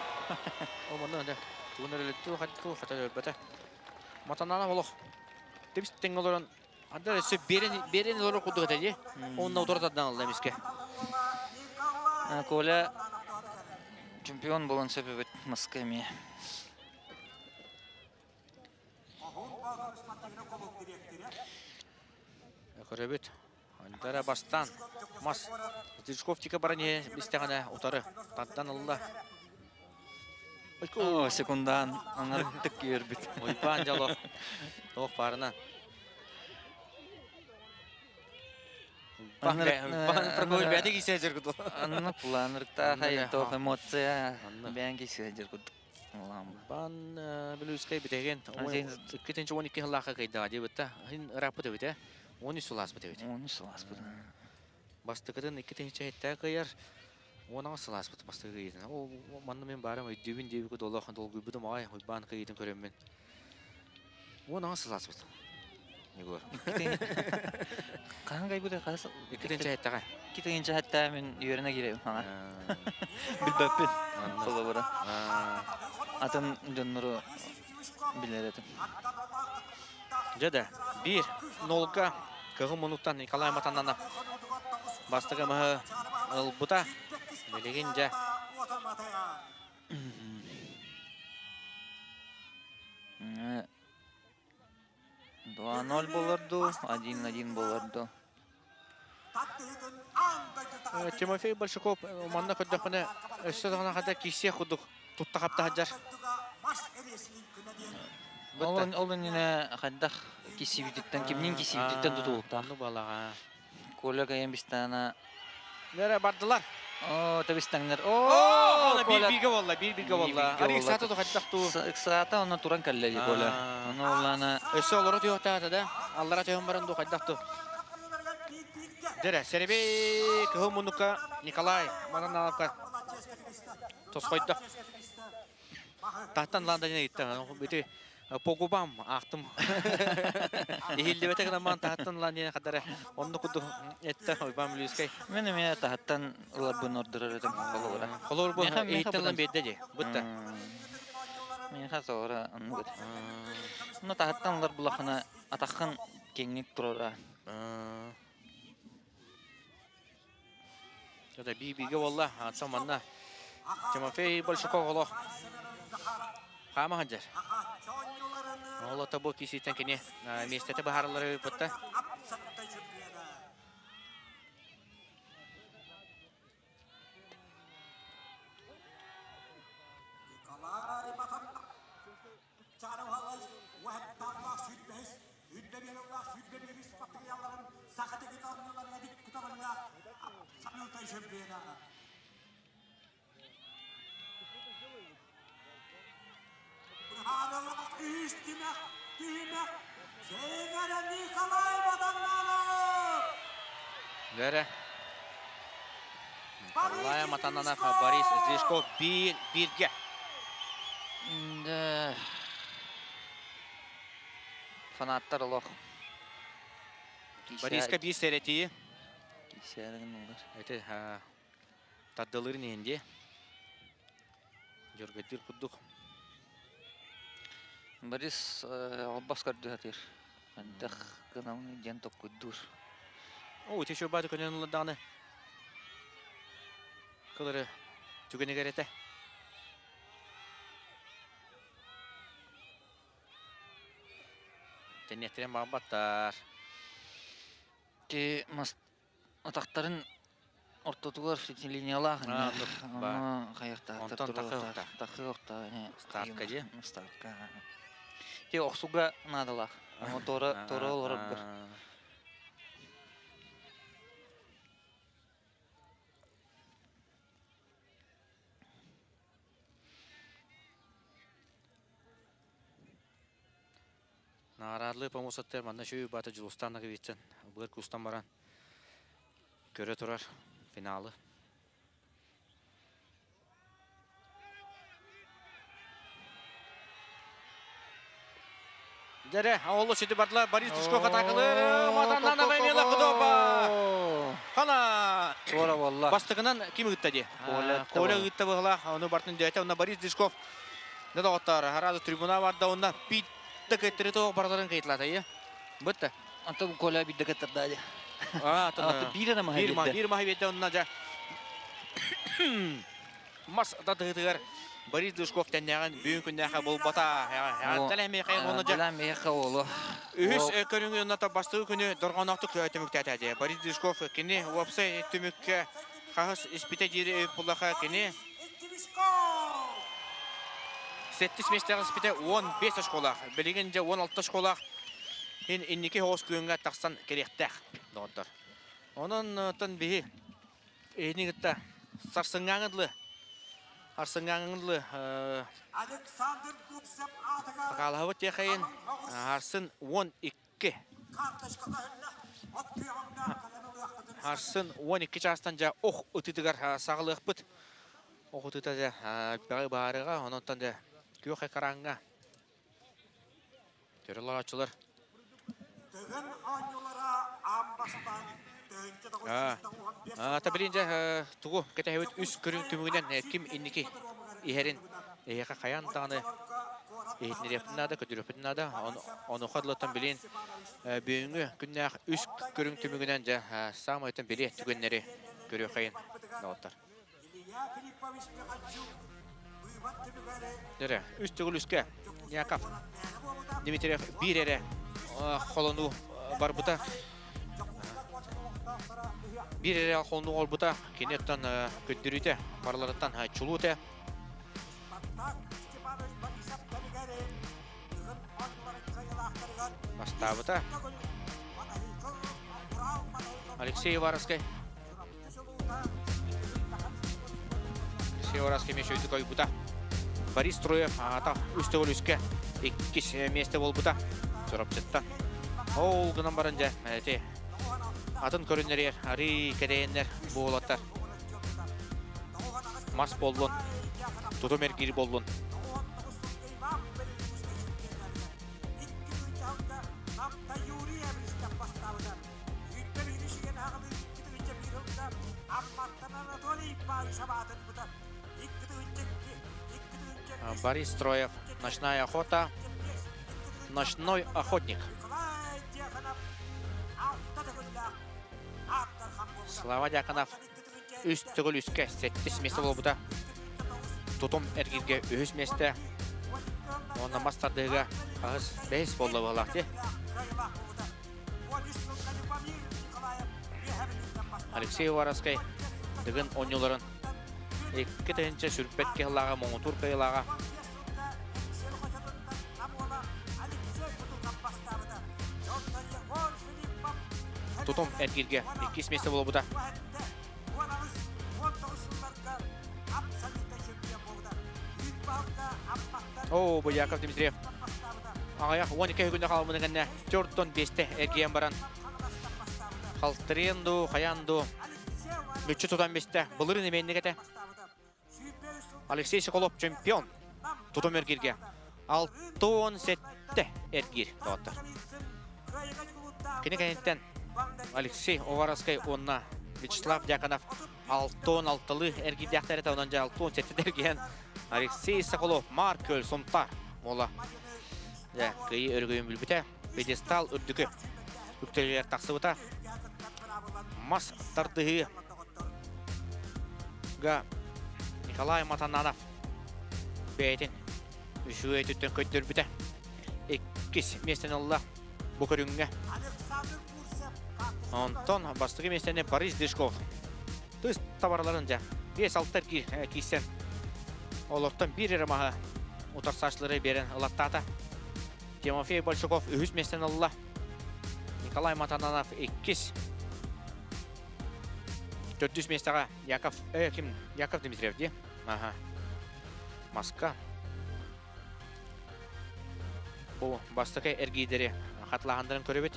О, манна да. Тугун эрэлеттүү хаттуу хата өлбөтө. Матанана олох. Тибис тэҥ олорон анда өссө берен берен олорор курдук этэ дии. Онно утары тардан ылла эмискэ. Коля чемпион буолан сөп эбит Москва эмиэ. Көрөбүт. Андара бастаан мас Стрижков тика баран истэҕинэ утары тардан ылла. О, секундаан анарыктык үөрбүт. Уйбаан дьоло туох баарынан. Прокопий бэйэтэ киисэ дьэргут. Анна планырыктаахай туох эмоция бэйэн киисэ дьэргут. Бан Бүлүүскэй бүтэһигин 212 сыллаахха кыйдаҕа диэбитэ. Хин ырааппыт эбит ээ. 13 сыл ааспыт эбит. 13 сыл ааспыт. Бастакытын 2007 кыйар 10 сыл ааспыт бастакы кыйыытын. Ол манна мен баарым өйдүүбүн диэбиккэ долох долгуйбутум аҕай Уйбаан кыйыытын көрөммүн. 10 сыл ааспыт. Егор. Хаһан кайбыта хас 207-ҕэ. 207 мин үөрэнэ киирэбин хаҥа. Билбэппин. Холобура. Атын дьоннору билэр этим. Дьэ да, биир нолга кыһыл мунуктан Николай Матананов бастакы маһы ылбыта. Билигин дьэ 2-0 буолар дуу, 1-1 буолар дуу. Тимофей Большаков манна көрдөхпүнэ өссө даҕаны хата киирсиэх курдук тутта-хапта сылдьар. Ол ол иннинэ хайдах киссибититтэн, кимниин киссибититтэн тутулуктаах. Ну балаҕа. Коля кайан бистаана. Нэрэ бардылар. Оо, тэбистаҥнар. Оо, биир бииргэ буолла, биир бииргэ буолла. Ары ыксаата да хайдах туу. Ыксаата онно туран кэллэ дии Коля. Ону улаана. Өссө олоро түһүөхтээтэ да. Аллара түһэн баран дуу хайдах туу. Дэрэ, Серебей кыһыл муннукка Николай Мананаловка тосхойдо. Таһтан лаанда дьэн ыйытта. Бити по губам аахтым. Иһиллибэтэ гынан таһаттан ылан диэн хадара онно курдук этте Уйбаан Бүлүүскэй. Мен эмиэ таһаттан ыларбын ордорор этим холобура. Холобур бу иһиттэн ылан биэрдэ дии. Бутта. Миэхэ соҕура оннук этэ. Но таһаттан ылар булахына атаххын киэҥник турара. Это би-биге болла. Ата манна Тимофей Большаков олох хаама сылдьар. Ол ата бу киситтэн кини миэстэтэ быһаарыллары ыыппытта. Бэрэ. Николай Матананов, Борис Зишков биир бииргэ. Да. Фанаттар олох. Бориска биир сэрэтии. Кисээрин олар. Эти тардылырын иһин дии. Дьөргөддүүр курдук. Борис албас көрдөһөтүр. Антах гынамын диэн токкуйдуур. О, ити шөбаты көнөн ылырдаҕына кылыры түгэнигэр этэ. Тэнниэхтэрин баҕарбаттар. Ти мас атахтарын ортотугар линиялаах хайахтаахтар Онтон тахыахта. Тахыахта. Стартка дии. Стартка. Ти охсуга наадалаах. Туора туора олорорбор. Наҕараадалыы помосаттар манна шүй бата Дьулустан Наговицын быар кустан баран көрө турар финалы. Дere, олу сити бардылар Борис Тушков атакалыр. Матаннана Ваймила Худоба. Хана. Туора буолла. Бастыгынан ким ыытта ди? Коля Коля ыытта быһылаах. Ону бартын дөйөтө. Онна Борис Дышков не доҕоттоор, араады трибуна барда онна питта кыттыры тоох бардарын кыйтлата ие. Бытта. Антон Коля бидде кыттырда ди. А, биир эрэ маһы биир биир маһы биэрдэ онна жа мас татыытыгар Борис Душков тэннээҕин бүгүн күннээхэ булбата. Миэхэ уолу. Үһүс көрүҥү онно бастакы күнү дорҕооноохтук түмүктээтэ. Борис Душков кини уопсай түмүккэ хаһыс испитэ диир буллаха кини сэттис миэстэҕэ испитэ 15 очколаах. Билигин дьэ 16 очколаах инники соҕус күөҥҥэ тахсан кэлиэхтээх доҕоттор. Онон тон биһи эһини кытта сарсыҥҥааҥы дылы арсыҥҥааҥы дылы Александр Губсев аатыгар Сакаалаһабыт тиэхэйин арсын 12 Арсын 12 чаастан дьэ ох ытытыгар саҕалыахпыт. Ох ытыта дьэ бэҕи баарыга, ононтон дьэ күөх экраҥҥа Көрө олорооччулар. Тыгын оонньуулара аан бастаан Ата билин дьэ тугу кэтэһэбит үс көрүҥ түмүгүнэн ким инники иһэрин эһиэхэ хайаан даҕаны иһитиннэриэхпитин наада, көрдөрүөхпүтүн наада. Онуоха дылыттан билин бүгүҥҥү күннээх үс көрүҥ түмүгүнэн дьэ саамайтан били түгэннэри көрүөххэйин доҕоттор. Эрэ, үс төгүл үскэ Яков Дмитриев биир эрэ холонуу барбыта. Биир эрэ холонуу олбута. Кини оттон көрдөрүүтэ барыларыттан чулуу этэ. Бастаабыта. Алексей Уваровскай Северовский мешөйдүк ойбута. Борис Троев аата үс төгүл үскэ иккис миэстэ буолбута. Чурапчыттан. Ол гынан баран дьэ, эти атын көрүннэригэр арыы кэдэйэннэр буолаттар. Мас боллун, тутум эргиир боллун. Борис Строев, Ночная охота, Ночной охотник. Слава Дьяконов үс төгүл үскэ сэттис миэстэ буолбута. Тутум эргиргэ үһүс миэстэ. Уонна мас тардыыга хаһыс бэһис буолла быһалаах дии. Алексей Уваровскай Дыгын оонньууларын 2000 сүрбэт кыһылааҕа муҥутуур кыайыылааҕа Тутум эргиргэ иккис миэстэ буолбута. Оо, бу Яков Дмитриев аҕыйах 12 күннэ хаалбытын кэннэ төрт биэстэ эргийэн баран халтырыан дуу, хайаан дуу мүччү тутан бистэ. Былырыын эмиэнник этэ. Алексей Соколов чемпион тутум эргиргэ 67 эргиир доҕоттор. Кини кэнниттэн Алексей Уваровскай уонна Вячеслав Дьяконов 66-лыы эргийдээхтэр этэ, онон дьэ 67 эргийэн Алексей Соколов Маар Күөл Сунтаар уола дьэ кыайыы өрөгөйүн билбитэ. Пьедестал үрдүкү үктэлигэр тахсыбыта. Мас тардыһыы га Николай Матананов бэйэтин үчүгэй өттүттэн көрдөрбүтэ. Иккис миэстэни ылла бу көрүҥҥэ. Онтон бастакы миэстэни Борис Дышков тыс табарларын дьэ 5-6 киирсэн олортон биир эрэ маһы утарсааччылары биэрэн ылаттаата. Тимофей Большаков үһүс миэстэни ылла. Николай Матананов иккис. Төрдүс миэстэҕэ Яков, э, ким? Яков Дмитриев дии. Аха. Маска. Бу бастакы эргиидэри хатылаһандарын көрөбүт.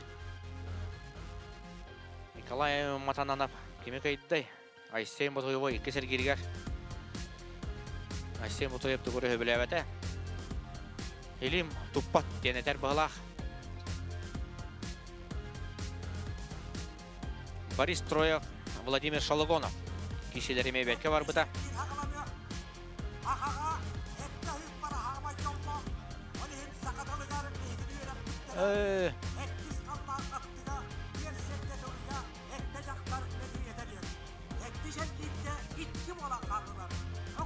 Николай Матананов кими кыйдай? Айсен Ботуева иккис эргииригэр. Айсен Ботуев тугу өһөбүлээбэтэ. Илим туппат диэн этэр быһылаах. Борис Троев, Владимир Шологонов киһилэри эмиэ барбыта.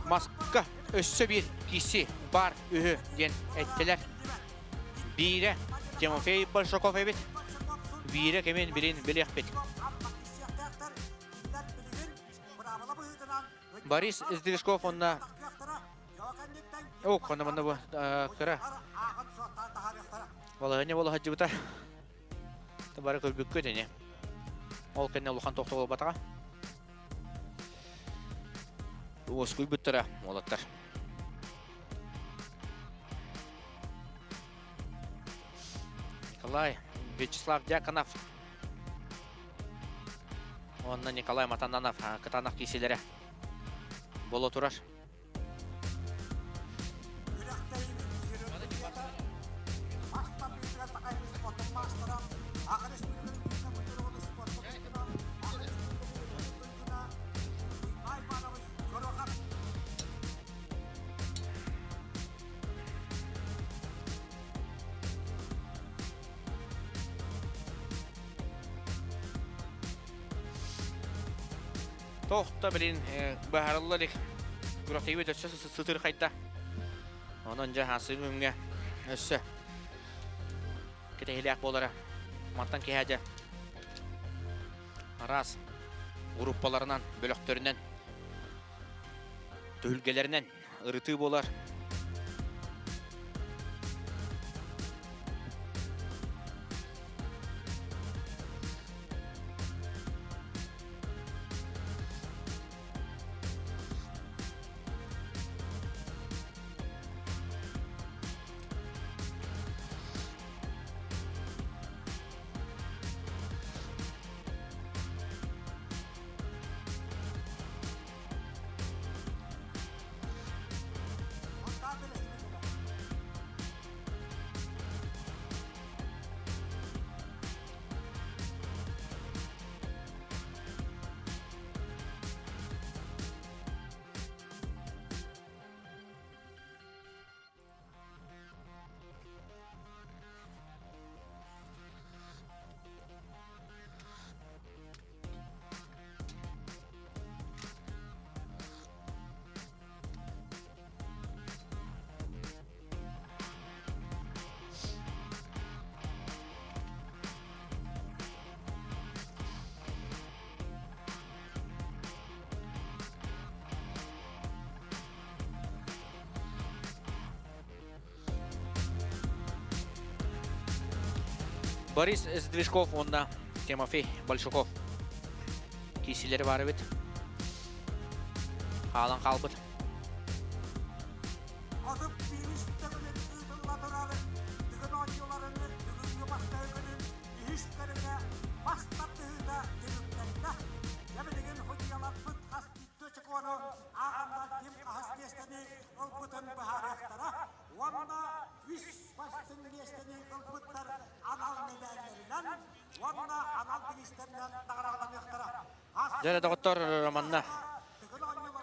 Маска өссө биир киси бар үһү диэн эттилэр. Биирэ Тимофей Большаков эбит. Биирэ кимин билин билиэхпит. Борис Сдвижков онна Ок, онно манна бу кыра балаһыанньа буола сылдьыбыта. Бары көрбүккүт ини. Ол кэннэ улахан тохтол буолбатаҕа. Уоскуйбуттара уолаттар. Николай Вячеслав Дьяконов уонна Николай Матананов кытаанах киисилэрэ буола турар. Тохто билин быһаарылла илик күрэхтэһиибит өссө сытырхайда. Онон дьэ хаасыы күҥҥэ өссө кэтэһиилээх буолара. Мантан киһи дьэ араас группаларынан, бөлөхтөрүнэн, түһүлгэлэринэн ырытыы буолар. Борис Сдвижков уонна Тимофей Большаков киисилэри бар эбит. Хаалан хаалбыт. Дьэ, доҕоттор, манна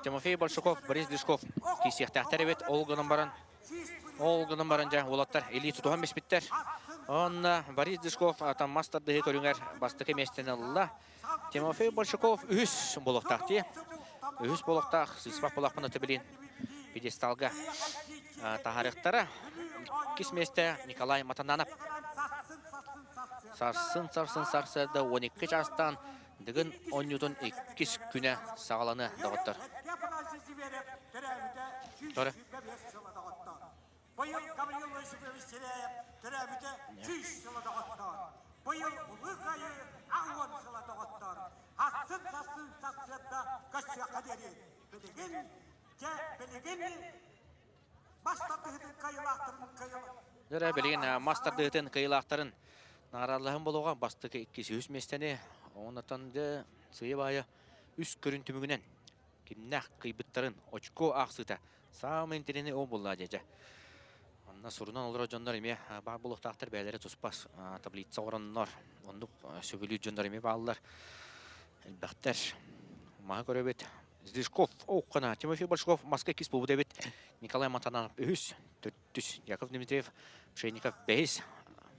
Тимофей Большаков, Борис Дышков киирсиэхтээхтэр эбит. Ол гынан баран, ол гынан баран дьэ уолаттар илии тутуһан биспиттэр. Онно Борис Дышков там мас тардыһыы көрүҥэр бастакы миэстэни ылла. Тимофей Большаков үһүс буолуохтаах дии. Үһүс буолуохтаах, сыыспах буолахпына төбөлүүн пьедесталга таһаарыахтара. Иккис миэстэ Николай Матананов. Сарсын, сарсын, сарсыарда 12 чаастан Дыгын оонньуутун иккис күнэ саҕаланыа, доҕоттор. Торе. Быйыл Гаврил Осипович Теряев төрөөбүтэ 100 сыла доҕоттоор. Быйыл Улуу Кыайыы 80 сыла доҕоттоор. Ахсын сарсын сарсыарда көрсүөххэ диэри. Билигин, дьэ билигин мас тардыһыытын кыайыылаахтарын Дьэ, билигин мас тардыһыытын кыайыылаахтарын наҕараадалаһын болуоҕа бастакы иккис үһүс миэстэни оннотон дьэ сыыйа-баайа үс көрүн түмүгүнэн кимнээх кыйбыттарын очко аахсыыта саамай интэриэһинэй ол буолла дьэ. Онно сурунан олорор дьоннор эмиэ баар буолуохтаахтар бэйэлэрэ туспа таблица оҥороннор оннук сөбүлүүр дьоннор эмиэ бааллар элбэхтэр. Маһы көрөбүт. Сдвижков оуккана Тимофей Большков маска иккис буолбут эбит. Николай Матананов үһүс, төрдүс, Яков Дмитриев Пшенников бэһис,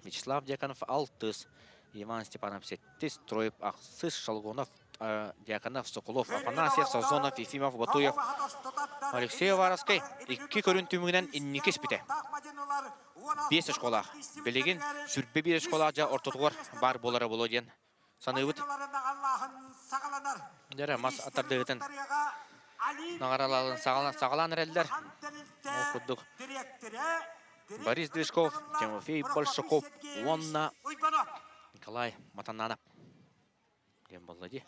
Вячеслав Дьяконов алтыс, Иван Степанов сэттис, Троев ахсыс, Шалгонов Дьяконов, Соколов, Афанасьев, Сазонов, Ефимов, Ботуев, Алексей Уваровскай икки көрүн түмүгүнэн инники испитэ. Биэс очколаах. Билигин сүрбэ биир очколаах дьа ортотугар баар буолара буолуо диэн саныыбыт. Дьэрэ мас атардыытын наҕаралаалын саҕалаан эрэллэр. Ол курдук Борис Движков, Тимофей Большаков уонна Николай Матананов диэн буолла дии.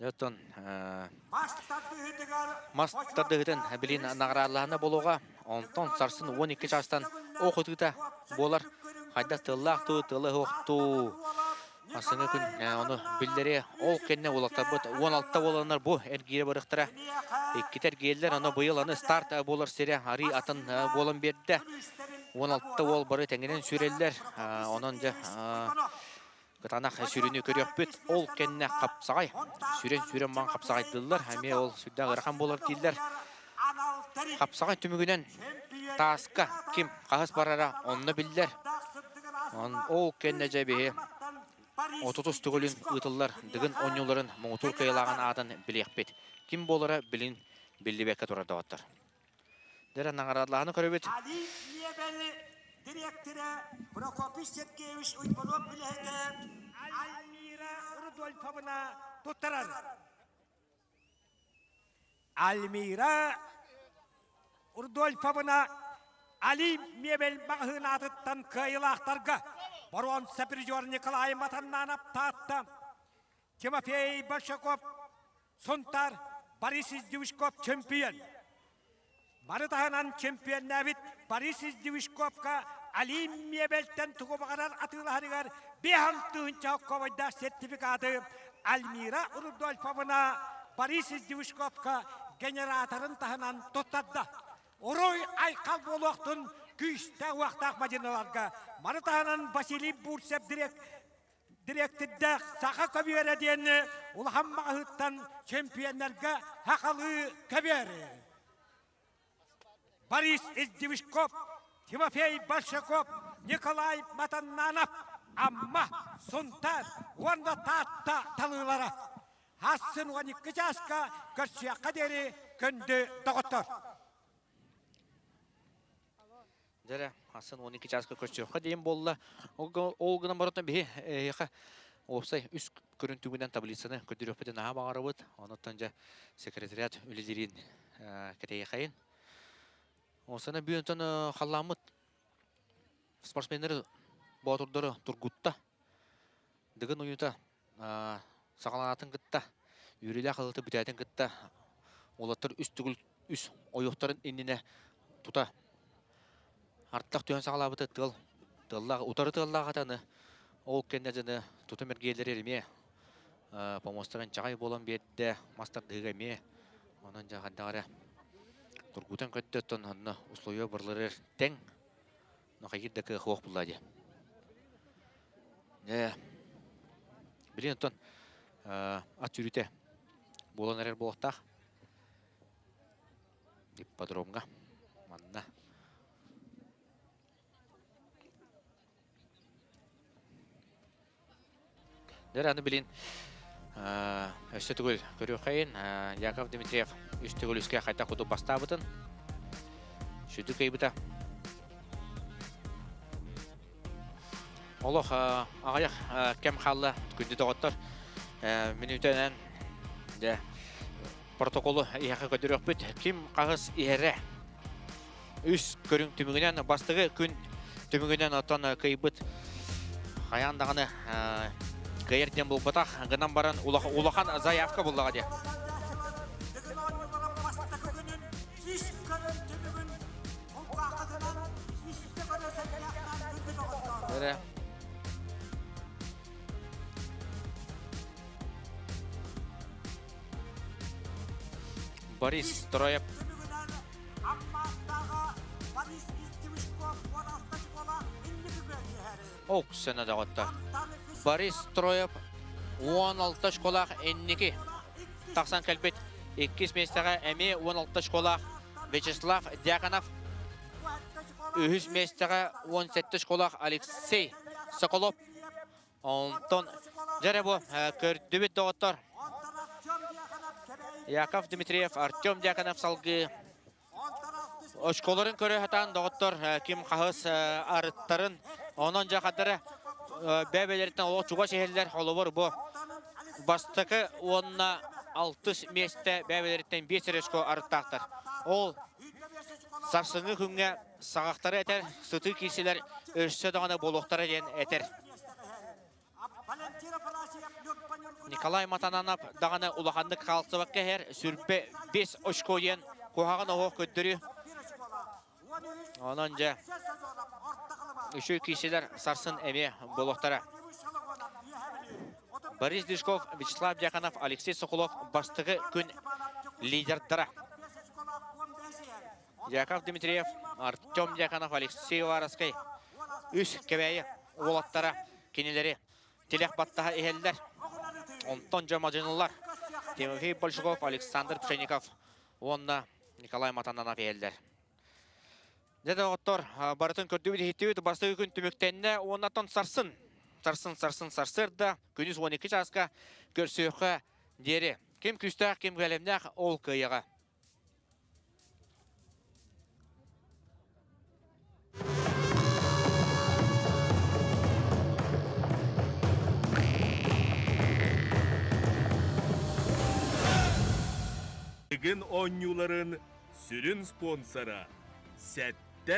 Оттон мас тардыһытын билин наҕараадалаһына буолуоҕа. Онтон сарсын 12 чаастан ох ытыыта буолар. Хайдах тыллаах туу, тыла суох туу. Саҥа күн ону биллэриэ. Ол кэннэ уолаттарбыт 16 буоланнар бу эргиирэ барыахтара. Иккитэ эргиэллэр, аны быйыл аны старт буолар сирэ арыы атын буолан биэрдэ. 16 уол бары тэҥинэн сүүрэллэр. Онон дьэ кытаанах сүрүнү көрүөхпүт. Ол кэннэ хапсаҕай. Сүрэн-сүрэн маҥ хапсаҕайдыыллар. Эмиэ ол сүрдээх ыарахан буолар дииллэр. Хапсаҕай түмүгүнэн тааска ким хаһыс барара онно биллэр. Ол кэннэ дьэ биһи отутус төгүлүн ыытыллар Дыгын оонньууларын муҥутуур кыайыылааҕын аатын билиэхпит. Ким буолара билин биллибэккэ турар доҕоттор. Дьэ, наҕараадалааһыны көрөбүт. Али Миэбэл дириэктэрэ Прокопий Сергеевич Уйбанов үлэһитэ Альмира Рудольфовна туттарар. Альмира Рудольфовна Али мебель маҕаһыын аатыттан кыайыылаахтарга боруонса призер Николай Матаннанов Таатта, Тимофей Большаков Сунтаар, Борис Издивишков чемпион. Маны таһынан чемпионнаабыт Борис Издивишковка Али мебельтэн тугу баҕарар атыылаһарыгар биэһэн тыһыынча кобойдаах сертификаты Альмира Рудольфовна Борис Издивишковка генераторын таһынан туттарда. Уруй айхал буолуохтун күүстээх уохтаах мадьыналарга. Маны таһынан Василий Бурцев дириэктирдээх Саха көбүөрэ диэн улахан маҕаһыыттан чемпионнарга сахалыы көбүөрү. Борис Издивишков, Тимофей Большаков, Николай Матаннанов, Амма, Сунтаар уонна Таатта талыылара. Хассын 12 чааска көрсүөххэ диэри күндү доҕоттор. Дьэ, хассын 12 чааска көрсүөххэ диэн буолла. Ол гынан баран биһи эһиэхэ уопсай үс көрүн түгүнэн таблицаны көрдөрүөхпүтүн наһаа баҕарабыт. Онуттан дьэ секретариат үлэлиирин кэтэйэхэйин. Осана бүгүнтэн халлааммыт спортсменнары боотурдары тургутта. Дыгын уйута саҕаланаатын кытта, үөрүүлээх ылыты бүтээтин кытта уолаттар үс төгүл үс ойуохтарын иннинэ тута артах түһэн саҕалаабыта тыал тыаллаах утары тыаллаах атаны ол кэннэ дьыны тутум эргиэлэри эмиэ помостарын чаҕай буолан биэрдэ мас тардыһыга эмиэ онон дьэ хайдах эрэ тургутан көттө оттон онно условия барлары тэҥ но хайгир да кыах суох булла дии Ээ, билин оттон ат сүүрүүтэ буолан эрэр буолуохтаах. Ипподромҥа манна. Дэр аны билин өссө төгүл көрүөххэйин Яков Дмитриев үс төгүл үскэ хайдах курдук бастаабытын. Сүдү кыйбыта. Олох аҕыйах кэм хаалла күндү доҕоттор. Мүнүүтэнэн дьэ протоколу иһэхэ көдөрүөхпүт. Ким хаһыс иһэрэ үс көрүҥ түмүгүнэн бастакы күн түмүгүнэн оттон кыйбыт хайаан даҕаны кыайар диэн буолбатах гынан баран улахан заявка буллаҕа диye. Эрэ. Борис Троев. Оксана доҕоттор. Борис Троев 16 школаах инники тахсан кэлбит. Иккис миэстэҕэ эмиэ 16 школаах Вячеслав Дьяконов. Үһүс миэстэҕэ 17 школаах Алексей Соколов. Онтон дьэрэ бу көрдүбүт доҕоттор. Яков Дмитриев, Артем Дьяконов салгыы очколарын көрө сатаан доҕоттор ким хаһыс арыттарын онон дьахадара бэбэлэриттэн олох чугас иһэллэр холобур бу бастакы уонна алтыс миэстэ бэбэлэриттэн биэс очко арыттаахтар ол сарсыҥҥы күҥҥэ саҕахтары этэр сытыы киирсилэр өссө даҕаны буолуохтара диэн этэр Николай Матананов даҕаны улаханнык хаалсыбакка иһэр сүрбэ 5 очко диэн куһаҕан оһох көрдөрүү. Онон дьэ үчүгэй киирсилэр сарсын эмиэ буолуохтара. Борис Дышков, Вячеслав Дьяконов, Алексей Соколов бастакы күн лидердара. Яков Дмитриев, Артем Дьяконов, Алексей Уваровскай үс Кэбээйи уолаттара кинилэри тилэх баттаһа иһэллэр. Онтон дьэ мадьынылар Тимофей Большаков, Александр Пшеников уонна Николай Матананов иһэллэр. Дьэ доҕоттор, барытын көрдүбүт иһиттибит бастакы күн түмүктэннэ уоннаттан сарсын, сарсын, сарсын, сарсыарда күнүс 12 чааска көрсүөххэ диэри. Ким күүстээх, ким бэлэмнээх ол кыайыаҕа. Дыгын оонньууларын сүрүн спонсора Сэттэ.